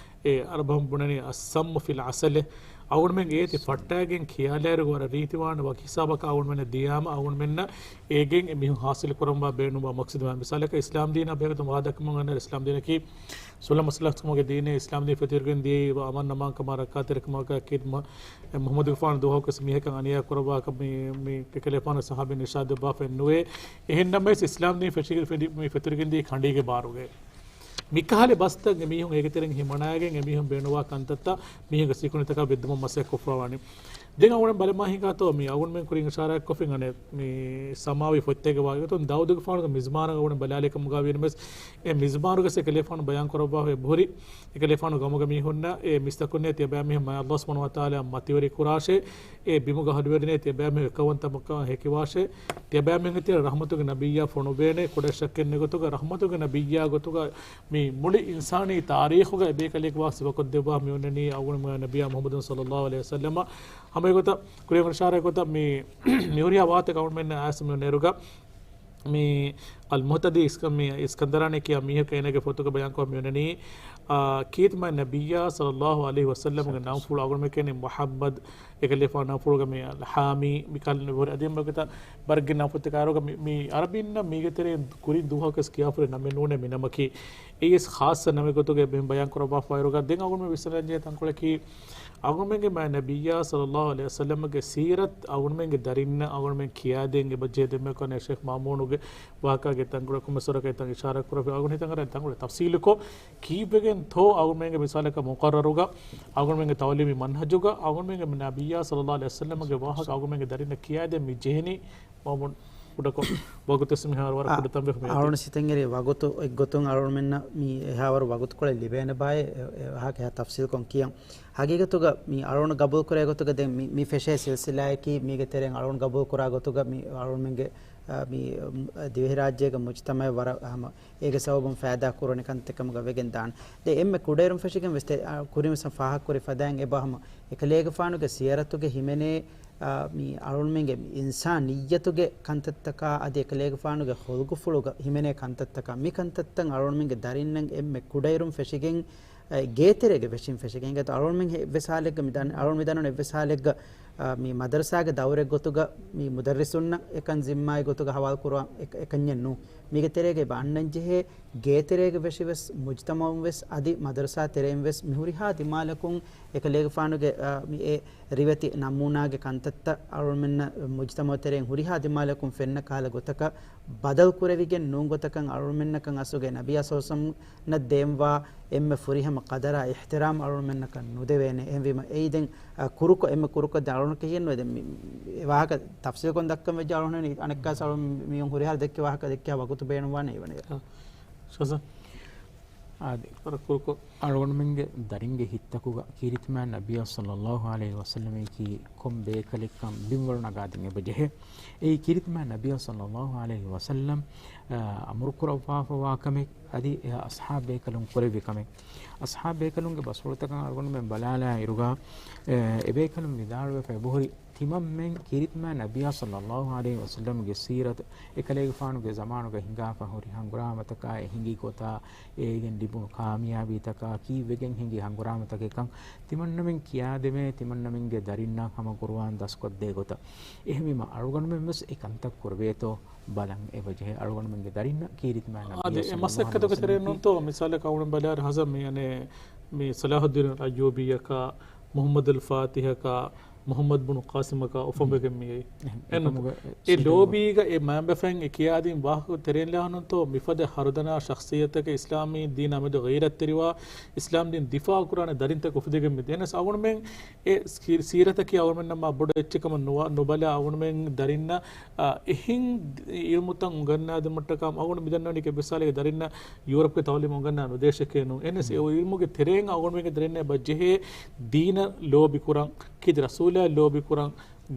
އެ އަރަބަން ބުނަނީ އައްސައްމު ފިލް ޢަސަލެ. އަޅުގަނޑުމެން އޭތި ފައްޓައިގެން ކިޔާލާއިރު ވަރަށް ރީތިވާނެ ވަކި ހިސާބަކަށް އަޅުގަނޑުމެންނަށް ދިޔާމަ އަޅުގަނޑުމެންނަށް އޭގެން އެ މީހުން ޙާޞިލު ކުރަންވާ ބޭނުންވާ މަޤްޞަދު. މިސާލަކަށް އިސްލާމް ދީނާ ބެހޭގޮތުން ވާހަކަ ދައްކަމުން އަންނަ އިސްލާމް ދީނަކީ ސުލަމަ ސުލަމަކަމުގެ ދީނެއް، އިސްލާމް ދީން ފެތުރިގެން ދިޔައީ އަމާން ނަމާންކަމާ ރައްކާތެރިކަމަކަށް ކީ މު-، މުޙައްމަދުގެފާނު ދުވަހަކުވެސް މީހަކަށް އަނިޔާ ކުރައްވާކަށް މި، މި އެކަލޭގެފާނު ޞަޙާބީން އިރުޝާދު ދެއްވާފައެއް ނުވޭ. އެހެންނަމަވެސް އިސްލާމް ދީން ފެށިގެ-، ފެށި-، މި ފެތުރިގެން ދިޔައީ ކަނޑީގެ ބާރުގައި. މިކަހަލަ ބަސްތައް އެ މީހުން އޭގެ ތެރެއިން ހިމަނައިގެން އެ މީހުން ބޭނުންވާ ކަންތައްތައް މީހުންގެ ސިކުނޑިތަކަށް ވެއްދުމަށް މަސައްކަތް ކޮށްފަވާނީ. ދެން އަޅުގަނޑު ބަލަމާ ހިނގާތޯ މި އަޅުގަނޑުމެން ކުރިން އިޝާރާތްކޮށްފިން އަނެއް މި ސަމާވީ ފޮތްތަކުގެ ވާހަކަތައް ދާއޫދުގެފާނުގެ މިޒްމާރަށް އަޅުގަނޑު ބަލާލި ކަމުގަ ވީނަމަވެސް އެ މިޒްމާރުގަ އެކަލޭގެފާނު ބަޔާން ކުރައްވާފަ އެބަހުރި އެކަލޭގެފާނު ގައުމުގެ މީހުންނަށް އެ މީސްތަކުންނޭ ތިޔަބައިމީހުން މާތް ﷲ ސުބްޙާނަހޫ ވަތަޢާލާ މަތިވެރި ކުރާށޭ، އެ ބިމުގެ އަހުލުވެރިންނޭ ތިޔަބައިމީހުން އެކައުވަންތަކަމަށް ހެކިވާށޭ، ތިޔަބައިމީހުންގެ ތެރެއަށް ރަޙްމަތުގެ ނަބިއްޔާ ފޮނުވޭނޭ. ކުޑަ ޝައްކެއް ނެތް ގޮތުގަ ރަޙްމަތުގެ ނަބިއްޔާ ގޮތުގަ މި މުޅި އިންސާނީ ތާރީޚުގަ އެބޭކަލެއްގެ ވާހަކަ ސިފަކޮށްދެއްވާ މި އޮންނަނީ އަޅުގަނޑު ނަބިއްޔާ މުޙައްމަދު ޞައްލައްލާހު ޢަލައިހި ވަސައްލަމަ. ހަމަ އެގޮތަށް ކުރިއަށް އިޝާރާތް ކޮށް މި، މި ހުރިހާ ވާހަކަތައް އަޅުގަނޑުމެންނަށް އައިސް މި ނެރުގަ މި އަލް މުހްތަދީ އިސްކަ-، މި އިސްކަންދަރާނީ ކިޔާ މީހަކު އޭނާގެ ފޮތުގަ ބަޔާންކޮށް މިއޮންނަނީ، އާ، ކީރިތި މާތް ނަބިއްޔާ ޞައްލައްލާހު ޢަލައިހި ވަސައްލަމްގެ ނަންފުޅު އަޅުގަނޑުމެން ކިޔަނީ މުޙައްމަދު އެކަލޭގެފާނު ނަންފުޅުގަ މި އަލް ހާމީ މި ކަލަން ވެ އަދި އެންމެ ގޮތަށް ބަރެއްގެ ނަންފުޅުތަކާ އަރުގަ މި، މި އަރަބިންނަށް މީގެ ތެރެއިން ކުރިން ދުވަހަކަސް ކިޔާފުރި ނަމެއް ނޫނޭ މި ނަމަކީ. އެއީސް ޚާއްޞަ ނަމެއް ގޮތުގަ އެބަހިން ބަޔާން ކުރައްވާފައި އަރުގަ ދެން އަޅުގަނޑުމެން ވިސްނަންޖެހޭ ތަންކޮޅަކީ އަޅުގަނޑުމެންގެ މާތް ނަބިއްޔާ ޞައްލައްލާހު ޢަލައިހި ވަސައްލަމްގެ ސީރަތް އަޅުގަނޑުމެންގެ ދަރިންނަށް އަޅުގަނޑުމެން ކިޔާދޭން އެބަޖެހޭ ދެންމެ ކޮން ޝޭޚް މާމޫނުގެ ވާހަކައިގެ ތަންކޮޅެއް ކޮންމެސް ވަރަކަށް ތަން އިޝާރާތް ކުރައްވި އަޅުގަނޑު ހިތަށް އަރާ ތަންކޮޅެއް ތަފްސީލުކޮށް ކީއްވެގެންތޯ އަޅުގަނޑުމެންގެ މިސާލަކަށް މުޤައްރަރުގަ އަޅުގަނޑުމެންގެ ތަޢުލީމީ މަންހަޖުގަ އަޅުގަނޑުމެންގެ ނަބިއްޔާ ޞައްލައްލާހު ޢަލައިހި ވަސައްލަމްގެ ވާހަކަ އަޅުގަނޑުމެންގެ ދަރިންނަށް ކިޔާދޭން މި ޖެހެނީ މައުމޫން ކުޑަކޮށް ވަގުތު މިހާރު ވަރަށް ކުޑަ ތަނބެ މި އަޅުގަނޑު ސިތެން އެރި ވަގުތު އެއްގޮތުން އަޅުގަނޑުމެންނަށް މި އެހާވަރު ވަގުތުކޮޅެއް ލިބޭނެ ބާއޭ އެ، އެ ވާހަކަ ތަފްސީލްކޮށް ކިޔަން. ހަގީގަތުގަ މި އަޅުގަނޑު ގަބޫލުކުރޭ ގޮތުގަ ދެން މި، މި ފެށޭ ސިލްސިލާއަކީ މީގެ ތެރެއިން އަޅުގަނޑު ގަބޫލުކުރާ ގޮތުގަ މި އަޅުގަނޑުމެންގެ، އަ، މި، އު، ދިވެހިރާއްޖޭގެ މުޖްތަމަޢަށް ވަރަށް ހަމަ އޭގެ ސަބަބުން ފައިދާ ކުރަނި ކަންތައްތަކުގަ ވެގެން ދާނެ. ދެން އެންމެ ކުޑައިރުން ފެށިގެން ވެސް ތެ-، އަ، ކުރިން ވެސް ފާހަގަކުރި ފަދައިން އެބަ ހަމަ އެކަލޭގެފާނުގެ ސިޔަރަތުގެ ހިމެނޭ، އާ، މި އަޅުގަނޑުމެންގެ މި އިންސާނިއްޔަތުގެ ކަންތައްތަކާ އަދި އެކަލޭގެފާނުގެ ޚުލްޤުފުޅުގަ ހިމެނޭ ކަންތައްތަކާ މި ކަންތައްތައް އަޅުގަނޑުމެންގެ ދަރިންނަށް އެންމެ ކުޑައިރުން ފެށިގެން، އަ، ގޭތެރޭގެ ވެށިން ފެށިގެން. އިނގޭތޯ އަޅުގަނޑުމެން އެއްވެސް ހާލެއްގަ މި ދަން-، އަޅުގަނޑު މި ދަންނަވަނީ އެއްވެސް ހާލެއްގަ، އަ، މި މަދަރުސާގެ ދައުރެއް ގޮތުގަ މި މުދައްރިސުންނަށް އެކަން ޒިންމާއެއް ގޮތުގަ ހަވާލު ކުރުވާ އެ-، އެކަންޏެއް ނޫން. މީގެ ތެރޭގަ އެބަ އަންނަން ޖެހޭ ގޭތެރޭގެ ވެށި ވެސް މުޖްތަމަޢުން ވެސް އަދި މަދަރުސާ ތެރެއިން ވެސް މި ހުރިހާ ދިމާލަކުން އެކަލޭގެފާނުގެ، އަ، މި އެ ރިވެތި ނަމޫނާގެ ކަންތައްތައް އަޅުގަނޑުމެންނަށް މުޖްތަމަޢު ތެރެއިން ހުރިހާ ދިމާލަކުން ފެންނަ ކަހަލަ ގޮތަކަށް ބަދަލު ކުރެވިގެން ނޫން ގޮތަކަށް އަޅުގަނޑުމެންނަކަށް އަސްލުގައި ނަބިއްޔާ ޞައްލައްލާހު ޢަލައިހި ވަސައްލަމަށް ދޭންވާ އެންމެ ފުރިހަމަ ޤަދަރާ އިޙްތިރާމް އަޅުގަނޑުމެންނަކަށް ނުދެވޭނެ. އެހެންވީމަ އެއީ ދެން، އަ، ކުރުކޮށް، އެންމެ ކުރުކޮށް ދެން އަޅުގަނޑަކަށް ހިއެއްނުވޭ. ދެން މި، މި ވާހަކަ ތަފްސީލްކޮށް ދައްކަން ވެއްޖެ އަޅުގަނޑު އަނެއްކާ މި އޮން ހުރިހާ ދެއްކި ވާހަކަ ދެއްކިޔާ ވަގުތު ބޭނުންވާނެ އިވަނީ. އާ، ޝަޒާ. އާދެ. ވަރަށް ކުރުކޮށް. އަޅުގަނޑުމެންގެ ދަރިންގެ ހިތްތަކުގަ ކީރިތިމާ ނަބިއްޔާ ޞައްލައްލާހު ޢަލައިހި ވަސައްލަމަކީ ކޮން ބޭކަލެއްކަން ބިންވަޅު ނަގާދިން އެބަ ޖެހޭ. އެއީ ކީރިތިމާ ނަބިއްޔާ ޞައްލައްލާހު ޢަލައިހި ވަސައްލަމް، އަ، އަމުރުކުރައްވާފަވާ ކަމެއް، އަދި އެ އަޞްޙާބޭކަލުން ކުރެއްވި ކަމެއް. އަޞްޙާބޭކަލުންގެ ބަސްފުޅުތަކަށް އަޅުގަނޑުމެން ބަލާލާ އިރުގަ، އެ، އެބޭކަލުން ވިދާޅުވެފަ އެބަހުރި، ތިމަންމެން ކީރިތިމާ ނަބިއްޔާ ޞައްލައްލާހު ޢަލައިހި ވަސައްލަމްގެ ސީރަތު، އެކަލޭގެފާނުގެ ޒަމާނުގަ ހިނގާފަ ހުރި ހަނގުރާމަތަކާ، އެ ހިނގި ގޮތާ، އޭގެން ލިބުނު ކާމިޔާބީތަކާ، ކީއްވެގެން ހިނގި ހަނގުރާމަތަކެއްކަން ތިމަންނަމެން ކިޔާދެވޭ، ތިމަންނަމެންގެ ދަރިންނަށް ހަމަ ޤުރުއާން ދަސްކޮށްދޭ ގޮތަށް. އެހެންވީމަ އަޅުގަނޑުމެން ވެސް އެ ކަންތައް ކުރެވޭތޯ ބަލަން އެބަޖެހޭ. އަޅުގަނޑުމެންގެ ދަރިންނަށް ކީރިތިމާ ނަބިއްޔާ އާދެ، އެ ޞައްލައްލާހު މަސައްކަތުގެ ތެރެއިން ނޫންތޯ؟ މިސާލަކަށް އަޅުގަނޑު ބަލާއިރު ހަޒަ މި، އަނެ، މި ޞަލާޙުއްދީނު އައްޔޫބީއަކާ، މުޙައްމަދުލް ފާތިޙަކާ، މުޙައްމަދު ބުނު ޤާސިމަކާ އުފަންވެގެން މިއައީ. އެހެން، އެކަމުގަ އެ ލޯބީގަ އެ މައިންބަފައިން އެ ކިޔާދިން ވާހަކަ ތެރެއިން ލާނުންތޯ މިފަދަ ހަރުދަނާ ޝަޚްޞިއްޔަތަކެއް އިސްލާމީ ދީނާ މެދު ޣައިރަތްތެރިވާ، އިސްލާމް ދީން ދިފާޢު ކުރާނެ ދަރިންތަކެއް އުފެދިގެން މި ދެނަސް އަޅުގަނޑުމެން އެ ސީ-، ސީރަތަކީ އަޅުގަނޑުމެންނަށް މާ ބޮޑު އެއްޗެއް ކަމަށް ނުވާ-، ނުބަލާ އަޅުގަނޑުމެން ދަރިންނަށް، އާ، އެހެން އިލްމުތައް އުނގަންނާދިނުމަށްޓަކާ އަޅުގަނޑު މިދަންނަވަނީ އެއްވެސް ހާލެއްގަ ދަރިންނަށް ޔޫރަޕްގެ ތަޢުލީމު އުނގަންނާ ނުދޭށެކޭ ނޫން. އެހެނަސް އެ އިލްމުގެ ތެރެއިން އަޅުގަނޑުމެންގެ ދަރިންނަށް އެބަ ޖެހޭ ދީނަށް ލޯބިކުރަން، ކީރިތި ރަސޫލާއަށް ލޯބިކުރަން،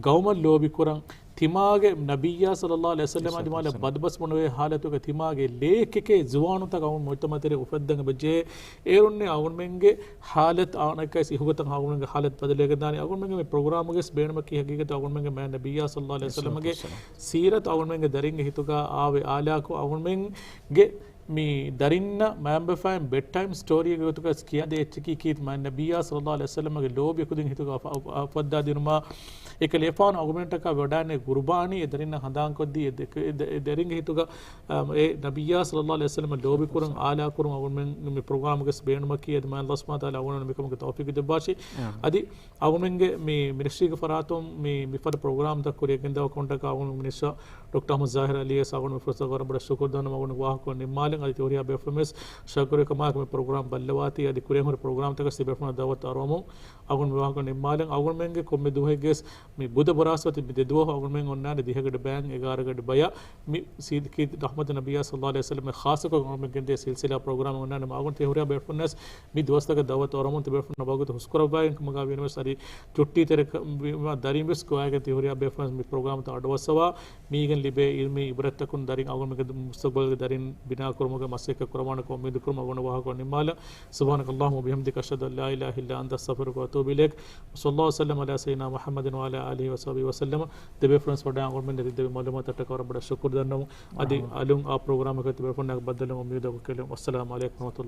ގައުމަށް ލޯބިކުރަން، ތިމާގެ ނަބިއްޔާ ޞައްލައްލާހު ޢަލައިހި ވަސައްލަމާ ދިމާލަށް ބަދުބަސް ބުނެވޭ ހާލަތުގަ ތިމާގެ ލޭކެކޭ ޒުވާނުތަކަށް އަޅުގަނޑު މުޖްތަމަޢު ތެރެއިން އުފައްދަން އެބަ ޖެހޭ. އޭރުންނެ އަޅުގަނޑުމެންގެ ހާލަތު އާނަކަސް އިހުގަތަށް އަޅުގަނޑުމެންގެ ހާލަތު ބަދަލުވެގެން ދާނީ. އަޅުގަނޑުމެންގެ މި ޕްރޮގްރާމުގަސް ބޭނުމަކީ ހަގީގަތަށް އަޅުގަނޑުމެންގެ މާތް ނަބިއްޔާ ޞައްލައްލާހު ޢަލައިހި ވަސައްލަމަގެ ސީރަތު އަޅުގަނޑުމެންގެ ދަރިންގެ ހިތުގަ އާވެ އާލާކު އަޅުގަނޑުމެންގެ މި ދަރިންނަށް މައިންބަފައިން ބެޑް ޓައިމް ސްޓޯރީގެ ގޮތުގަސް ކިޔާދޭ އެއްޗަކީ ކީރިތި މާތް ނަބިއްޔާ ޞައްލައްލާހު ޢަލައިހި ވަސައްލަމަގެ ލޯބި ކުދިން ހިތުގަ އުފަ-، އުފަ-، އުފައްދާދިނުމާ، އެކަލޭފާނު އަޅުގަނޑުމެންނަށްޓަކާ ވަޑާނެ ގުރުބާނީ އެ ދަރިންނަށް ހަނދާންކޮށްދީ އެ ދެ-، އެ ދެ-، އެ ދަރިންގެ ހިތުގަ، އަ، އެ ނަބިއްޔާ ޞައްލައްލާހު ޢަލައިހި ވަސައްލަމަށް ލޯބިކުރަން އާލާކުރަން އަޅުގަނޑުމެން މި ޕްރޮގްރާމުގަސް ބޭނުމަކީ އަދި މާތް ﷲ ސުބްޙާނަހޫ ވަތަޢާލާ އަޅުގަނޑުމެންނަށް މިކަމުގެ ތައުފީޤު ދެއްވާށި. އާމީން. އަދި އަޅުގަނޑުމެންގެ މި މިނިސްޓްރީގެ ފަރާތުން މި، މިފަދަ ޕްރޮގްރާމްތައް ކުރިއަށް ގެންދަވާ ކަމަށްޓަކާ އަޅުގަނޑު މިނިސްޓަރ ޑޮކްޓަރ އަޙްމަދު ޒާހިރު ޢަލީއަށް އަޅުގަނޑު މި ފުރުޞަތު ވަރަށް ބޮޑަށް ޝުކުރު ދަންނަވަން. އަޅުގަނޑު ވާހަކަ ނިންމާލަން އަދި ތިހުރިހާ ބޭފުޅުންވެސް ޝައްކުރެއް ކަމާއެކު މި ޕްރޮގްރާމް ބައްލަވާތީ އަދި ކުރިއަށް ހުރި ޕްރޮގްރާމްތަކަށް ތި ބޭފުޅުންނަށް ދަޢުވަތު އަރުވަމުން އަޅުގަނޑު މި ވާހަކަ ނިންމާލަން. އަޅުގަނޑުމެންގެ ކޮންމެ ދުވަހެއްގެސް މި ބުދަ ބުރާސްފަތި މި ދެ ދުވަހު އަޅުގަނޑުމެން އޮންނާނެ ދިހަގަޑި ބަޔަށް އެގާރަ ގަޑި ބަޔަށް މި ސީދް ކީރިތި ރަޙްމަތު ނަބިއްޔާ ޞައްލައްލާހު ޢަލައިހި ވަސައްލަމް ޚާއްޞަކޮށް އަޅުގަނޑުމެން ގެންދޭ ސިލްސިލާ ޕްރޮގްރާމް އޮންނާނެ. އަޅުގަނޑު ތިހުރިހާ ބޭފުޅުންނަށް މި ދުވަސްތަކަށް ދަޢުވަތު އަރުވަމުން ތި ބޭފުޅުންނަށް ވަގުތު ހުސްކުރައްވައިގެން ކަމުގަ ވީނަމަވެސް އަދި ޗުއްޓީ ތެރެ ކަ-، ވީމަ ދަރިން ވެސް ގޮވައިގެން ތިހުރިހާ ބޭފުޅުން މި ޕްރޮގްރާމްތައް އަޑުއައްސަވާ މީގެން ލިބޭ އިލްމީ ޢިބްރަތްތަކުން ދަރިން އަޅުގަނޑުމެންގެ މުސްތަޤްބަލްގެ ދަރިން ބިނާކުރުމަށް މަސައްކަތް ކުރައްވާނެކަމަށް އުއްމީދު ކުރަމުން ވަންނަ ވާހަކަ ނިންމާލަން. سبحانك اللهم وبحمدك، أشهد أن لا إله إلا أنت، أستغفرك وأتوب إليك. وصلى الله وسلم على سيدنا محمد وعلى آله وصحبه وسلم. ތިބޭފުޅުން ވަޑައިގެން އުޅުމުން ދެއްވި މަޢުލޫމާތަށްޓަކާ ވަރަށް ބޮޑަށް ޝުކުރު ދަންނަވަން. އަދި އަލުން އާ ޕްރޮގްރާމަކަށް ތިބޭފުޅުންނާ ބައްދަލުވުން އުއްމީދު ކޮށްލަން. والسلام عليكم ورحمة الله.